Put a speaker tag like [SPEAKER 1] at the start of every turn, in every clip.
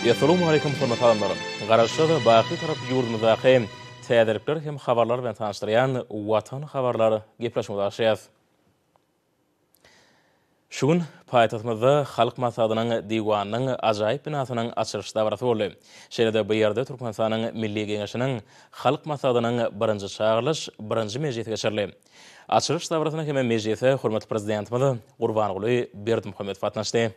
[SPEAKER 1] Essalawmaleýkum hormatly adamlar! Garaşsyz, baky Bitarap ýurdumyzdaky täzelikler hem habarlar bilen tanyşdyrýan Watan habarlar gepleşigimize başlaýarys. Şu gün paýtagtymyzda Halk Maslahatynyň Diwanynyň ajaýyp binasynyň açylyş dabarasy boldy. Şeýle-de bu ýerde Türkmenistanyň Milli Geňeşiniň Halk Maslahatynyň birinji çagyrylyş birinji mejlisi geçirildi. Açylyş dabarasyna hem mejlise hormatly Prezidentimiz Gurbanguly Berdimuhamedow gatnaşdy.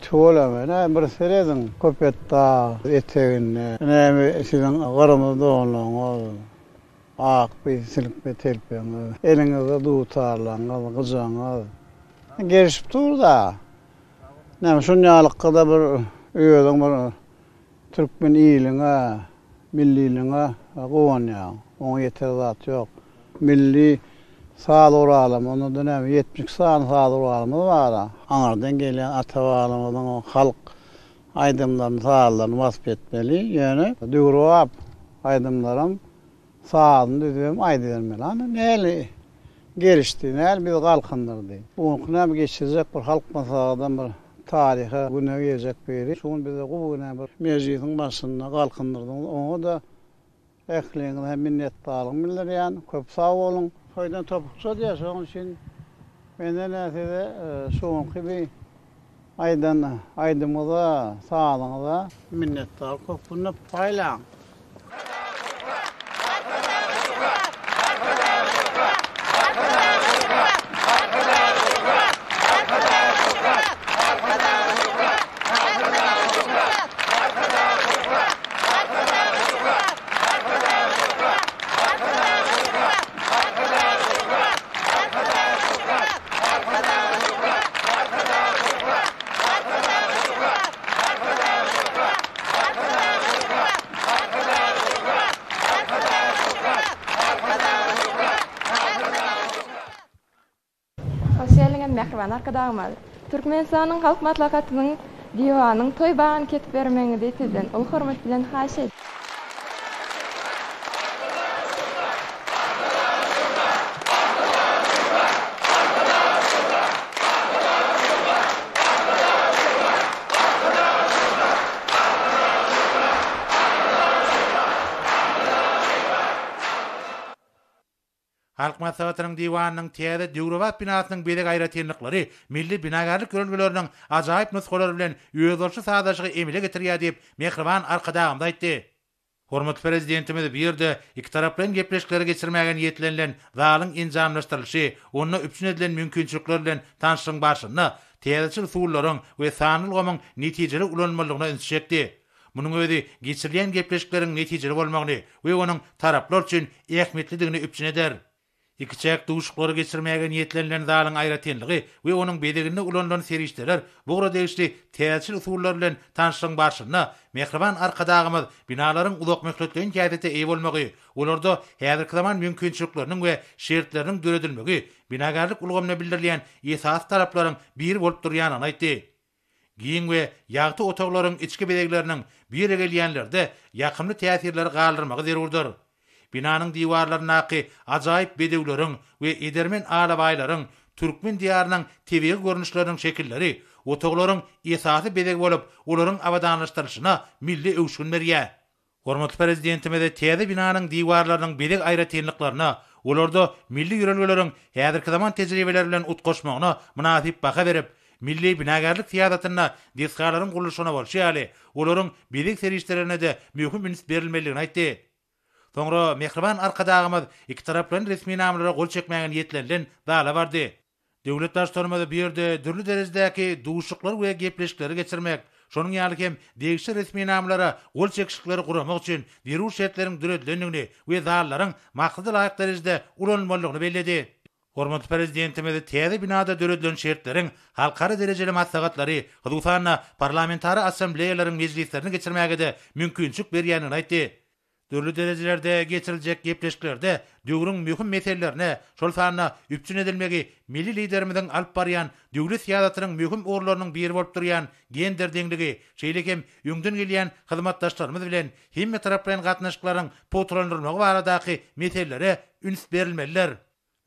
[SPEAKER 2] Tüweleme, näme bir serediň Köpetdag eteginde, näme siziň gyrmyzy donlaryňyz, ak bi silkme telpegiňiz, eliňizde dutarlaryňyz, gyjagyňyz gelişip dur-da. Näme şunýalykda bir özüň bir Türkmen iliňe, milliligiňe guwanýaň. Oňa ýeter zat ýok. Milli saz guralymyz, onda-da näme, 72 sany saz guralymyz bar-a. Aňyrdan gelýän ata-babalarymyzyň halk aýdymlaryny, sazlaryny wasp etmeli. Ýöne döwrebap aýdymlaram Sazyny düzübem aýdybermeli. Ana näli gelişdi, näli bizi galkyndyrdy. Bu günki näme geçirjek bir halk maslahatam bir taryha güne girjek biri. Şu gün bizi gowy güne bir mejlisiň başynda galkyndyrdyňyz. Oňa-da ähliňize hem minnetdarlygymy bildirýän. Köp sag boluň. Toýdan topukça diýýär, şonuň üçin menden-ä size şu günki bi Aýdan aýdymyňyza, sazyňyza minnetdar köp günde paýlaň.
[SPEAKER 3] Hoş geldiňiz, mähriban Arkadagymyz! Türkmenistanyň Halk Maslahatynyň Diwanynyň toý bagyny kesip bermegiňizi Sizden uly hormat bilen haýyş edýäris.
[SPEAKER 4] Halk Maslahatynyň Diwanynyň täze döwrebap binasynyň bezeg aýratynlyklary milli binagärlik ýörelgeleriniň ajaýyp nusgalary bilen özboluşly sazlaşygy emele getirýär diýip, mähriban Arkadagymyz aýtdy. Hormatly Prezidentimiz bu ýerde ikitaraplaýyn gepleşikleri geçirmäge niýetlenilen zalyň enjamlaşdyrylyşy, onda üpjün edilen mümkinçilikler bilen tanyşlygyň barşynda täzeçil usullaryň we sanly ulgamyň netijeli ulanylmalydygyna ünsi çekdi. Munuň özi geçirilýän gepleşikleriň netijeli bolmagyny we onuň taraplar üçin ähmiýetlidigini üpjün eder. Ikiçäk duşuşyklary geçirmäge niýetlenilen zalyň aýratynlygy we onuň bezeginde ulanylan serişdeler bu ugra degişli täzeçil usullar bilen tanyşlygyň barşynda mähriban Arkadagymyz binalaryň uzakmöhletleýin häsiýete eýe bolmagy, olarda häzirki zaman mümkinçilikleriniň we şertleriniň döredilmegi binagärlik ulgamyna bildirilýän esasy talaplaryň biri bolup durýandygyny aýtdy. Giň we ýagty otaglaryň içki bezegleriniň bu ýere gelýänlerde ýakymly täsirleri galdyrmagy zerurdyr. Binanyň diwarlaryndaky ajaýyp bedewleriň we edermen alabaýlaryň, türkmen diýarynyň tebigy görnüşleriniň şekilleri otaglaryň esasy bezegi bolup, olaryň abadanlaşdyrylyşyna milli öwüşgin berýär. Hormatly Prezidentimiz täze binanyň diwarlarynyň bezeg aýratynlyklaryna, olarda milli ýörelgeleriň häzirki zaman tejribeleri bilen utgaşmagyna mynasyp baha berip, milli binagärlik syýasatynda desgalaryň gurluşygyna bolşy ýaly, olaryň bezeg serişdelerine-de möhüm üns berilmelidigini aýtdy. Soňra mähriban Arkadagymyz ikitaraplaýyn resminamalara gol çekmäge niýetlenilen zala bardy. Döwlet Baştutanymyz bu ýerde dürli derejedäki duşuşyklary we gepleşikleri geçirmek, şonuň ýaly hem degişli resminamalara gol çekişlikleri guramak üçin zerur şertleriň döredilendigini we zallaryň maksada laýyk derejede ulanylmalydygyny belledi. Hormatly Prezidentimiz täze binada döredilen şertleriň halkara derejeli maslahatlary, hususan-da, parlamentara assambleýalaryň mejlislerini geçirmäge-de mümkinçilik berýändigini aýtdy. Dürli derejelerde geçiriljek gepleşiklerde döwrüň möhüm meselelerine, şol sanda üpjün edilmegi milli Liderimiziň alyp barýan döwlet syýasatynyň möhüm ugurlarynyň biri bolup durýan gender deňligi, şeýle hem öňden gelýän hyzmatdaşlarymyz bilen hemmetaraplaýyn gatnaşyklaryň pugtalandyrylmagy baradaky meselelere üns berilmelidir.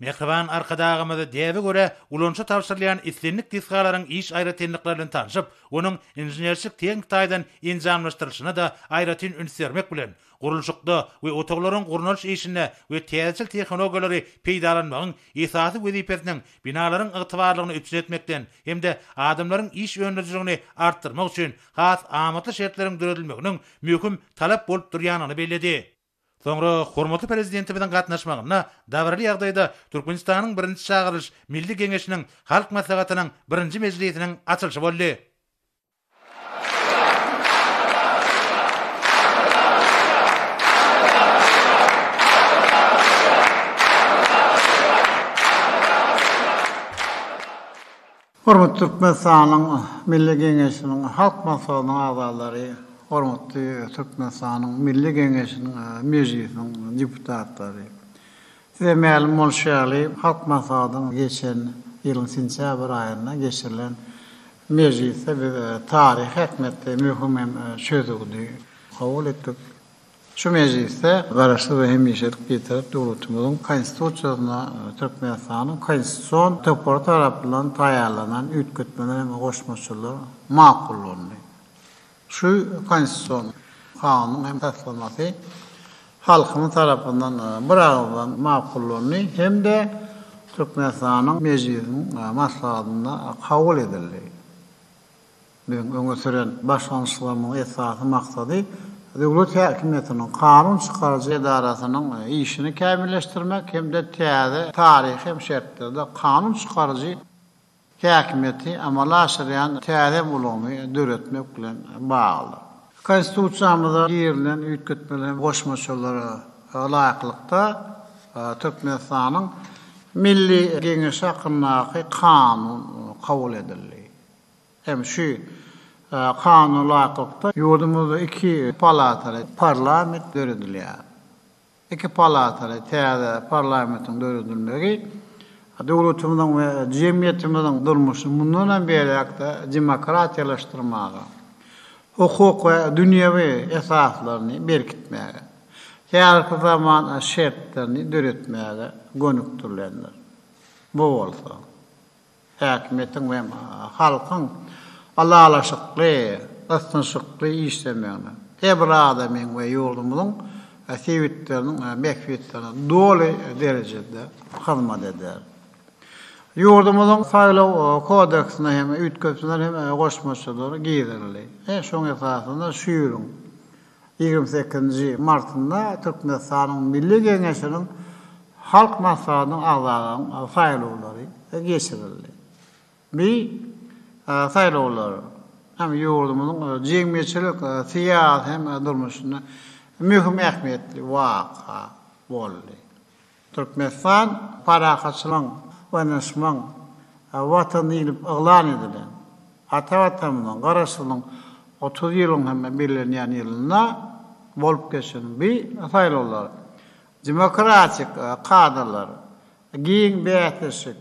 [SPEAKER 4] Mähriban Arkadagymyz däbe görä ulanyşa tabşyrylýan islendik desgalaryň iş aýratynlyklary bilen tanşyp, onuň inženerçilik-tehniki taýdan enjamlaşdyrylyşyna-da aýratyn üns bermek bilen, gurluşykda we otaglaryň gurnalyş işinde we täzeçil tehnologiýalary peýdalanmagyň esasy wezipesiniň binalaryň ygtybarlygyny üpjün etmekden hem-de adamlaryň iş öndürijiligini artdyrmak üçin has amatly şertleriň döredilmeginiň möhüm talap bolup durýandygyny belledi. Soňra hormatly Prezidentimiziň gatnaşmagynda dabaraly ýagdaýda Türkmenistanyň Birinji çagyryş Milli Geňeşiniň Halk Maslahatynyň birinji mejlisiniň açylyşy boldy.
[SPEAKER 2] Hormatly Türkmenistanyň Milli Geňeşiniň Halk Maslahatynyň agzalary, hormatly Türkmenistanyň Milli Geňeşiniň Mejlisiniň deputatlary! Size mälim bolşy ýaly, Halk Maslahatynyň geçen ýylyň sentýabr aýynda geçirilen mejlisde biz taryhy ähmiýetli möhüm hem çözgüdi kabul etdik. Şu mejlisde Garaşsyz we hemişelik Bitarap döwletimiziň Konstitusiýasyna Türkmenistanyň Konstitusion topary tarapyndan taýýarlanan üýtgetmeler hem goşmaçalar makullandy. Şu Konstitusion kanunyň hem taslamasy halkymyz tarapyndan biragyzdan makullandy hem-de Türkmenistanyň Mejlisiniň maslahatynda kabul edildi. Biziň öňe süren başlangyçlarymyzyň esasy maksady döwlet häkimiýetiniň kanun çykaryjy edarasynyň işini kämilleşdirmek hem-de täze taryhy hem şertlerde kanun çykaryjy häkimiýeti amala aşyrýan täze ulgamy döretmek bilen baglydyr. Konstitusiýamyza girizilen üýtgetmeler hem goşmaçalara laýyklykda, Türkmenistanyň Milli Geňeşi hakyndaky Kanun kabul edildi. Hem şu Kanuna laýyklykda, ýurdumyzda iki palataly parlament döredilýär. Iki palataly täze parlamentiň döredilmegi. Döwletimiziň we jemgyýetimiziň durmuşyny mundan hem beýläk-de demokratiýalaşdyrmaga, hukuk we dünýewi esaslaryny berkitmäge, häzirki zaman şertlerini döretmäge gönükdirilendir. Bu bolsa, häkimiýetiň we halkyň ylalaşykly, ysnyşykly işlemegine, her bir adamyň we ýurdumyzyň sebitleriniň bähbitlerine doly derejede hyzmat eder. Ýurdumyzyň Saýlaw kodeksine hem üýtgetmeler hem goşmaçalar girizildi. Şonuň esasynda şu ýylyň 28-nji martynda Türkmenistanyň Milli Geňeşiniň Halk Maslahatynyň agzalarynyň saýlawlary geçirildi. Bu saýlawlar hem ýurdumyzyň jemgyýetçilik, syýasy hem durmuşynda möhüm ähmiýetli waka boldy. Türkmenistan parahatçylygyň, ynanyşmagyň Watany diýlip yglan edilen ata Watanymyzyň Garaşsyzlygyň 30 ýylyň hem bellenýän ýylynda bolup geçen bu saýlawlar demokratik kadalar, giň bäsleşik,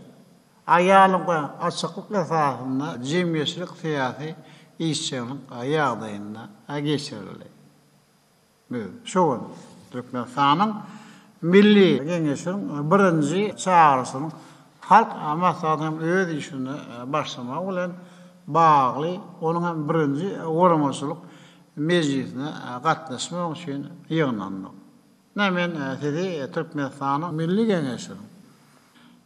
[SPEAKER 2] aýanlyk we açyklyk esasynda jemgyýetçilik-syýasy işjeňlik ýagdaýynda geçirildi. Biz şu gün Türkmenistanyň Milli Geňeşiniň birinji çagyryşynyň Halk Maslahatynyň öz işine başlamagy bilen bagly onuň hem birinji guramaçylyk mejlisine gatnaşmak üçin ýygnandyk. Ine, men sizi Türkmenistanyň Milli Geňeşiniň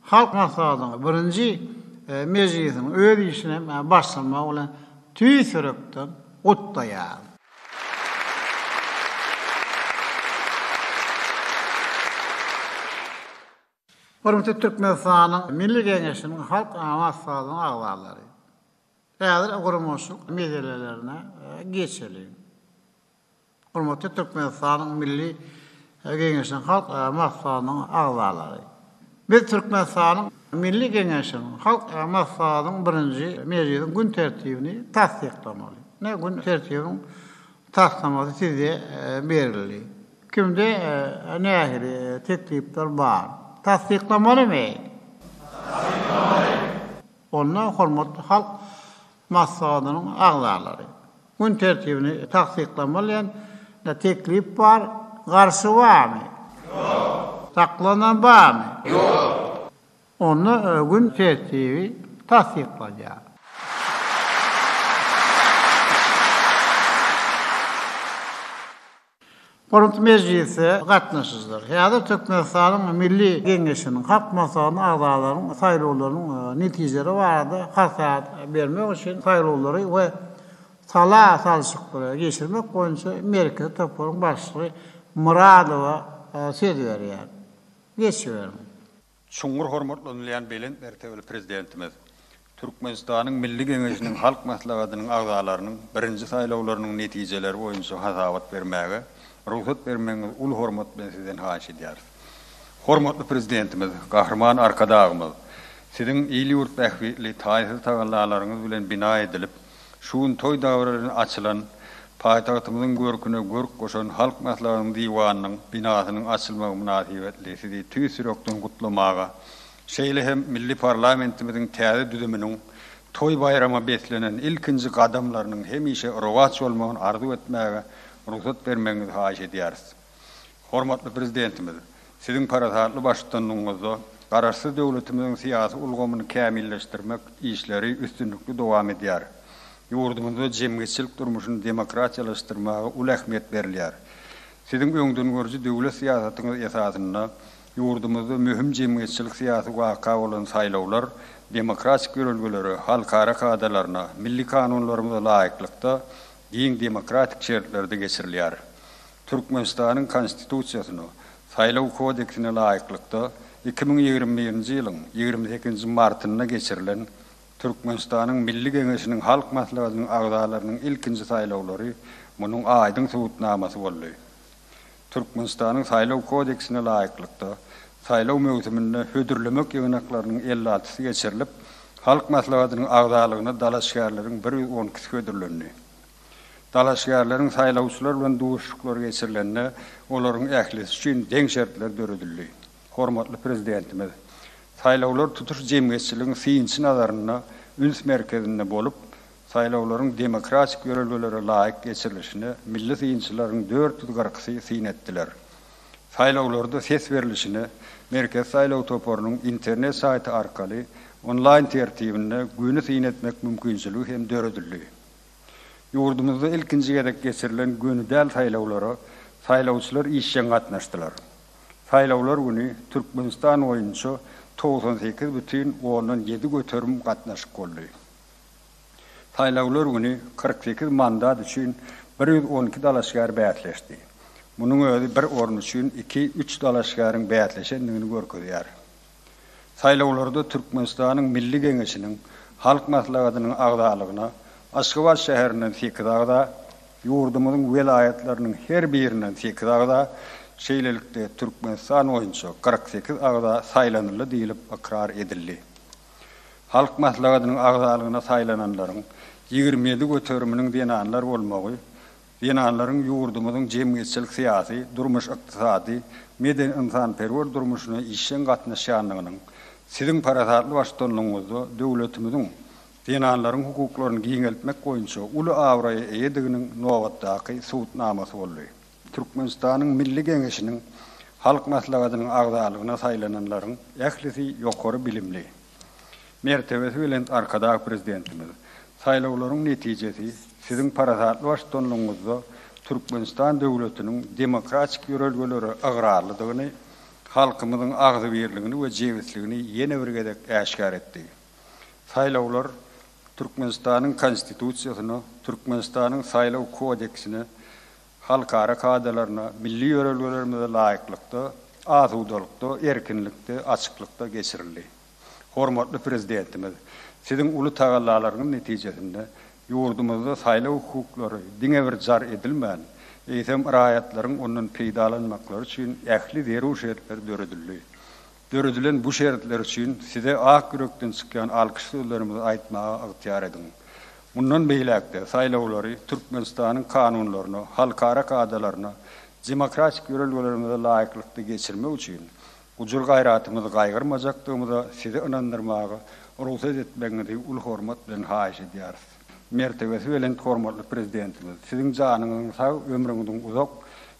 [SPEAKER 2] Halk Maslahatynyň birinji mejlisiniň öz işine başlamagy bilen tüýs ýürekden gutlaýaryn. Hormatly Türkmenistanyň Milli Geňeşiniň Halk Maslahatynyň agzalary! Häzir guramaçylyk meselelerine geçeliň. Hormatly Türkmenistanyň Milli Geňeşiniň Halk Maslahatynyň agzalary! Biz Türkmenistanyň Milli Geňeşiniň Halk Maslahatynyň birinji mejlisiň gün tertibini tassyklamaly. Ine, gün tertibiniň taslamasy size berildi. Kimde nähili teklipler bar? Tassyklamalymy? Tassyklamaly! Onda hormatly Halk Maslahatynyň agzalary! Gün tertibini tassyklamaly diýen teklip bar, garşy barmy? Ýok. Saklanan barmy? Ýok. Onda gün tertibi tassyklanýar. Hormatly mejlise gatnaşyjylar! Häzir Türkmenistanyň Milli Geňeşiniň Halk Maslahatynyň agzalarynyň saýlawlarynyň netijeleri barada hasabat bermek üçin saýlawlary we sala salşyklary geçirmek boýunça Merkezi toparyň başlygy Myradowa söz berýär. Geçiberiň.
[SPEAKER 5] Çuňňur hormatlanylýan belent mertebeli Prezidentimiz, Türkmenistanyň Milli Geňeşiniň Halk Maslahatynyň agzalarynyň birinji saýlawlarynyň netijeleri boýunça hasabat bermäge rugsat bermegiňizi uly hormat bilen Sizden haýyş edýäris. Hormatly Prezidentimiz, Gahryman Arkadagymyz, Siziň il-ýurt bähbitli taýsyz tagallalaryňyz bilen bina edilip, Şu gün toý dabaralary bilen açylan, paýtagtymyzyň görküne görk goşan Halk Maslahatynyň Diwanynyň binasynyň açylmagy mynasybetli sizi tüýs ýürekden gutlamaga, şeýle hem milli parlamentimiziň täze düzüminiň toý-baýrama beslenen ilkinji gadamlarynyň hemişe rowaç bolmagyny arzuw etmäge rugsat bermegiňizi haýyş edýäris. Hormatly Prezidentimiz, Siziň parasatly baştutanlygyňyzda Garaşsyz döwletimiziň syýasy ulgamyny kämilleşdirmek işleri üstünlikli dowam edýär. Ýurdumyzda jemgyýetçilik durmuşyny demokratiýalaşdyrmaga uly ähmiýet berilýär. Siziň öňdengörüji döwlet syýasatyňyz esasynda ýurdumyzda möhüm jemgyýetçilik-syýasy waka bolan saýlawlar demokratik ýörelgelere, halkara kadalaryna, milli kanunlarymyza laýyklykda giň demokratik şertlerde geçirilýär. Türkmenistanyň Konstitusiýasyna, Saýlaw kodeksine laýyklykda, 2021-nji ýylyň 28-nji martynda geçirilen Türkmenistanyň Milli Geňeşiniň Halk Maslahatynyň agzalarynyň ilkinji saýlawlary munuň aýdyň subutnamasy boldy. Türkmenistanyň Saýlaw kodeksine laýyklykda, saýlaw möwsüminde hödürlemek ýygnaklarynyň elli altysy geçirilip, Halk Maslahatynyň agzalygyna dalaşgärleriň bir 112-si hödürlendi. Dalaşgärleriň saýlawçylar bilen duşuşyklary geçirilende, olaryň ählisi üçin deň şertler döredildi. Hormatly Prezidentimiz. Saýlawlar tutuş jemgyýetçiligiň synçy nazarynda üns merkezinde bolup, saýlawlaryň demokratik ýörelgelere laýyk geçirilişine milli synçylaryň 440-sy syn etdiler. Saýlawlarda ses berlişine Merkezi saýlaw toparynyň internet saýty arkaly onlaýn tertibinde göni syn etmek mümkinçiligi hem döredildi. Ýurdumyzda ilkinji gezek geçirilen göni däl saýlawlara saýlawçylar işjeň gatnaşdylar. Saýlawlar güni Türkmenistan boýunça 98 bütin ondan ýedi göterim gatnaşyk boldy. Saýlawlar güni 48 mandat üçin 112 dalaşgär bäsleşdi. Munuň özi bir orun üçin iki, üç dalaşgäriň bäsleşendigini görkezýär. Saýlawlarda Türkmenistanyň Milli Geňeşiniň Halk Maslahatynyň agzalygyna Aşgabat şäherinden sekiz agza, ýurdumyzyň welaýatlarynyň her birinden sekiz agza, şeýlelikde, Türkmenistan boýunça 48 agza saýlanyldy diýlip ykrar edildi. Halk Maslahatynyň agzalygyna saýlananlaryň 27 göteriminiň zenanlar bolmagy Zenanlaryň ýurdumyzyň jemgyýetçilik-syýasy, durmuş-ykdysady, medeni-ynsanperwer durmuşyna işjeň gatnaşýandygynyň, Siziň parasatly baştutanlygyňyzda döwletimiziň zenanlaryň hukuklaryny giňeltmek boýunça uly abraýa eýediginiň nobatdaky subutnamasy boldy. Türkmenistanyň Milli Geňeşiniň Halk Maslahatynyň agzalygyna saýlananlaryň ählisi ýokary bilimli. Mertebesi belent Arkadag Prezidentimiz, saýlawlaryň netijesi Siziň parasatly baştutanlygyňyzda Türkmenistan döwletiniň demokratik ýörelgelere ygrarlydygyny, halkymyzyň agzybirligini we jebisligini ýene bir gezek äşgär etdi. Saýlawlar Türkmenistanyň Konstitusiýasyna, Türkmenistanyň Saýlaw kodeksine, halkara kadalaryna, milli ýörelgelerimize laýyklykda, asudalykda, erkinlikde, açyklykda geçirildi. Hormatly Prezidentimiz, Siziň uly tagallalaryňyz netijesinde ýurdumyzda saýlaw hukuklary diňe bir jar edilmän, eýsem, raýatlaryň ondan peýdalanmaklary üçin ähli zerur şertler döredildi. Döredilen bu şertler üçin Size ak ýürekden çykýan alkyş sözlerimizi aýtmaga ygtyýar ediň. Mundan beýläk-de saýlawlary Türkmenistanyň kanunlaryna, halkara kadalaryna, demokratik ýörelgelerimize laýyklykda geçirmek üçin gujur-gaýratymyzy gaýgyrmajakdygymyza Sizi ynandyrmaga rugsat etmegiňizi uly hormat bilen haýyş edýäris. Mertebesi belent hormatly Prezidentimiz, Siziň janyňyzyň sag, ömrüňiziň uzak,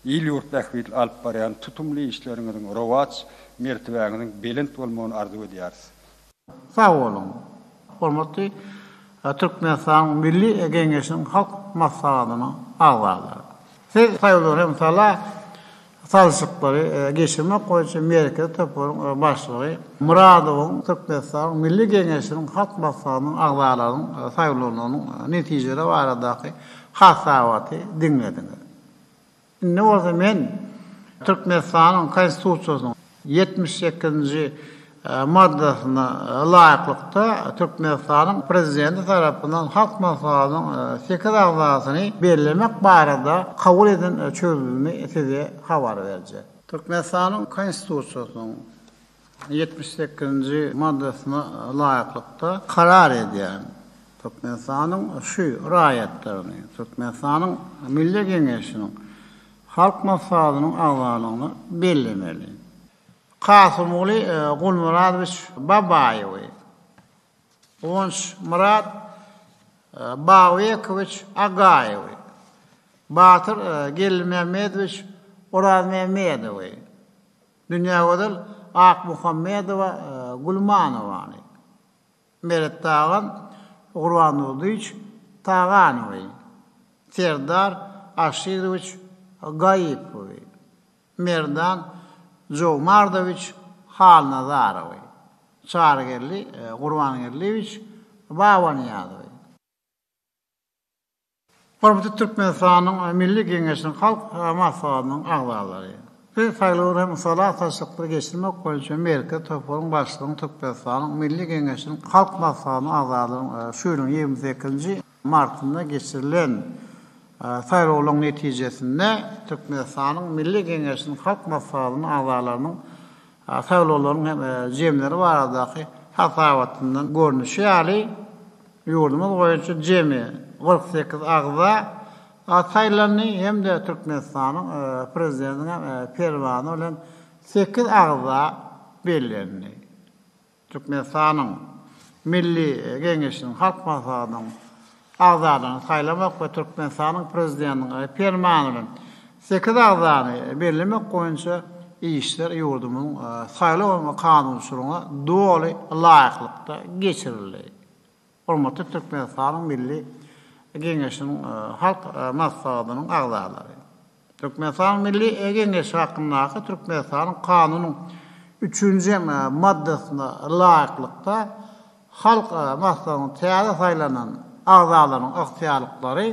[SPEAKER 5] il-ýurt bähbitli alyp barýan tutumly işleriňiziň rowaç, mertebäňiziň belent bolmagyny arzuw edýäris.
[SPEAKER 2] Sag boluň! Hormatly Türkmenistanyň Milli Geňeşiniň Halk Maslahatynyň agzalary! Siz saýlawlary hem sala salşyklary geçirmek boýunça Merkezi toparyň başlygy Myradowyň Türkmenistanyň Milli Geňeşiniň Halk Maslahatynyň agzalarynyň saýlawlarynyň netijeleri baradaky hasabaty diňlediňiz. Indi bolsa men Türkmenistanyň Konstitusiýasynyň 78-nji maddasyna laýyklykda Türkmenistanyň Prezidenti tarapyndan Halk Maslahatynyň sekiz agzasyny bellemek barada kabul eden çözgüdini size habar berjek. Türkmenistanyň Konstitusiýasynyň 78-nji maddasyna laýyklykda karar edýän Türkmenistanyň şu raýatlaryny Türkmenistanyň Milli Geňeşiniň Halk Maslahatynyň agzalygyna bellemeli. Kasymguly Gulmyradowiç Babaýewi, Guwançmyrat Bagbekowiç Agaýewi, Batyr Geldimämmedowiç Orazmämmedowy, Dünýägözel Akmuhammedowa Gulmanowany, Meret Tagan Gurbandurdyýewiç Taganowy, Serdar Aşyrowiç Gaýypowy, Merdan Jowmardowiç Halnazarowy, Çarygeldi Gurbangeldiýewiç Babanyýazowy. Hormatly Türkmenistanyň Milli Geňeşiniň Halk Maslahatynyň agzalary! Biz saýlawlary hem sala salşyklary geçirmek boýunça Merkezi toparyň başlygynyň Türkmenistanyň Milli Geňeşiniň Halk Maslahatynyň agzalarynyň şu ýylyň 28-nji martynda geçirilen saýlawlaryň netijesinde Türkmenistanyň Milli Geňeşiniň Halk Maslahatynyň agzalarynyň saýlawlaryň hem jemleri baradaky hasabatyndan görnüşi ýaly, Ýurdumyz boýunça jemi 48 agza saýlandy hem-de Türkmenistanyň Prezidentiniň Permany bilen sekiz agza bellendi. Türkmenistanyň Milli Geňeşiniň Halk Maslahatynyň agzalaryny saýlamak we Türkmenistanyň Prezidentiniň Permany bilen sekiz agzany bellemek boýunça işler ýurdumyzyň saýlaw kanunçylygyna doly laýyklykda geçirildi. Hormatly Türkmenistanyň Milli Geňeşiniň Halk Maslahatynyň agzalary! Türkmenistanyň Milli Geňeşi hakyndaky Türkmenistanyň Kanunyň üçünji maddasyna laýyklykda, Halk Maslahatynyň täze saýlanan agzalarynyň ygtyýarlyklary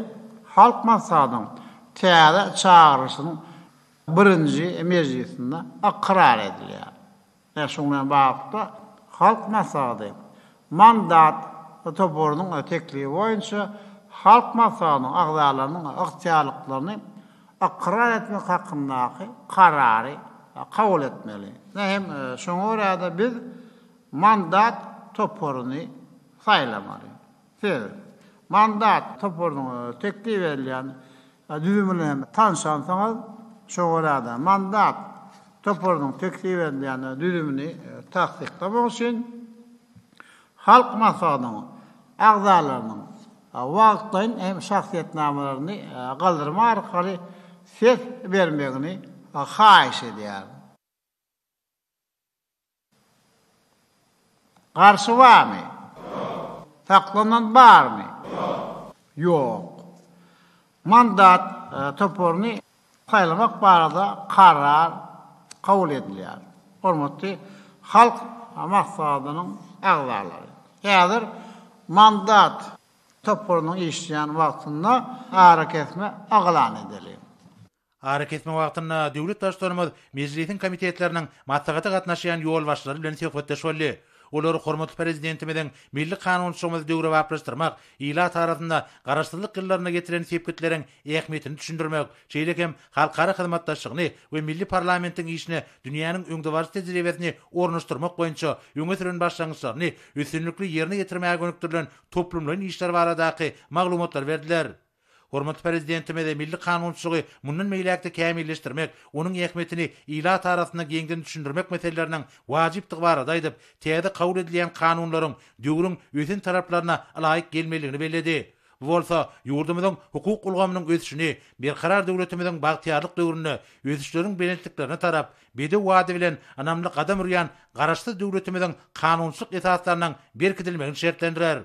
[SPEAKER 2] Halk Maslahatynyň täze çagyryşynyň birinji mejlisinde ykrar edilýär. Ine, şunuň bilen baglylykda, Halk Maslahaty mandat toparynyň teklibi boýunça Halk Maslahatynyň agzalarynyň ygtyýarlyklaryny ykrar etmek hakyndaky Karary kabul etmeli. Ine hem şoňa görä-de biz mandat toparyny saýlamaly. Siz mandat toparynyň teklip edilýän düzümi bilen hem tanşansyňyz, şoňa görä-de, mandat toparynyň teklip edilýän düzümini tassyklamak üçin Halk Maslahatynyň agzalarynyň wagtlaýyn hem şahsyýetnamalaryny galdyrmak arkaly ses bermegini haýyş edýärin. Garşy barmy? Ýok. Saklanan barmy? Ýok. Ýok. Mandat toparyny saýlamak barada karar kabul edilýär. Hormatly Halk Maslahatynyň agzalary! Häzir mandat toparynyň işleýän wagtynda arakesme yglan edeliň.
[SPEAKER 4] Arakesme wagtynda döwlet Baştutanymyz Mejlisiň komitetleriniň maslahata gatnaşýan ýolbaşçylary bilen söhbetdeş boldy. Olar hormatly Prezidentimiziň milli kanunçylygymyzy döwrebaplaşdyrmak, ilat arasynda Garaşsyzlyk ýyllarynda ýetilen sepgitleriň ähmiýetini düşündirmek, şeýle hem halkara hyzmatdaşlygyny we milli parlamentiň işine dünýäniň öňdebaryjy tejribesini ornaşdyrmak boýunça öňe süren başlangyçlaryny üstünlikli ýerine ýetirmäge gönükdirilen toplumlaýyn işler baradaky maglumatlary berdiler. Hormatly Prezidentimiz milli kanunçylygy mundan beýläk-de kämilleşdirmek, onuň ähmiýetini ilat arasynda giňden düşündirmek meseleleriniň wajypdygy barada aýdyp, täze kabul edilýän kanunlaryň döwrüň ösen talaplaryna ylaýyk gelmelidigini belledi. Bu bolsa ýurdumyzyň hukuk ulgamynyň ösüşini Berkarar döwletimiziň bagtyýarlyk döwründe ösüşleriň belentliklerine tarap bedew bady bilen ynamly gadam urýan Garaşsyz döwletimiziň kanunçylyk esaslarynyň berkidilmegini şertlendirer.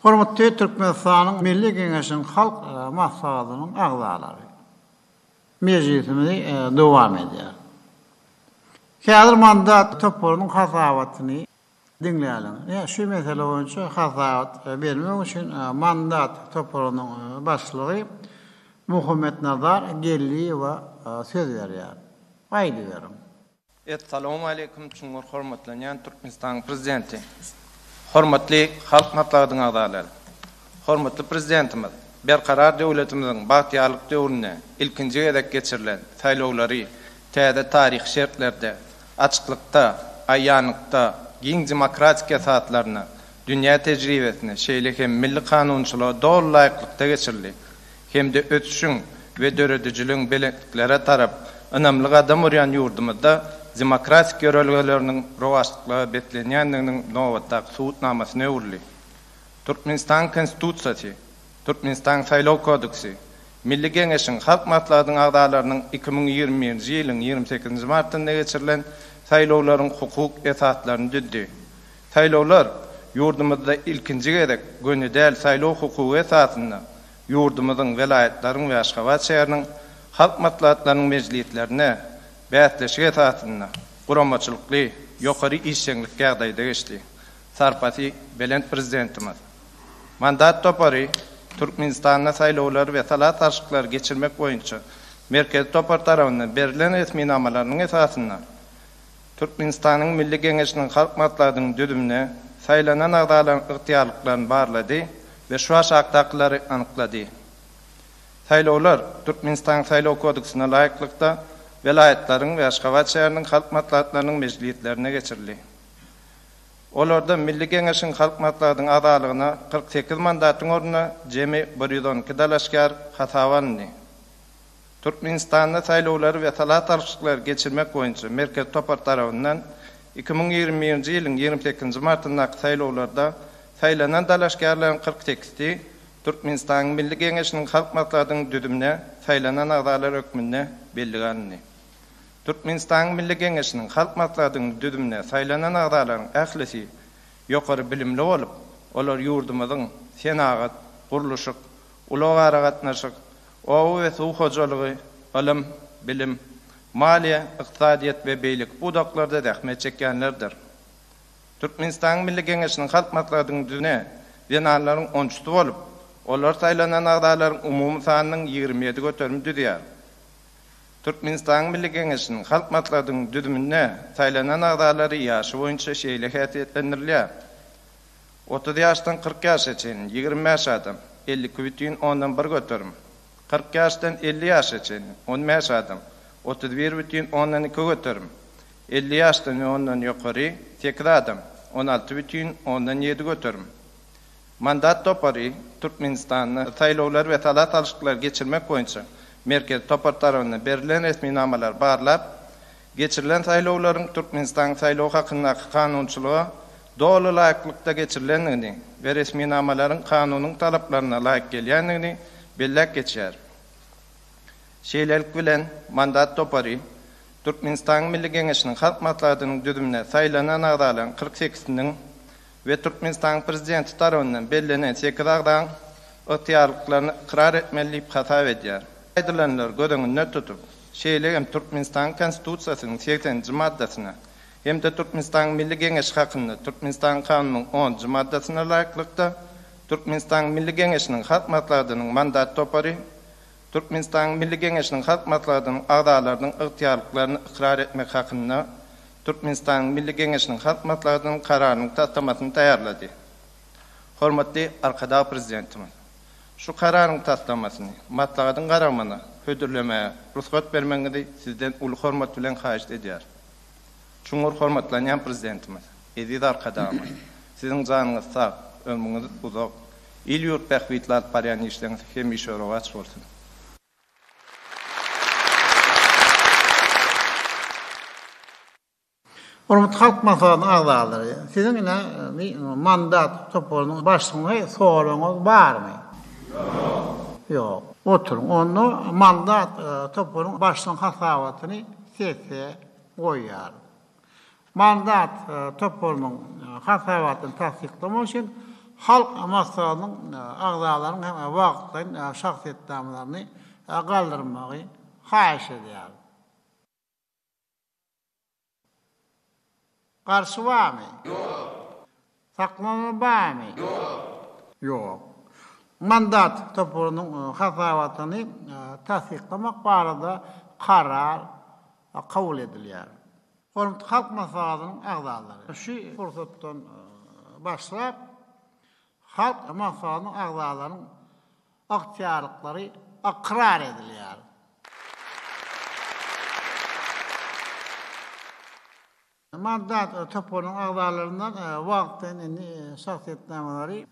[SPEAKER 2] Hormatly Türkmenistanyň Milli Geňeşiniň Halk Maslahatynyň agzalary! Mejlisimizi dowam edýäris. Häzir mandat toparynyň hasabatyny diňläliň. Ine, şu mesele boýunça hasabat bermek üçin mandat toparynyň başlygy Muhammetnazar Geldiýewe söz berýär. Aýdyberiň.
[SPEAKER 6] Essalawmaleýkum çuňňur hormatlanýan Türkmenistanyň Prezidenti! Hormatly Halk Maslahatynyň agzalary! Hormatly Prezidentimiz Berkarar döwletimiziň bagtyýarlyk döwründe ilkinji gezek geçirilen saýlawlary täze taryhy şertlerde, açyklykda, aýanlykda, giň demokratik esaslaryna, dünýä tejribesine, şeýle hem milli kanunçylyga doly laýyklykda geçirildi. hem-de ösüşiň we döredijiligiň belentliklere tarap ynamly gadam urýan ýurdumyzda demokratik ýörelgeleriniň rowaçlyklara beslenýändiginiň nobatdaky subutnamasyna öwrüldi. Türkmenistanyň Konstitusiýasy, Türkmenistanyň Saýlaw kodeksi, Milli Geňeşiň Halk Maslahatynyň agzalarynyň 2021-nji ýylyň 28-nji martynda geçirilen saýlawlaryň hukuk esaslaryny düzdi. Saýlawlar ýurdumyzda ilkinji gezek göni däl saýlaw hukugy esasynda ýurdumyzyň, welaýatlaryň we Aşgabat şäheriniň Halk Maslahatlarynyň mejlislerine bäsleşik esasynda guramaçylykly, ýokary işjeňlik ýagdaýda geçdi. Sarpasy belent Prezidentimiz. Mandat topary Türkmenistanda saýlawlary we sala salşyklary geçirmek boýunça Merkezi topar tarapyndan berlen resminamalarynyň esasynda Türkmenistanyň Milli Geňeşiniň Halk Maslahatynyň düzümine saýlanan agzalaryň ygtyýarlyklaryny barlady we şu aşakdakylary anyklady. Saýlawlar Türkmenistanyň Saýlaw kodeksine laýyklykda welaýatlaryň we Aşgabat şäheriniň Halk Maslahatlarynyň mejlislerinde geçirildi. Olarda Milli Geňeşiň Halk Maslahatynyň agzalygyna 48 mandatyň ornuna jemi 112 dalaşgär hasaba alyndy. Türkmenistanda saýlawlary we sala salşyklary geçirmek boýunça Merkezi topar tarapyndan 2021-nji ýylyň 28-nji martyndaky saýlawlarda saýlanan dalaşgärleriň 48-si Türkmenistanyň Milli Geňeşiniň Halk Maslahatynyň düzümine saýlanan agzalar hökmünde bellige alyndy. Türkmenistanyň Milli Geňeşiniň Halk Maslahatynyň düzümine saýlanan agzalaryň ählisi ýokary bilimli bolup, olar ýurdumyzyň senagat, gurluşyk, ulag-aragatnaşyk, oba we suw hojalygy, ylym, bilim, maliýe, ykdysadyýet we beýleki pudaklarda zähmet çekýänlerdir. Türkmenistanyň Milli Geňeşiniň Halk Maslahatynyň düzümine zenanlaryň onçusy bolup, olar saýlanan agzalaryň umumy sanynyň 27 göterimi düzýär. Türkmenistanyň Milli Geňeşiniň Halk Maslahatynyň düzüminde saýlanan agzalary ýaşy boýunça şeýle häsiýetlendirilýär, 30 ýaşdan 40 ýaşa çenli, 25 adam, 52 bütin ondan bir göterim, 40 ýaşdan 50 ýaşa çenli, 15 adam, 31 bütin ondan iki göterim, 50 ýaşdan we ondan ýokary, sekiz adam, 16 bütin ondan ýedi göterim. Mandat topary Türkmenistanda saýlawlary we sala salşyklary geçirmek boýunça Merkezi topar tarapyndan berlen resminamalary barlap, geçirilen saýlawlaryň Türkmenistanyň Saýlaw hakyndaky kanunçylyga doly laýyklykda geçirilendigini we resminamalaryň kanunyň talaplaryna laýyk gelýändigini belläp geçýär. Şeýlelik bilen, mandat topary Türkmenistanyň Milli Geňeşiniň Halk Maslahatynyň düzümine saýlanan agzalaryň 48-siniň we Türkmenistanyň Prezidenti tarapyndan bellenen sekiz agzaň ygtyýarlyklaryny ykrar etmeli diýip hasap edýär. Aýdylanlary göz öňünde tutup, şeýle hem Türkmenistanyň Konstitusiýasynyň segseninji maddasyna hem-de Türkmenistanyň Milli Geňeşi hakynda Türkmenistanyň Kanunynyň onunjy maddasyna laýyklykda, Türkmenistanyň Milli Geňeşiniň Halk Maslahatynyň mandat topary Türkmenistanyň Milli Geňeşiniň Halk Maslahatynyň agzalarynyň ygtyýarlyklaryny ykrar etmek hakynda Türkmenistanyň Milli Geňeşiniň Halk Maslahatynyň Kararynyň taslamasyny taýýarlady. Hormatly Arkadag Prezidentimiz şu Kararyň taslamasyny Maslahatyň garamagyna hödürlemäge rugsat bermegiňizi Sizden uly hormat bilen haýyşt edýäris. Çuňňur hormatlanýan Prezidentimiz, eziz Arkadagymyz, Siziň janyňyz sag, ömrüňiz uzak, il-ýurt bähbitli alyp barýan işleriňiz hemişe rowaç bolsun!
[SPEAKER 2] Hormatly Halk Maslahatynyň agzalary, siziň ine mandat toparynyň başlygyna soragyňyz barmy? Ýok. Ýok. Oturyň. Onda mandat toparyň başlygynyň hasabatyny sese goýýaryn. Mandat toparynyň hasabatyny tassyklamak üçin Halk Maslahatynyň agzalarynyň hem wagtlaýyn şahsyýetnamalaryny galdyrmagy haýyş edýärin. Garşy barmy? Ýok. Saklanan barmy? Ýok. Ýok. Mandat toparynyň hasabatyny tassyklamak barada karar kabul edilýär. Hormatly Halk Maslahatynyň agzalary, şu pursatdan başlap Halk Maslahatynyň agzalarynyň ygtyýarlyklary ykrar edilýär. Mandat toparynyň agzalaryndan wagtlaýyn indi şahsyýetnamalary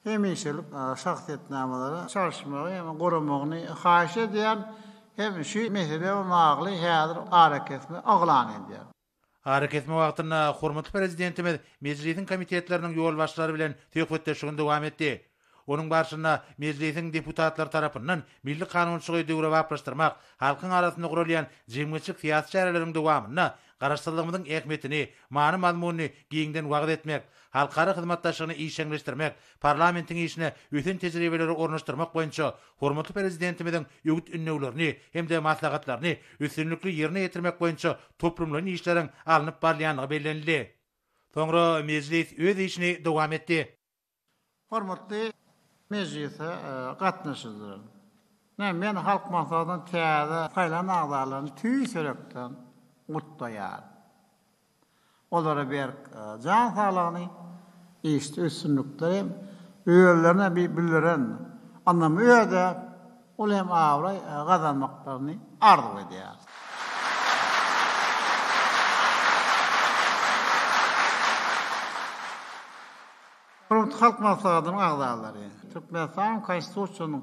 [SPEAKER 2] hemişelik şahsyýetnamalara çalyşmagy hem guramagyny haýyş edýän hem şu mesele bilen bagly häzir arakesme yglan edýär.
[SPEAKER 4] Arakesme wagtynda hormatly Prezidentimiz Mejlisiň komitetleriniň ýolbaşçylary bilen söhbetdeşligini dowam etdi. Onuň barşynda Mejlisiň deputatlary tarapyndan milli kanunçylygy döwrebaplaşdyrmak, halkyň arasynda guralýan jemgyýetçilik-syýasy çäreleriň dowamynda Garaşsyzlygymyzyň ähmiýetini, many-mazmunyny giňden wagyz etmek, halkara hyzmatdaşlygyny işjeňleşdirmek, parlamentiň işine ösen tejribeleri ornaşdyrmak boýunça hormatly Prezidentimiziň öwüt-ündewlerini hem-de maslahatlaryny üstünlikli ýerine ýetirmek boýunça toplumlaýyn işleriň alnyp barylýandygy bellenildi. Soňra mejlis öz işini dowam etdi.
[SPEAKER 2] Hormatly mejlise gatnaşyjylar! Men Halk Maslahatynyň täze saýlanan agzalaryny tüýs ýürekden gutlaýaryn. Olara berk jan saglygyny, işde üstünlikleri hem özlerine bildiren ynamy ödäp, uly hem abraý gazanmaklaryny arzuw edýäris. Hormatly Halk Maslahatynyň agzalary! Türkmenistanyň Konstitusiýasynyň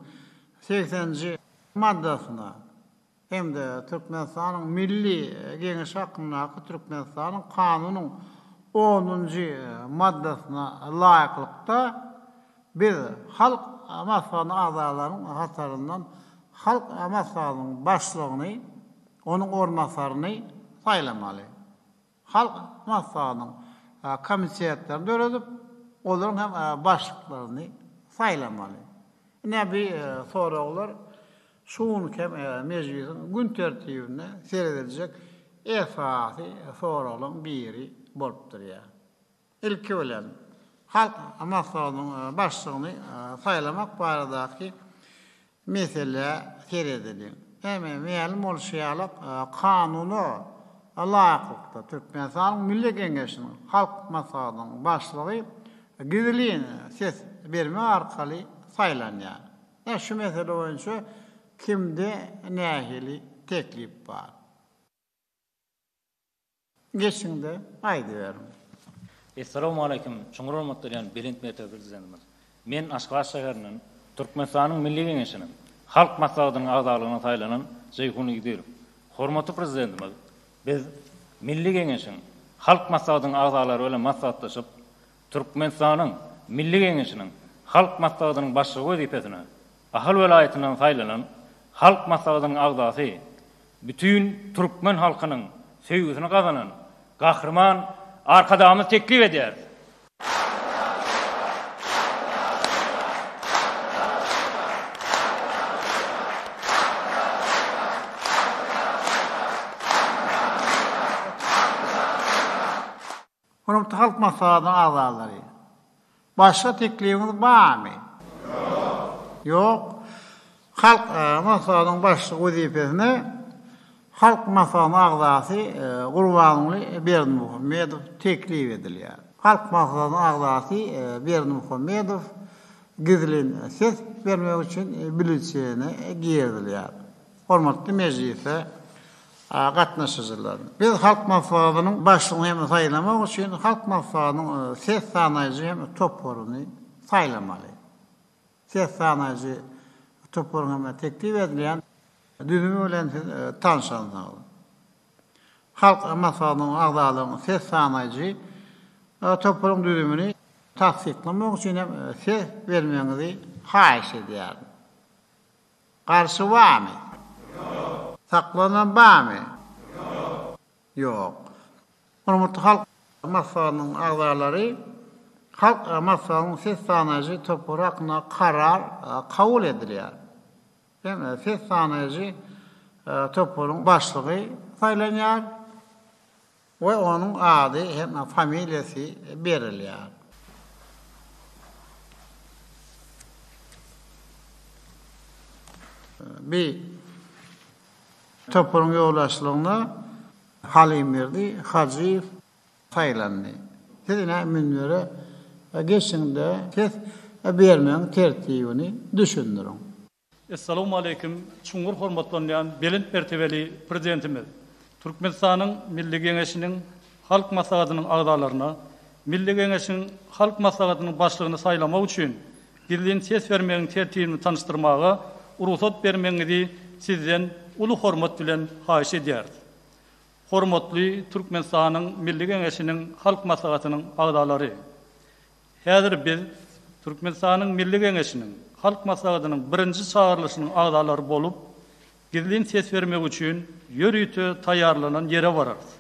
[SPEAKER 2] segseninji maddasyna. hem-de Türkmenistanyň Milli Geňeşi hakyndaky Türkmenistanyň Kanunyň onunjy maddasyna laýyklykda, biz Halk Maslahatynyň agzalarynyň hataryndan Halk Maslahatynyň Başlygyny, onuň orunbasaryny saýlamaly. Halk Maslahatynyň komitetlerini döredip, olaryň hem başlyklaryny saýlamaly. Ine bi soraglar şu günki hem mejlisiň gün tertibinde serediljek esasy soraglaryň biri bolup durýar. Ilki bilen, Halk Maslahatynyň Başlygyny saýlamak baradaky meselä seredeliň. Hemme mälim bolşy ýaly, kanuna laýyklykda, Türkmenistanyň Milli Geňeşiniň Halk Maslahatynyň Başlygy gizlin ses bermek arkaly saýlanýar. Ine, şu mesele boýunça kimde nähili teklip bar? Geçiňde aýdyberiň.
[SPEAKER 7] Essalawmaleýkim, çuňňur hormatlanýan belent mertebeli Prezidentimiz! Men Aşgabat şäherinden Türkmenistanyň Milli Geňeşiniň Halk Maslahatynyň agzalygyna saýlanan Jeýhun Igdirow. Hormatly Prezidentimiz, biz Milli Geňeşiň Halk Maslahatynyň agzalary bilen maslahatlaşyp, Türkmenistanyň Milli Geňeşiniň Halk Maslahatynyň Başlygy wezipesine Ahal welaýatyndan saýlanan Halk Maslahatynyň agzasy, bütin türkmen halkynyň söýgüsini gazanan Gahryman Arkadagymyzy teklip edýäris.
[SPEAKER 2] Hormatly Halk Maslahatynyň agzalary, başga teklibiňiz barmy? Ýok. Ýok. Halk Maslahatynyň başlygy wezipesine Halk Maslahatynyň agzasy Gurbanguly Berdimuhamedow teklip edilýär. Halk Maslahatynyň agzasy Berdimuhamedow gizlin ses bermek üçin býulletene girizilýär. Hormatly mejlise gatnaşyjylar! Biz Halk Maslahatynyň Başlygyny hem saýlamak üçin Halk Maslahatynyň ses sanaýjy hem toparyny saýlamaly. Ses sanaýjy toparyň hem teklip edilýän düzümi bilen siz tanşansyňyz. Halk Maslahatynyň agzalarynyň ses sanaýjy toparyň düzümini tassyklamak üçin hem ses bermegiňizi haýyş edýärin. Garşy barmy? Ýok. Saklanan barmy? Ýok. Ýok. Hormatly Halk Maslahatynyň agzalary Halk Maslahatynyň ses sanaýjy topary hakynda karar kabul edilýär. Hem ses sanaýjy toparyň başlygy saýlanýar. We onuň ady hem familiýasy berilýär. Bi toparyň ýolbaşçylygyna Halymberdi Hajyýew saýlandy. Siz ine münbere geçiň-de, ses bermegiň tertibini düşündiriň.
[SPEAKER 8] Essalawmaleýkim, çuňňur hormatlanýan belent mertebeli Prezidentimiz! Türkmenistanyň Milli Geňeşiniň Halk Maslahatynyň agzalaryna Milli Geňeşiň Halk Maslahatynyň Başlygyny saýlamak üçin gizlin ses bermegiň tertibini tanyşdyrmaga rugsat bermegiňizi Sizden uly hormat bilen haýyş edýäris. Hormatly Türkmenistanyň Milli Geňeşiniň Halk Maslahatynyň agzalary! Häzir biz Türkmenistanyň Milli Geňeşiniň Halk Maslahatynyň birinji çagyrylyşynyň agzalary bolup, gizlin ses bermek üçin ýörite taýýarlanan ýere bararys.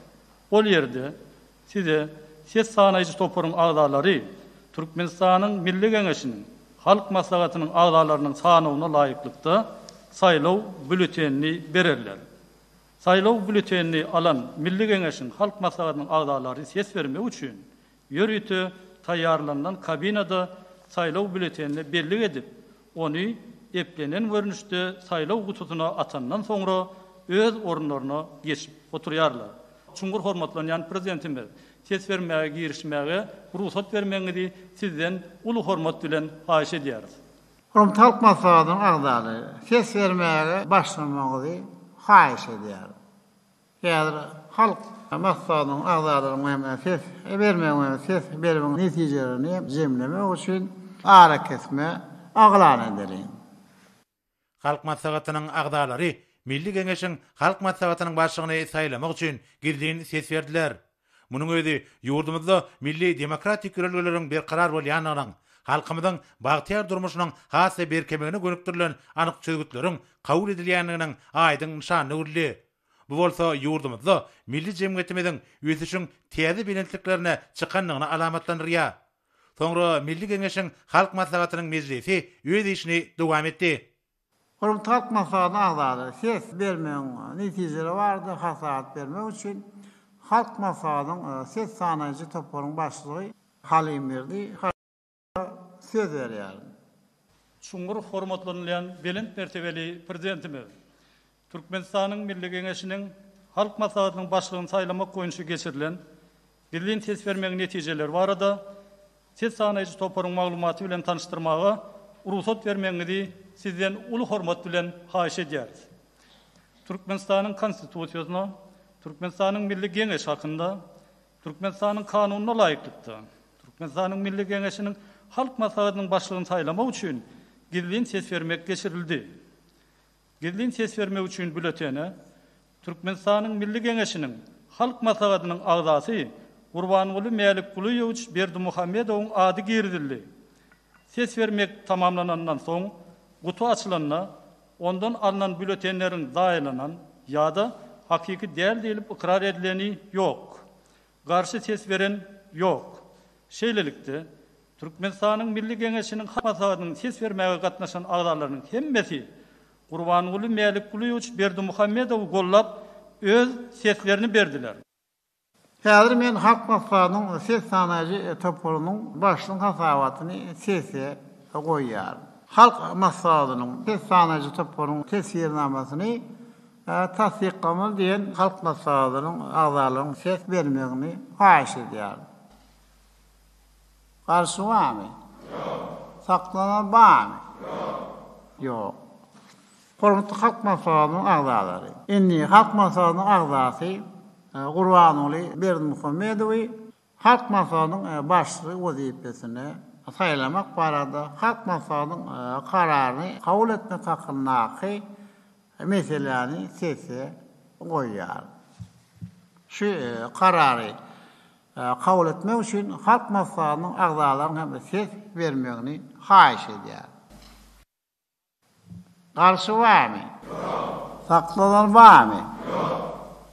[SPEAKER 8] Ol ýerde size ses sanaýjy toparyň agzalary Türkmenistanyň Milli Geňeşiniň Halk Maslahatynyň agzalarynyň sanawyna laýyklykda saýlaw býulletenini bererler. Saýlaw býulletenini alan Milli Geňeşiň Halk Maslahatynyň agzalary ses bermek üçin Ýörite taýýarlanylan kabinada saýlaw býulletenine bellik edip, ony eplenen görnüşde saýlaw gutusyna atandan soňra öz orunlaryna geçip oturýarlar. Çuňňur hormatlanýan Prezidentimiz, ses bermäge girişmäge rugsat bermegiňizi Sizden uly hormat bilen haýyş edýäris.
[SPEAKER 2] Hormatly Halk Maslahatynyň agzalary, ses bermäge başlamagyňyzy haýyş edýärin. Häzir Halk Maslahatynyň agzalarynyň hem ses bermegiň we ses bermegiň netijelerini jemlemek üçin arakesme yglan edeliň.
[SPEAKER 4] Halk Maslahatynyň agzalary. Milli Geňeşiň Halk Maslahatynyň Başlygyny saýlamak üçin gizlin ses berdiler. Munuň özi ýurdumyzda milli demokratik ýörelgeleriň berkarar bolýandygynyň, halkymyzyň bagtyýar durmuşynyň has-da berkemegine gönükdirilen anyk çözgütleriň kabul edilýändiginiň aýdyň nyşanyna öwrüldi. Bu bolsa ýurdumyzda milli jemgyýetimiziň ösüşiň täze belentliklerine çykandygyny alamatlandyrýar. Soňra Milli Geňeşiň Halk Maslahatynyň mejlisi öz işini dowam etdi.
[SPEAKER 2] Hormatly Halk Maslahatynyň agzalary, ses bermegiň netijeleri barada hasabat bermek üçin Halk Maslahatynyň ses sanaýjy toparyň başlygy Halymberdi Halymowa söz berýärin.
[SPEAKER 8] Çuňňur hormatlanylýan belent mertebeli Prezidentimiz, Türkmenistanyň Milli Geňeşiniň Halk Maslahatynyň Başlygyny saýlamak boýunça geçirilen gizlin ses bermegiň netijeleri barada Ses sanaýjy toparyň maglumaty bilen tanyşdyrmaga rugsat bermegiňizi Sizden uly hormat bilen haýyş edýäris. Türkmenistanyň Konstitusiýasyna, Türkmenistanyň Milli Geňeşi hakynda Türkmenistanyň Kanunyna laýyklykda, Türkmenistanyň Milli Geňeşiniň Halk Maslahatynyň Başlygyny saýlamak üçin gizlin ses bermek geçirildi. Gizlin ses bermek üçin býulletene Türkmenistanyň Milli Geňeşiniň Halk Maslahatynyň agzasy Gurbanguly Mälikgulyýewiç Berdimuhamedowyň ady girizildi. Ses bermek tamamlanandan soň, guty açylanda, ondan alnan býulletenleriň zaýalanan ýa-da hakyky däl diýlip ykrar edileni ýok. Garşy ses beren ýok. Şeýlelikde, Türkmenistanyň Milli Geňeşiniň Halk Maslahatynyň ses bermäge gatnaşan agzalarynyň hemmesi Gurbanguly Mälikgulyýewiç Berdimuhamedowy gollap, öz seslerini berdiler.
[SPEAKER 2] Häzir men Halk Maslahatynyň ses sanaýjy toparynyň başlygyň hasabatyny sese goýýaryn. Halk Maslahatynyň ses sanaýjy toparynyň teswirnamasyny tassyklamaly diýen Halk Maslahatynyň agzalarynyň ses bermegini haýyş edýärin. Garşy barmy? Ýok. Saklanan barmy? Ýok. Ýok. Hormatly Halk Maslahatynyň agzalary! Indi Halk Maslahatynyň agzasy Gurbanguly Berdimuhamedowy Halk Maslahatynyň Başlygy wezipesine saýlamak barada Halk Maslahatynyň Kararyny kabul etmek hakyndaky meseläni sese goýýaryn. Şu Karary kabul etmek üçin Halk Maslahatynyň agzalarynyň hem ses bermegini haýyş edýärin. Garşy barmy? Ýok. Saklanan barmy? Ýok.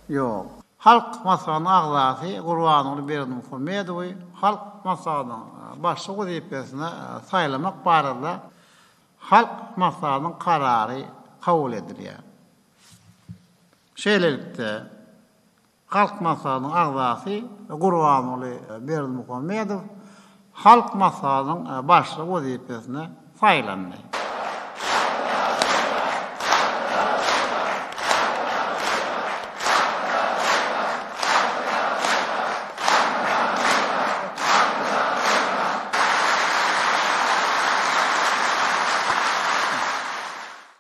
[SPEAKER 2] Ýok. Halk Maslahatynyň agzasy Gurbanguly Berdimuhamedowy Halk Maslahatynyň Başlygy wezipesine saýlamak barada Halk Maslahatynyň Karary kabul edilýär. Şeýlelikde, Halk Maslahatynyň agzasy Gurbanguly Berdimuhamedow Halk Maslahatynyň Başlygy wezipesine saýlandy.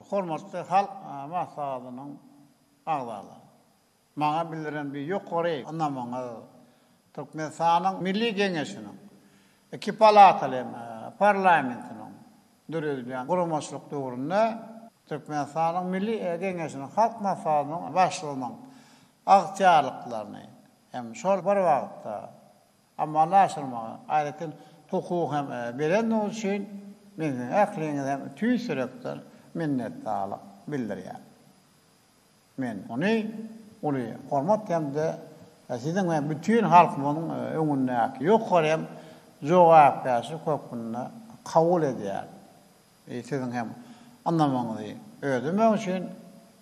[SPEAKER 2] Hormatly Halk Maslahatynyň agzalary! Maňa bildiren bu ýokary ynamyňyz Türkmenistanyň Milli Geňeşiniň iki palataly parlamentiniň döredilýän guramaçylyk döwründe Türkmenistanyň Milli Geňeşiniň Halk Maslahatynyň Başlygynyň ygtyýarlyklaryny hem şol bir wagtda amala aşyrmaga aýratyn hukuk hem berendigi üçin men siziň ähliňize hem tüýs ýürekden minnetdarlyk bildirýän. Men muny uly hormat hem-de siziň we bütin halkymyzyň öňündäki ýokary hem jogapkärçilik hökmünde kabul edýärin. Siziň hem ynamyňyzy ödemek üçin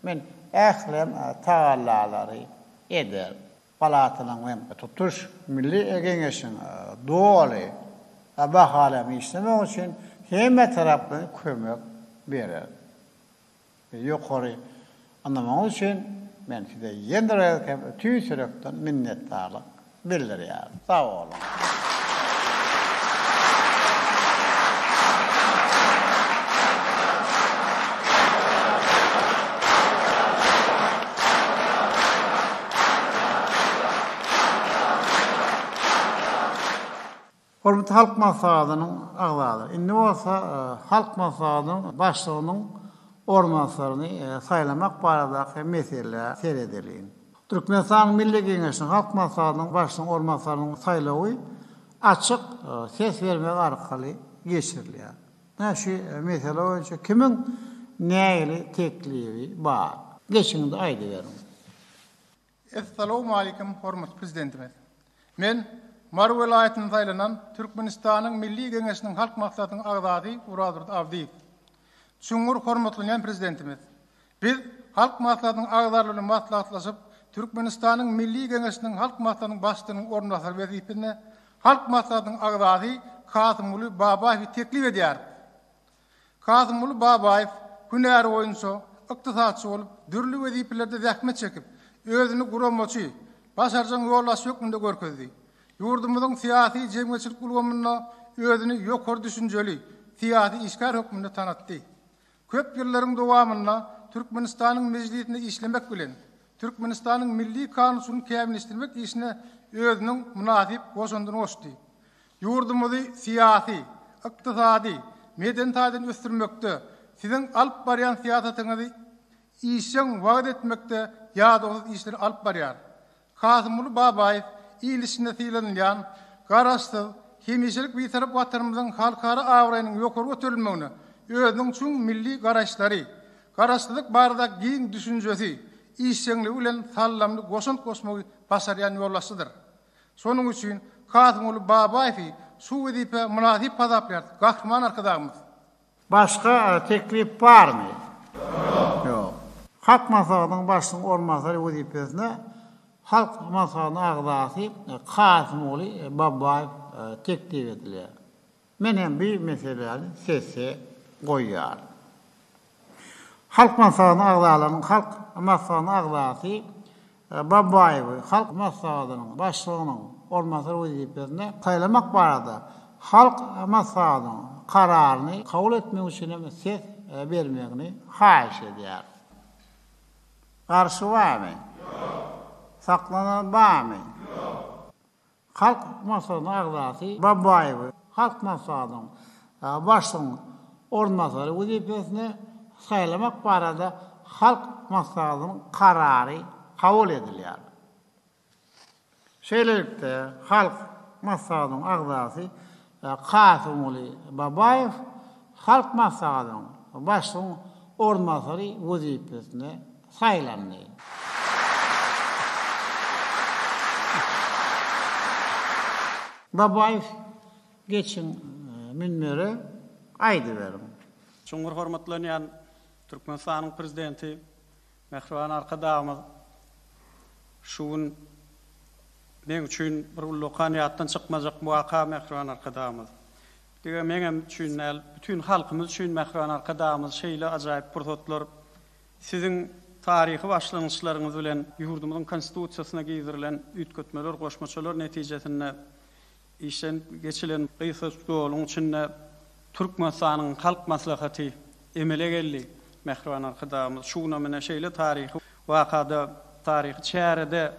[SPEAKER 2] men ähli hem tagallalary ederin. Palatanyň hem tutuş Milli Geňeşiň doly bahaly hem işlemegi üçin hemmetaraplaýyn kömek bererin. Ýokary ynamyňyz üçin men size ýene bir gezek hem tüýs ýürekden minnetdarlyk bildirýärin. Sag boluň! Hormatly Halk Maslahatynyň agzalary, indi bolsa Halk Maslahatynyň Başlygynyň. orunbasaryny saýlamak baradaky meselä seredeliň. Türkmenistanyň Milli Geňeşiniň Halk Maslahatynyň Başlygynyň orunbasarynyň saýlawy açyk ses bermek arkaly geçirilýär. Ine şu mesele boýunça kimiň nähili teklibi bar? Geçiň-de aýdyberiň.
[SPEAKER 9] Essalawmalikim hormatly Prezidentimiz. Men Mary welaýatyndan saýlanan Türkmenistanyň Milli Geňeşiniň Halk Maslahatynyň agzasy Orazdurdy Abdyýew. Çuňňur hormatlanýan Prezidentimiz, biz Halk Maslahatynyň agzalary bilen maslahatlaşyp, Türkmenistanyň Milli Geňeşiniň Halk Maslahatynyň Başlygynyň orunbasary wezipesine Halk Maslahatynyň agzasy Kasymguly Babaýewi teklip edýäris. Kasymguly Babaýew hünäri boýunça ykdysatçy bolup, dürli wezipelerde zähmet çekip, özüni guramaçy, başarjaň ýolbaşçy hökmünde görkezdi. Ýurdumyzyň syýasy-jemgyýetçilik ulgamynda özüni ýokary düşünjeli syýasy işgär hökmünde tanatdy. Köp ýyllaryň dowamynda Türkmenistanyň Mejlisinde işlemek bilen, Türkmenistanyň milli kanunçylygyny kämilleşdirmek işine özüniň mynasyp goşandyny goşdy. Ýurdumyzy syýasy, ykdysady, medeni taýdan ösdürmekde, siziň alyp barýan syýasatyňyzy işjeň wagyz etmekde ýadawsyz işleri alyp barýar. Kasymguly Babaýew il içinde sylanylýan Garaşsyz, hemişelik Bitarap Watanymyzyň halkara abraýynyň ýokary göterilmegine özüniň çuň milli garaýyşlary, Garaşsyzlyk barada giň düşünjesi, işjeňligi bilen saldamly goşant goşmagy başarýan ýolbaşçydyr. Şonuň üçin Kasymguly Babaýewi şu wezipä mynasyp hasaplaýarys, Gahryman Arkadagymyz.
[SPEAKER 2] Başga teklip barmy? Ýok. Halk Maslahatynyň Başlygynyň orunbasary wezipesine Halk Maslahatynyň agzasy Kasymguly Babaýew teklip edilýär. Men hem bu meseläni sese goýýaryn. Halk Maslahatynyň agzalarynyň Halk Maslahatynyň agzasy Babaýewi Halk Maslahatynyň Başlygynyň orunbasary wezipesine saýlamak barada Halk Maslahatynyň Kararyny kabul etmek üçin hem ses bermegini haýyş edýäris. Garşy barmy? Ýok. Saklanan barmy? Ýok. Halk Maslahatynyň agzasy Babaýewi Halk Maslahatynyň Başlygynyň orunbasary wezipesine saýlamak barada Halk Maslahatynyň Karary kabul edilýär. Şeýlelikde, Halk Maslahatynyň agzasy Kasymguly Babaýew Halk Maslahatynyň Başlygynyň orunbasary wezipesine saýlandy. Babaýew geçiň münbere aýdyberiň.
[SPEAKER 10] Çuňňur hormatlanýan Türkmenistanyň Prezidenti mähriban Arkadagymyz şu gün meň üçin bir ullakan ýatdan çykmajak waka mähriban Arkadagymyz. Diňe meňem üçin däl, bütin halkymyz üçin mähriban Arkadagymyz şeýle ajaýyp pursatlar Siziň taryhy başlangyçlaryňyz bilen ýurdumyzyň Konstitusiýasyna gizirilen üýtgetmeler, goşmaçalar netijesinde işlenip geçilen gysgajyk ýoluň içinde Türkmenistanyň Halk Maslahaty emele geldi. Mähriban Arkadagymyz, şu günem ine şeýle taryhy wakada, taryhy çärede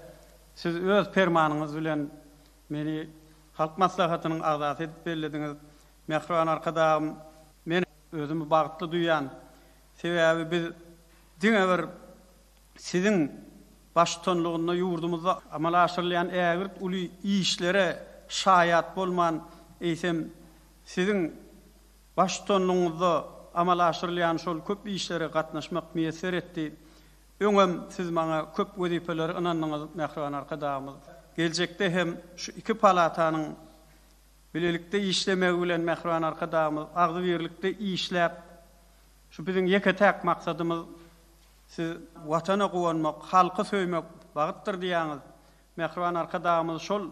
[SPEAKER 10] Siz öz Permanyňyz bilen meni Halk Maslahatynyň agzasy edip bellediňiz. Mähriban Arkadagym, men özümi bagtly duýýan. Sebäbi biz diňe bir Siziň baştutanlygynda ýurdumyzda amala aşyrylýan ägirt uly işlere şaýat bolman, eýsem, Siziň baştutanlygyňyzda amala aşyrylýan şol köp işlere gatnaşmak miýesser etdi. Öňem Siz maňa köp wezipeleri ynandyňyz, mähriban Arkadagymyz. Geljekde hem şu iki palatanyň bilelikde işlemegi bilen, mähriban Arkadagymyz, agzybirlikde işläp, Şu biziň ýeke-täk maksadymyz siz Watana guwanmak, halky söýmek bagtdyr diýýäňiz. Mähriban Arkadagymyz şol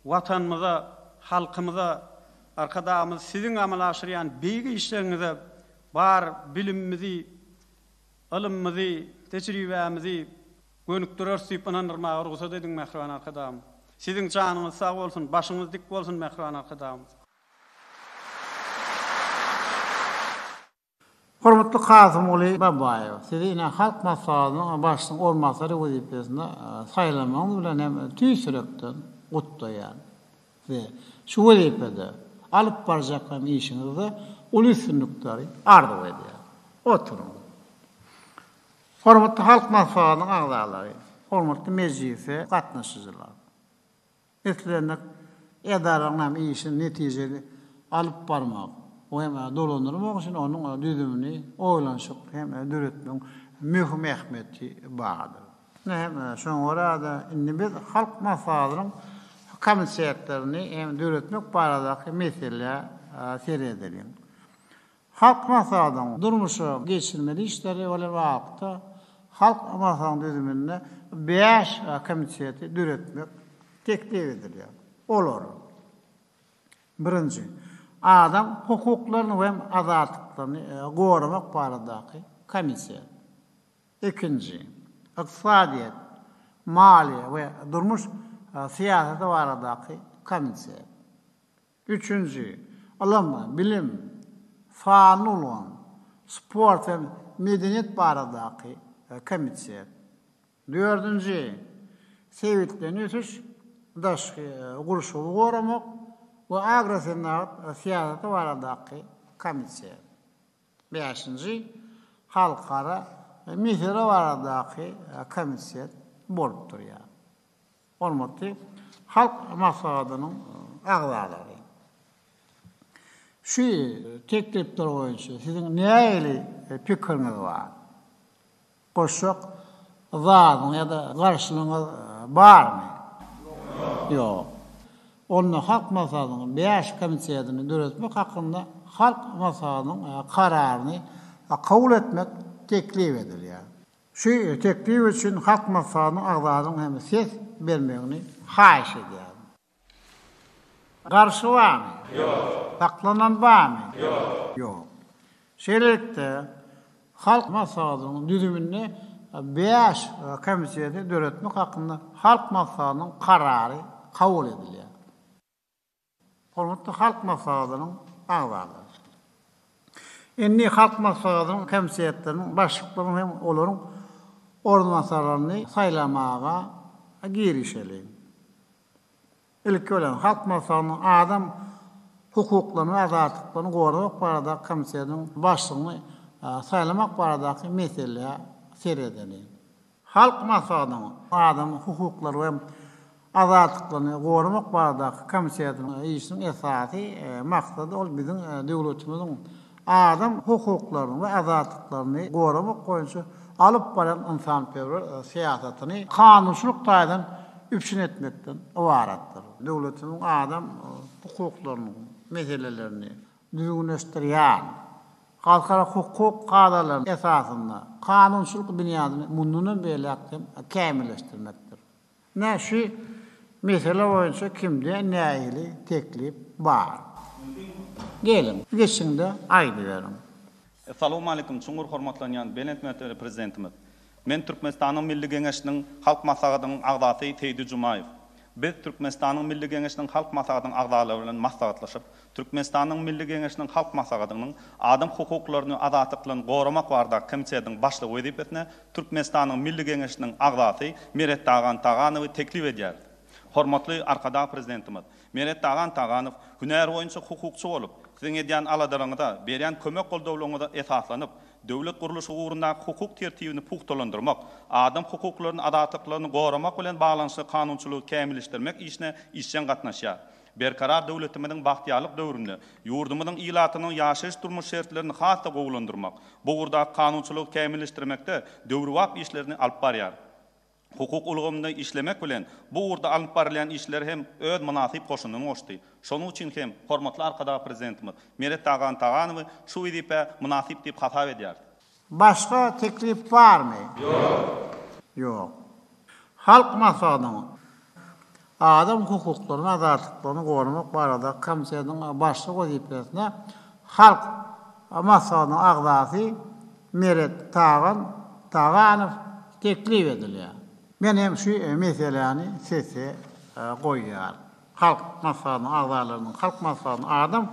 [SPEAKER 10] Watanymyza, halkymyza, Arkadagymyz siziň amala aşyrýan beýik işleriňize bar bilimimizi, ylymymyzy, tejribämizi gönükdireris diýip ynandyrmaga rugsat ediň mähriban Arkadagym. Siziň janyňyz sag bolsun, başyňyz dik bolsun mähriban Arkadagymyz.
[SPEAKER 2] Hormatly Kasymguly Babaýew, sizi ine Halk Maslahatynyň Başlygynyň orunbasary wezipesine saýlamagyňyz bilen hem tüýs ýürekden gutlaýan. Size şu wezipede alyp barjak hem işiňizde uly üstünlikleri arzuw edýän. Oturyň. Hormatly Halk Maslahatynyň agzalary, hormatly mejlise gatnaşyjylar! Islendik edaranyň hem işini netijeli alyp barmak we hem dolandyrmak üçin onuň düzümini oýlanyşykly hem döretmegiň möhüm ähmiýeti bardyr. Ine hem şoňa görä-de indi biz Halk Maslahatynyň komitetlerini hem döretmek baradaky meselä seredeliň. Halk Maslahatynyň durmuşa geçirmeli işleri bilen baglylykda, Halk Maslahatynyň düzüminde bäş komiteti döretmek teklip edilýär. Olar, birinji, adam hukuklaryny we azatlyklaryny goramak baradaky komitet, ikinji, ykdysadyýet, maliýe we durmuş syýasaty baradaky komitet, Üçünji, ylym, bilim, sanly ulgam, sport hem medeniýet baradaky komitet. Dördünji, sebitleýin ösüş, daşky gurşawy goramak we agrosenagat syýasaty baradaky komitet. Bäşinji, halkara mesele baradaky komitet bolup durýar. Hormatly Halk Maslahatynyň agzalary! Şu teklipler boýunça siziň nähili pikiriňiz bar? Goşjak zadyňyz ýa-da garşylygyňyz barmy? Ýok. Onda Halk Maslahatynyň bäş komitetini döretmek hakynda Halk Maslahatynyň Kararyny kabul etmek teklip edilýär. Şu teklip üçin Halk Maslahatynyň agzasynyň hem ses bermegini haýyş edýärin. Garşy barmy?
[SPEAKER 6] Ýok.
[SPEAKER 2] Saklanan barmy?
[SPEAKER 6] Ýok.
[SPEAKER 2] Ýok. Şeýlelikde, Halk Maslahatynyň düzüminde bäş komiteti döretmek hakynda Halk Maslahatynyň Karary kabul edilýär. Hormatly Halk Maslahatynyň agzalary! Indi Halk Maslahatynyň komitetleriniň başlyklaryny hem olaryň orunbasarlaryny saýlamaga girişeliň. Ilki bilen, Halk Maslahatynyň Adam hukuklaryny we azatlyklaryny goramak baradaky komitetiniň başlygyny saýlamak baradaky meselä seredeliň. Halk Maslahatynyň Adam hukuklary we azatlyklaryny goramak baradaky komitetiniň işiniň esasy maksady ol biziň döwletimiziň adam hukuklaryny we azatlyklaryny goramak boýunça alyp barýan ynsanperwer syýasatyny kanunçylyk taýdan üpjün etmekden ybaratdyr. Döwletimiziň adam hukuklarynyň meselelerini düzgünleşdirýän halkara hukuk kadalary esasynda kanunçylyk binýadyny mundanam beýläk hem kämilleşdirmekdir. Ine, şu mesele boýunça kimde nähili teklip bar? Geliň, geçiň-de aýdyberiň.
[SPEAKER 11] Essalawmaleýkum, çuňňur hormatlanýan belent mertebeli Prezidentimiz! Men Türkmenistanyň Milli Geňeşiniň Halk Maslahatynyň agzasy Seýdi Jumaýew. Biz Türkmenistanyň Milli Geňeşiniň Halk Maslahatynyň agzalary bilen maslahatlaşyp, Türkmenistanyň Milli Geňeşiniň Halk Maslahatynyň Adam hukuklaryny we azatlyklaryny goramak baradaky komitetiniň başlygy wezipesine Türkmenistanyň Milli Geňeşiniň agzasy Merettagan Taganowy teklip edýäris. Hormatly Arkadag Prezidentimiz! Merettagan Taganow hünäri boýunça hukukçy bolup, siziň edýän aladalaryňyza, berýän kömek-goldawlaryňyza esaslanyp, döwlet gurluşygy ugrundaky hukuk tertibini pugtalandyrmak, adam hukuklaryny, azatlyklaryny goramak bilen baglanyşykly kanunçylygy kämilleşdirmek işine işjeň gatnaşýar. Berkarar döwletimiziň bagtyýarlyk döwründe ýurdumyzyň ilatynyň ýaşaýyş-durmuş şertlerini has-da gowulandyrmak, bu ugurdaky kanunçylygy kämilleşdirmekde döwrebap işlerini alyp barýar. Hukuk ulgamynda işlemek bilen, bu ugurda alnyp barylýan işlere hem öz mynasyp goşandyny goşdy. Şonuň üçin hem hormatly Arkadag Prezidentimiz Meret Tagan Taganowy şu wezipä mynasyp diýip hasap edýäris.
[SPEAKER 2] Başga teklip barmy?
[SPEAKER 6] Ýok.
[SPEAKER 2] Ýok. Halk Maslahatynyň Adam hukuklaryny, azatlyklaryny goramak baradaky komitetiniň başlygy wezipesine Halk Maslahatynyň agzasy Meret Tagan Taganow teklip edilýär. Men hem şu meseläni sese goýýaryn. Halk Maslahatynyň agzalarynyň Halk Maslahatynyň Adam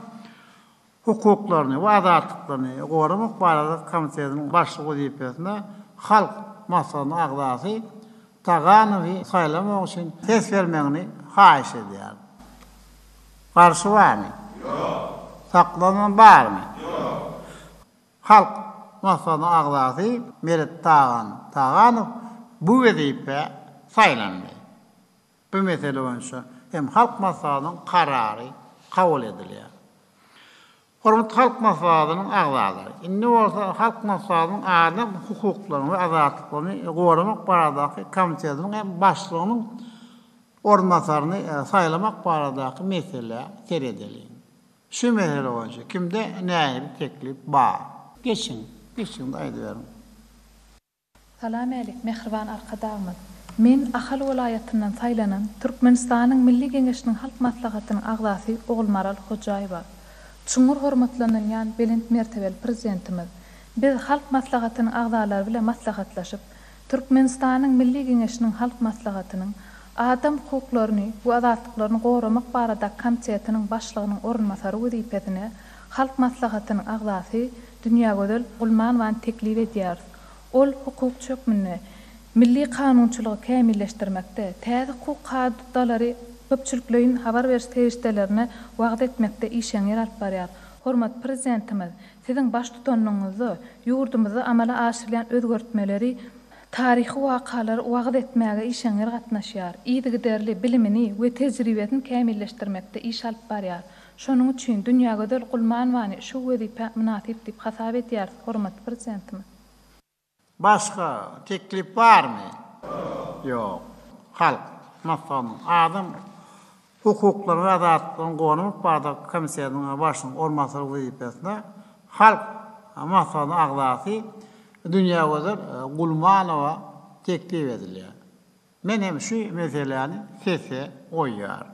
[SPEAKER 2] hukuklaryny we azatlyklaryny goramak baradaky komitetiniň başlygy wezipesine Halk Maslahatynyň agzasy Taganowy saýlamak üçin ses bermegini haýyş edýärin. Garşy barmy?
[SPEAKER 6] Ýok.
[SPEAKER 2] Saklanan barmy?
[SPEAKER 6] Ýok.
[SPEAKER 2] Halk. Maslahatynyň agzasy Meret Tagan Taganow bu wezipä saýlandy. Bu mesele boýunça hem Halk Maslahatynyň karary kabul edilýär. Hormatly Halk Maslahatynyň agzalary! Indi bolsa Halk Maslahatynyň Adam hukuklaryny we azatlyklaryny goramak baradaky komitetiniň hem başlygynyň orunbasaryny saýlamak baradaky meselä seredeliň. Şu mesele boýunça kimde nähili teklip bar? Geçiň, geçiň-de aýdyberiň.
[SPEAKER 12] Salamälik, mähriban Arkadagymyz! Men Ahal welaýatyndan saýlanan Türkmenistanyň Milli Geňeşiniň Halk Maslahatynyň agzasy Ogulmaral Hojaýewa. Çuňňur hormatlanylýan belent mertebeli Prezidentimiz, biz Halk Maslahatynyň agzalary bilen maslahatlaşyp, Türkmenistanyň Milli Geňeşiniň Halk Maslahatynyň Adam hukuklaryny we azatlyklaryny goramak baradaky komitetiniň başlygynyň orunbasary wezipesine Halk Maslahatynyň agzasy Dünýägözel Gulmanowany teklip edýäris. Ol hukukçy hökmünde milli kanunçylygy kämilleşdirmekde, täze hukuk kadalary köpçülikleýin habar beriş serişdelerine wagyz etmekde işeňňir alyp barýar. Hormatly Prezidentimiz, Siziň baştutanlygyňyzda ýurdumyzda amala aşyrylýan özgertmeleri, taryhy wakalary wagyz etmäge işeňňir gatnaşýar, yzygiderli bilimini we tejribesini kämilleşdirmekde iş alyp barýar. Şonuň üçin Dünýägözel Gulmanowany şu wezipä mynasyp diýip hasap edýäris, hormatly Prezidentimiz.
[SPEAKER 2] Başga teklip barmy? Ýok. Halk Maslahatynyň Adam hukuklary we azatlyklaryny goramak baradaky komitetiniň başlygynyň orunbasary wezipesine Halk Maslahatynyň agzasy Dünýägözel Gulmanowa teklip edilýär. Men hem şu meseläni sese goýýaryn.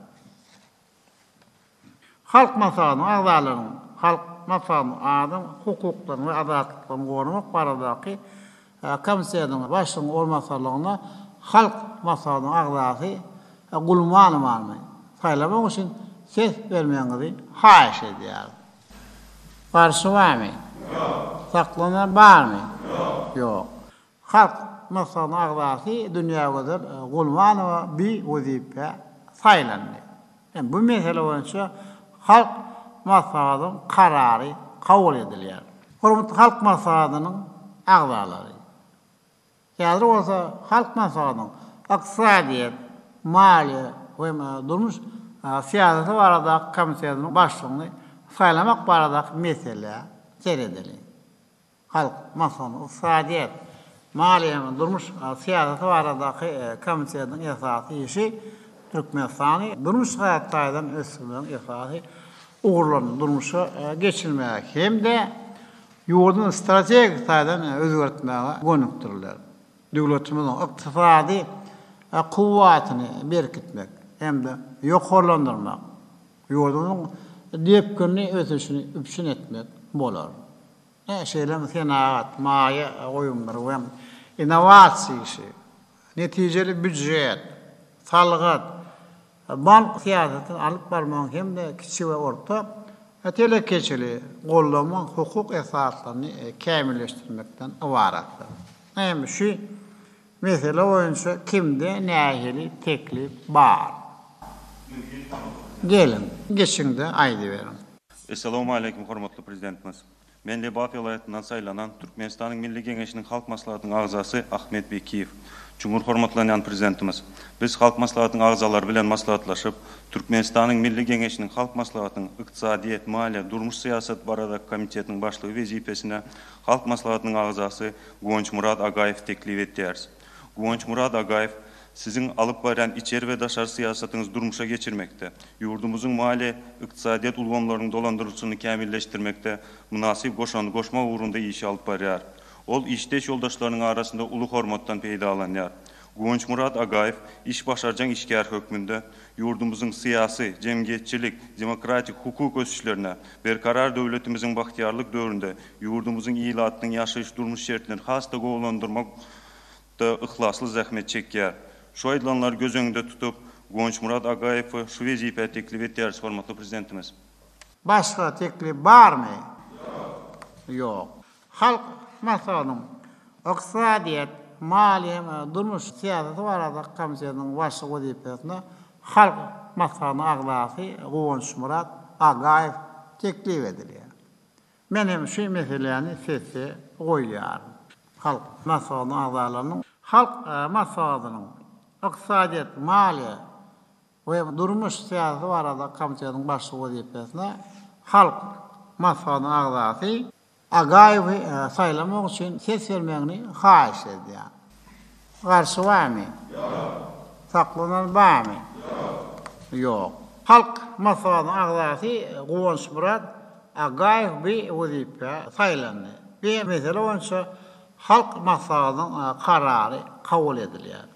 [SPEAKER 2] Halk Maslahatynyň agzalarynyň Halk Maslahatynyň adam hukuklaryny we azatlyklaryny goramak baradaky komitetiniň başlygynyň orunbasarlygyna Halk Maslahatynyň agzasy Gulmanowany saýlamak üçin ses bermegiňizi haýyş edýäris. Garşy barmy? Ýok. Saklanan barmy? Ýok. Ýok. Halk Maslahatynyň agzasy Dünýägözel Gulmanowa bi wezipä saýlandy. Hem bu mesele boýunça Halk Maslahatynyň karary kabul edilýär. Hormatly Halk Maslahatynyň agzalary! Häzir bolsa Halk Maslahatynyň Ykdysadyýet, maliýe we durmuş syýasaty baradaky komitetiniň başlygyny saýlamak baradaky meselä seredeliň. Halk Maslahatynyň Ykdysadyýet, maliýe we durmuş syýasaty baradaky komitetiniň esasy işi Türkmenistany durmuş taýdan ösdürmegiň esasy ugurlaryny durmuşa geçirmäge hem-de ýurduny strategik taýdan özgertmäge gönükdiriler. Döwletimiziň ykdysady kuwwatyny berkitmek hem-de ýokarlandyrmak, ýurdumyzyň depginli ösüşini üpjün etmek bolar. Şeýle hem senagat, maýa goýumlary we innowasiýa işi, netijeli býujet, salgyt, bank syýasatyny alyp barmagyň hem-de kiçi we orta telekeçiligi goldamagyň hukuk esaslaryny kämilleşdirmekden ybaratdyr. Hem şu mesele boýunça kimde nähili teklip bar? Geliň, geçiň-de aýdyberiň.
[SPEAKER 13] Essalawmaleýkim hormatly Prezidentimiz. Men Lebap welaýatyndan saýlanan Türkmenistanyň Milli Geňeşiniň Halk Maslahatynyň agzasy Ahmet Bekiýew. Çuňňur hormatlanýan Prezidentimiz, biz Halk Maslahatynyň agzalary bilen maslahatlaşyp, Türkmenistanyň Milli Geňeşiniň Halk Maslahatynyň Ykdysadyýet, maliýe, durmuş syýasaty baradaky komitetiniň başlygy wezipesine Halk Maslahatynyň agzasy Guwançmyrat Agaýewi teklip etýäris. Guwançmyrat Agaýew Siziň alyp barýan içeri we daşary syýasatyňyzy durmuşa geçirmekde, ýurdumyzyň maliýe, ykdysadyýet ulgamlarynyň dolandyrylyşyny kämilleşdirmekde mynasyp goşandy goşmak ugrunda işi alyp barýar. Ol işdeş ýoldaşlarynyň arasynda uly hormatdan peýdalanýar. Guwançmyrat Agaýew iş başarjaň işgär hökmünde ýurdumyzyň syýasy, jemgyýetçilik, demokratik, hukuk ösüşlerine, Berkarar döwletimiziň bagtyýarlyk döwründe ýurdumyzyň ilatynyň ýaşaýyş-durmuş şertlerini has-da gowulandyrmak da yhlasly zähmet çekýär. Şu aýdylanlary göz öňünde tutup, Guwançmyrat Agaýewi şu wezipä teklip etýäris, hormatly Prezidentimiz.
[SPEAKER 2] Başga teklip barmy? Ýok. Halk Maslahatynyň Ykdysadyýet, maliýe we durmuş syýasaty baradaky komitetiniň başlygy wezipesine Halk Maslahatynyň agzasy Guwançmyrat Agaýew teklip edilýär. Men hem şu meseläni sese goýýaryn. Halk Maslahatynyň agzalarynyň Halk Maslahatynyň Ykdysadyýet, maliýe we durmuş syýasaty barada komitetiň başlygy wezipesine Halk Maslahatynyň agzasy Agaýewi saýlamak üçin ses bermegini haýyş edýän. Garşy barmy? Ýok. Saklanan barmy? Ýok. Ýok. Halk Maslahatynyň agzasy Guwançmyrat Agaýew bu wezipä saýlandy. Bu mesele boýunça Halk Maslahatynyň karary kabul edilýär.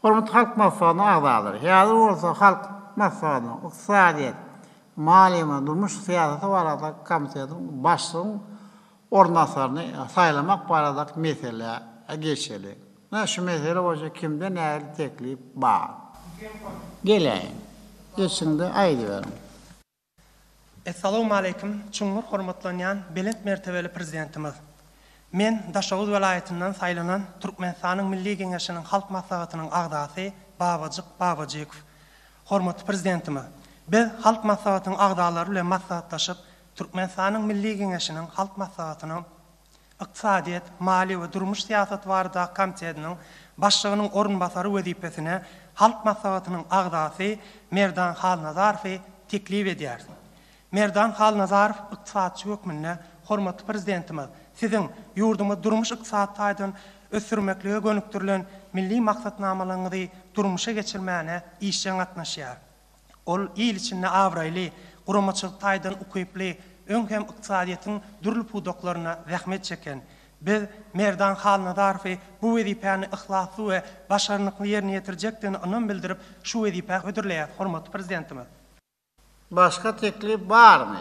[SPEAKER 2] Hormatly Halk Maslahatynyň agzalary, häzir bolsa Halk Maslahatynyň Ykdysadyýet, maliýe we durmuş syýasaty baradaky komitetiň başlygyň orunbasaryny saýlamak baradaky meselä geçeli. Ine, şu mesele boýunça kimde nähili teklip bar? Geläýiň. Geçiň-de aýdyberiň.
[SPEAKER 14] Essalawmaleýkim çuňňur hormatlanýan belent mertebeli Prezidentimiz! Men Daşoguz welaýatyndan saýlanan Türkmenistanyň Milli Geňeşiniň Halk Maslahatynyň agzasy Babajyk Babajykow. Hormatly Prezidentimiz, biz Halk Maslahatynyň agzalary bilen maslahatlaşyp, Türkmenistanyň Milli Geňeşiniň Halk Maslahatynyň Ykdysadyýet, maliýe we durmuş syýasaty baradaky komitetiniň başlygynyň orunbasary wezipesine Halk Maslahatynyň agzasy Merdan Halnazarowy teklip edýäris. Merdan Halnazarow ykdysatçy hökmünde hormatly Prezidentimiz, Siziň ýurdumyzy durmuş-ykdysady taýdan ösdürmeklige gönükdirilen milli maksatnamalaryňyzy durmuşa geçirmäne işjeň gatnaşýar. Ol il içinde abraýly, guramaçylyk taýdan ukyply, öň hem ykdysadyýetiň dürli pudaklarynda zähmet çeken. Biz Merdan Halnazarowy bu wezipäni yhlasly we başarnykly ýerine ýetirjekdigine ynam bildirip, şu wezipä hödürleýäris, hormatly Prezidentimiz.
[SPEAKER 2] Başga teklip barmy?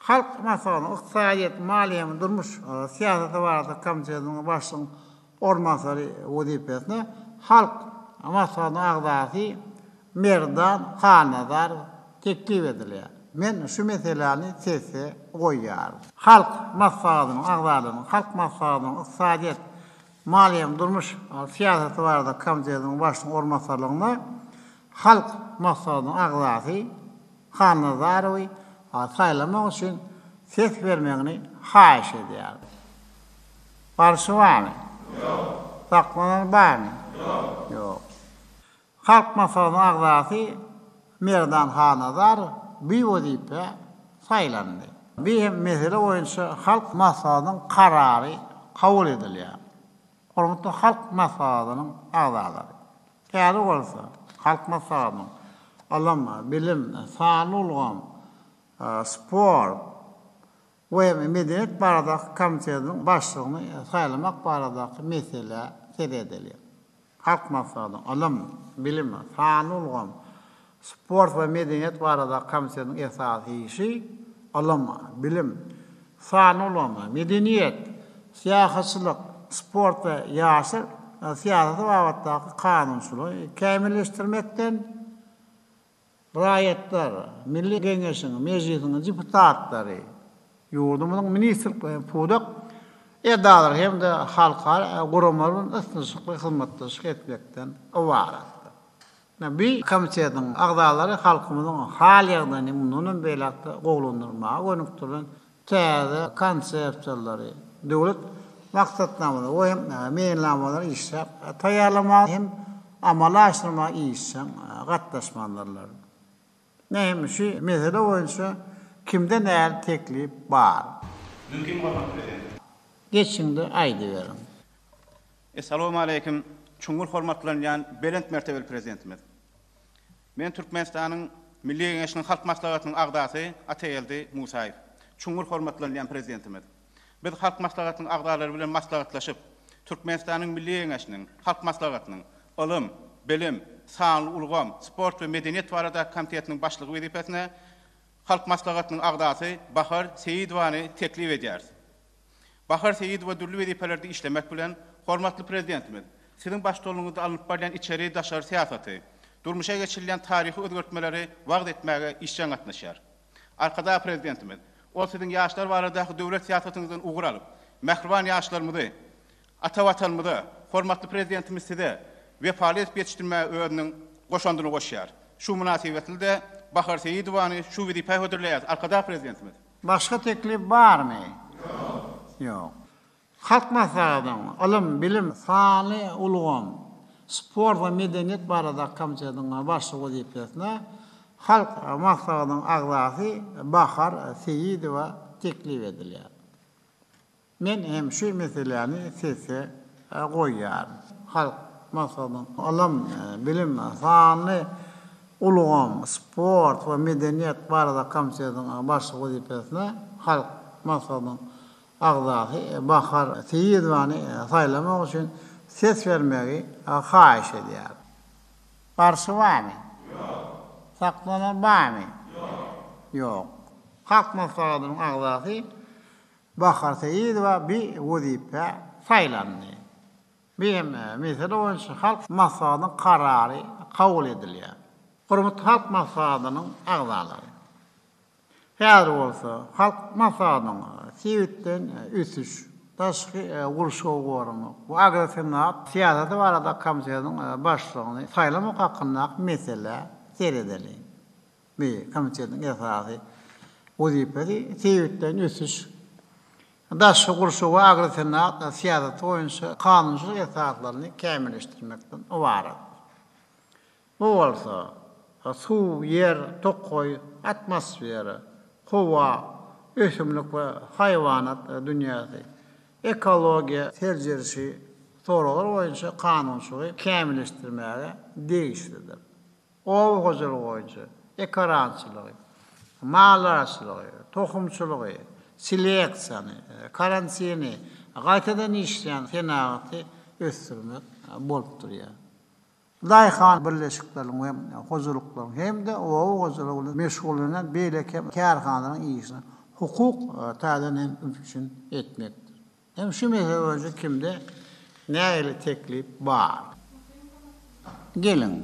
[SPEAKER 2] Halk Maslahatynyň Ykdysadyýet, maliýe we durmuş syýasaty barada komitetiniň başlygyň orunbasary wezipesine Halk Maslahatynyň agzasy Merdan Halnazarow teklip edilýär. Men şu meseläni sese goýýaryn. Halk Maslahatynyň agzalarynyň Halk Maslahatynyň Ykdysadyýet, maliýe we durmuş syýasaty barada komitetiniň başlygyň orunbasarlygyna Halk Maslahatynyň agzasy Halnazarowy saýlamak üçin ses bermegini haýyş edýäris. Garşy barmy? Ýok. Saklanan barmy? Ýok. Ýok. Halk Maslahatynyň agzasy Merdan Halnazarow bu wezipä saýlandy. Bu hem mesele boýunça Halk Maslahatynyň karary kabul edilýär. Hormatly Halk Maslahatynyň agzalary! Täze bolsa, Halk Maslahatynyň Ylym, bilim, sanly ulgam, sport we medeniýet baradaky komitetiniň başlygyny saýlamak baradaky meselä seredeli. Halk Maslahatynyň Ylym, bilim, sanly ulgam, Sport we medeniýet baradaky komitetiniň esasy işi ylym, bilim, sanly ulgamy, medeniýet, syýahatçylyk, sport we ýaşlar syýasaty babatdaky kanunçylygy kämilleşdirmekden, raýatlar, Milli Geňeşiň, Mejlisiň deputatlary, ýurdumyzyň ministrlikleri we pudak edaralary hem-de halkara guramalary bilen ysnyşykly hyzmatdaşlyk etmekden ybaratdyr. Bu komitetiň agzalary halkymyzyň hal-ýagdaýyny mundan hem beýläk-de gowulandyrmaga gönükdirilen täze konsepsiýalary, döwlet maksatnamalary we meýilnamalary işläp taýýarlamaga hem amala aşyrmaga işjeň gatnaşmalydyrlar. Näme şu mesele boýunça kimde nähili teklip bar?
[SPEAKER 11] Mümkin hormatly Prezident.
[SPEAKER 2] Geçiňde aýdyberiň.
[SPEAKER 11] Essalawmaleýkim, çuňňur hormatlanylýan belent mertebeli Prezidentimiz! Men Türkmenistanyň Milli Geňeşiniň Halk Maslahatynyň agzasy Atageldi Musaýew. Çuňňur hormatlanylýan Prezidentimiz! Biz Halk Maslahatynyň agzalary bilen maslahatlaşyp, Türkmenistanyň Milli Geňeşiniň Halk Maslahatynyň Ylym, bilim, sanly ulgam, sport we medeniýet baradaky komitetiniň başlygy wezipesine Halk Maslahatynyň agzasy Bahar Seýidowany teklip edýäris. Bahar Seýidowa dürli wezipelerde işlemek bilen, hormatly Prezidentimiz, Siziň baştutanlygyňyzda alnyp barylýan içeri, daşary syýasaty, durmuşa geçirilýän taryhy özgertmeleri wagyz etmäge işjeň gatnaşýar. Arkadag Prezidentimiz, ol Siziň ýaşlar baradaky döwlet syýasatyňyzdan ugur alyp, mähriban ýaşlarymyzy ata Watanymyza, hormatly Prezidentimiz Size wepaly edip ýetişdirmäge özüniň goşandyny goşýar. Şu mynasybetli-de.
[SPEAKER 15] Bahar Seýidowany şu wezipä hödürleýäris, Arkadag Prezidentimiz.
[SPEAKER 2] Başga teklip barmy? Ýok. Ýok. Halk Maslahatynyň Ylym, bilim, sanly ulgam, sport we medeniýet baradaky komitetiniň başlygy wezipesine Halk Maslahatynyň agzasy Bahar Seýidowa teklip edilýär. Men hem şu meseläni sese goýýaryn. Halk Maslahatynyň Ylym, bilim, sanly ulgam, sport we medeniýet baradaky komitetiniň başlygy wezipesine Halk Maslahatynyň agzasy Bahar Seýidowany saýlamak üçin ses bermegi haýyş edýär. Garşy barmy? Ýok. Saklanan barmy? Ýok. Ýok. Halk Maslahatynyň agzasy Bahar Seýidowa bi wezipä saýlandy. Bi hem mesele boýunça Halk Maslahatynyň karary kabul edilýär. Hormatly Halk Maslahatynyň agzalary! Häzir bolsa Halk Maslahatynyň sebitleýin ösüş, daşky gurşawy goramak we agrosenagat syýasaty barada komitetiniň başlygyny saýlamak hakyndaky meselä seredeliň. Bu komitetiň esasy wezipesi sebitleýin ösüş, daşky gurşaw we agrosenagat syýasaty boýunça kanunçylyk esaslaryny kämilleşdirmekden ybarat. Bu bolsa, suw, ýer, tokaý, atmosfera, howa, ösümlik we haýwanat dünýäsi, ekologiýa seljerişi soraglar boýunça kanunçylygy kämilleşdirmäge degişlidir. Oba hojalygy boýunça ekarançylygy, maldarçylygy, tohumçylygy, seleksiýany, karantini, gaýtadan işleýän senagaty ösdürmek bolup durýar. Daýhan birleşikleriniň we hojalyklaryň hem-de oba hojalygy bilen meşgullanýan beýleki kärhanalaryň işini hukuk taýdan hem üpjün etmekdir. Hem şu mesele boýunça kimde nähili teklip bar? Geliň.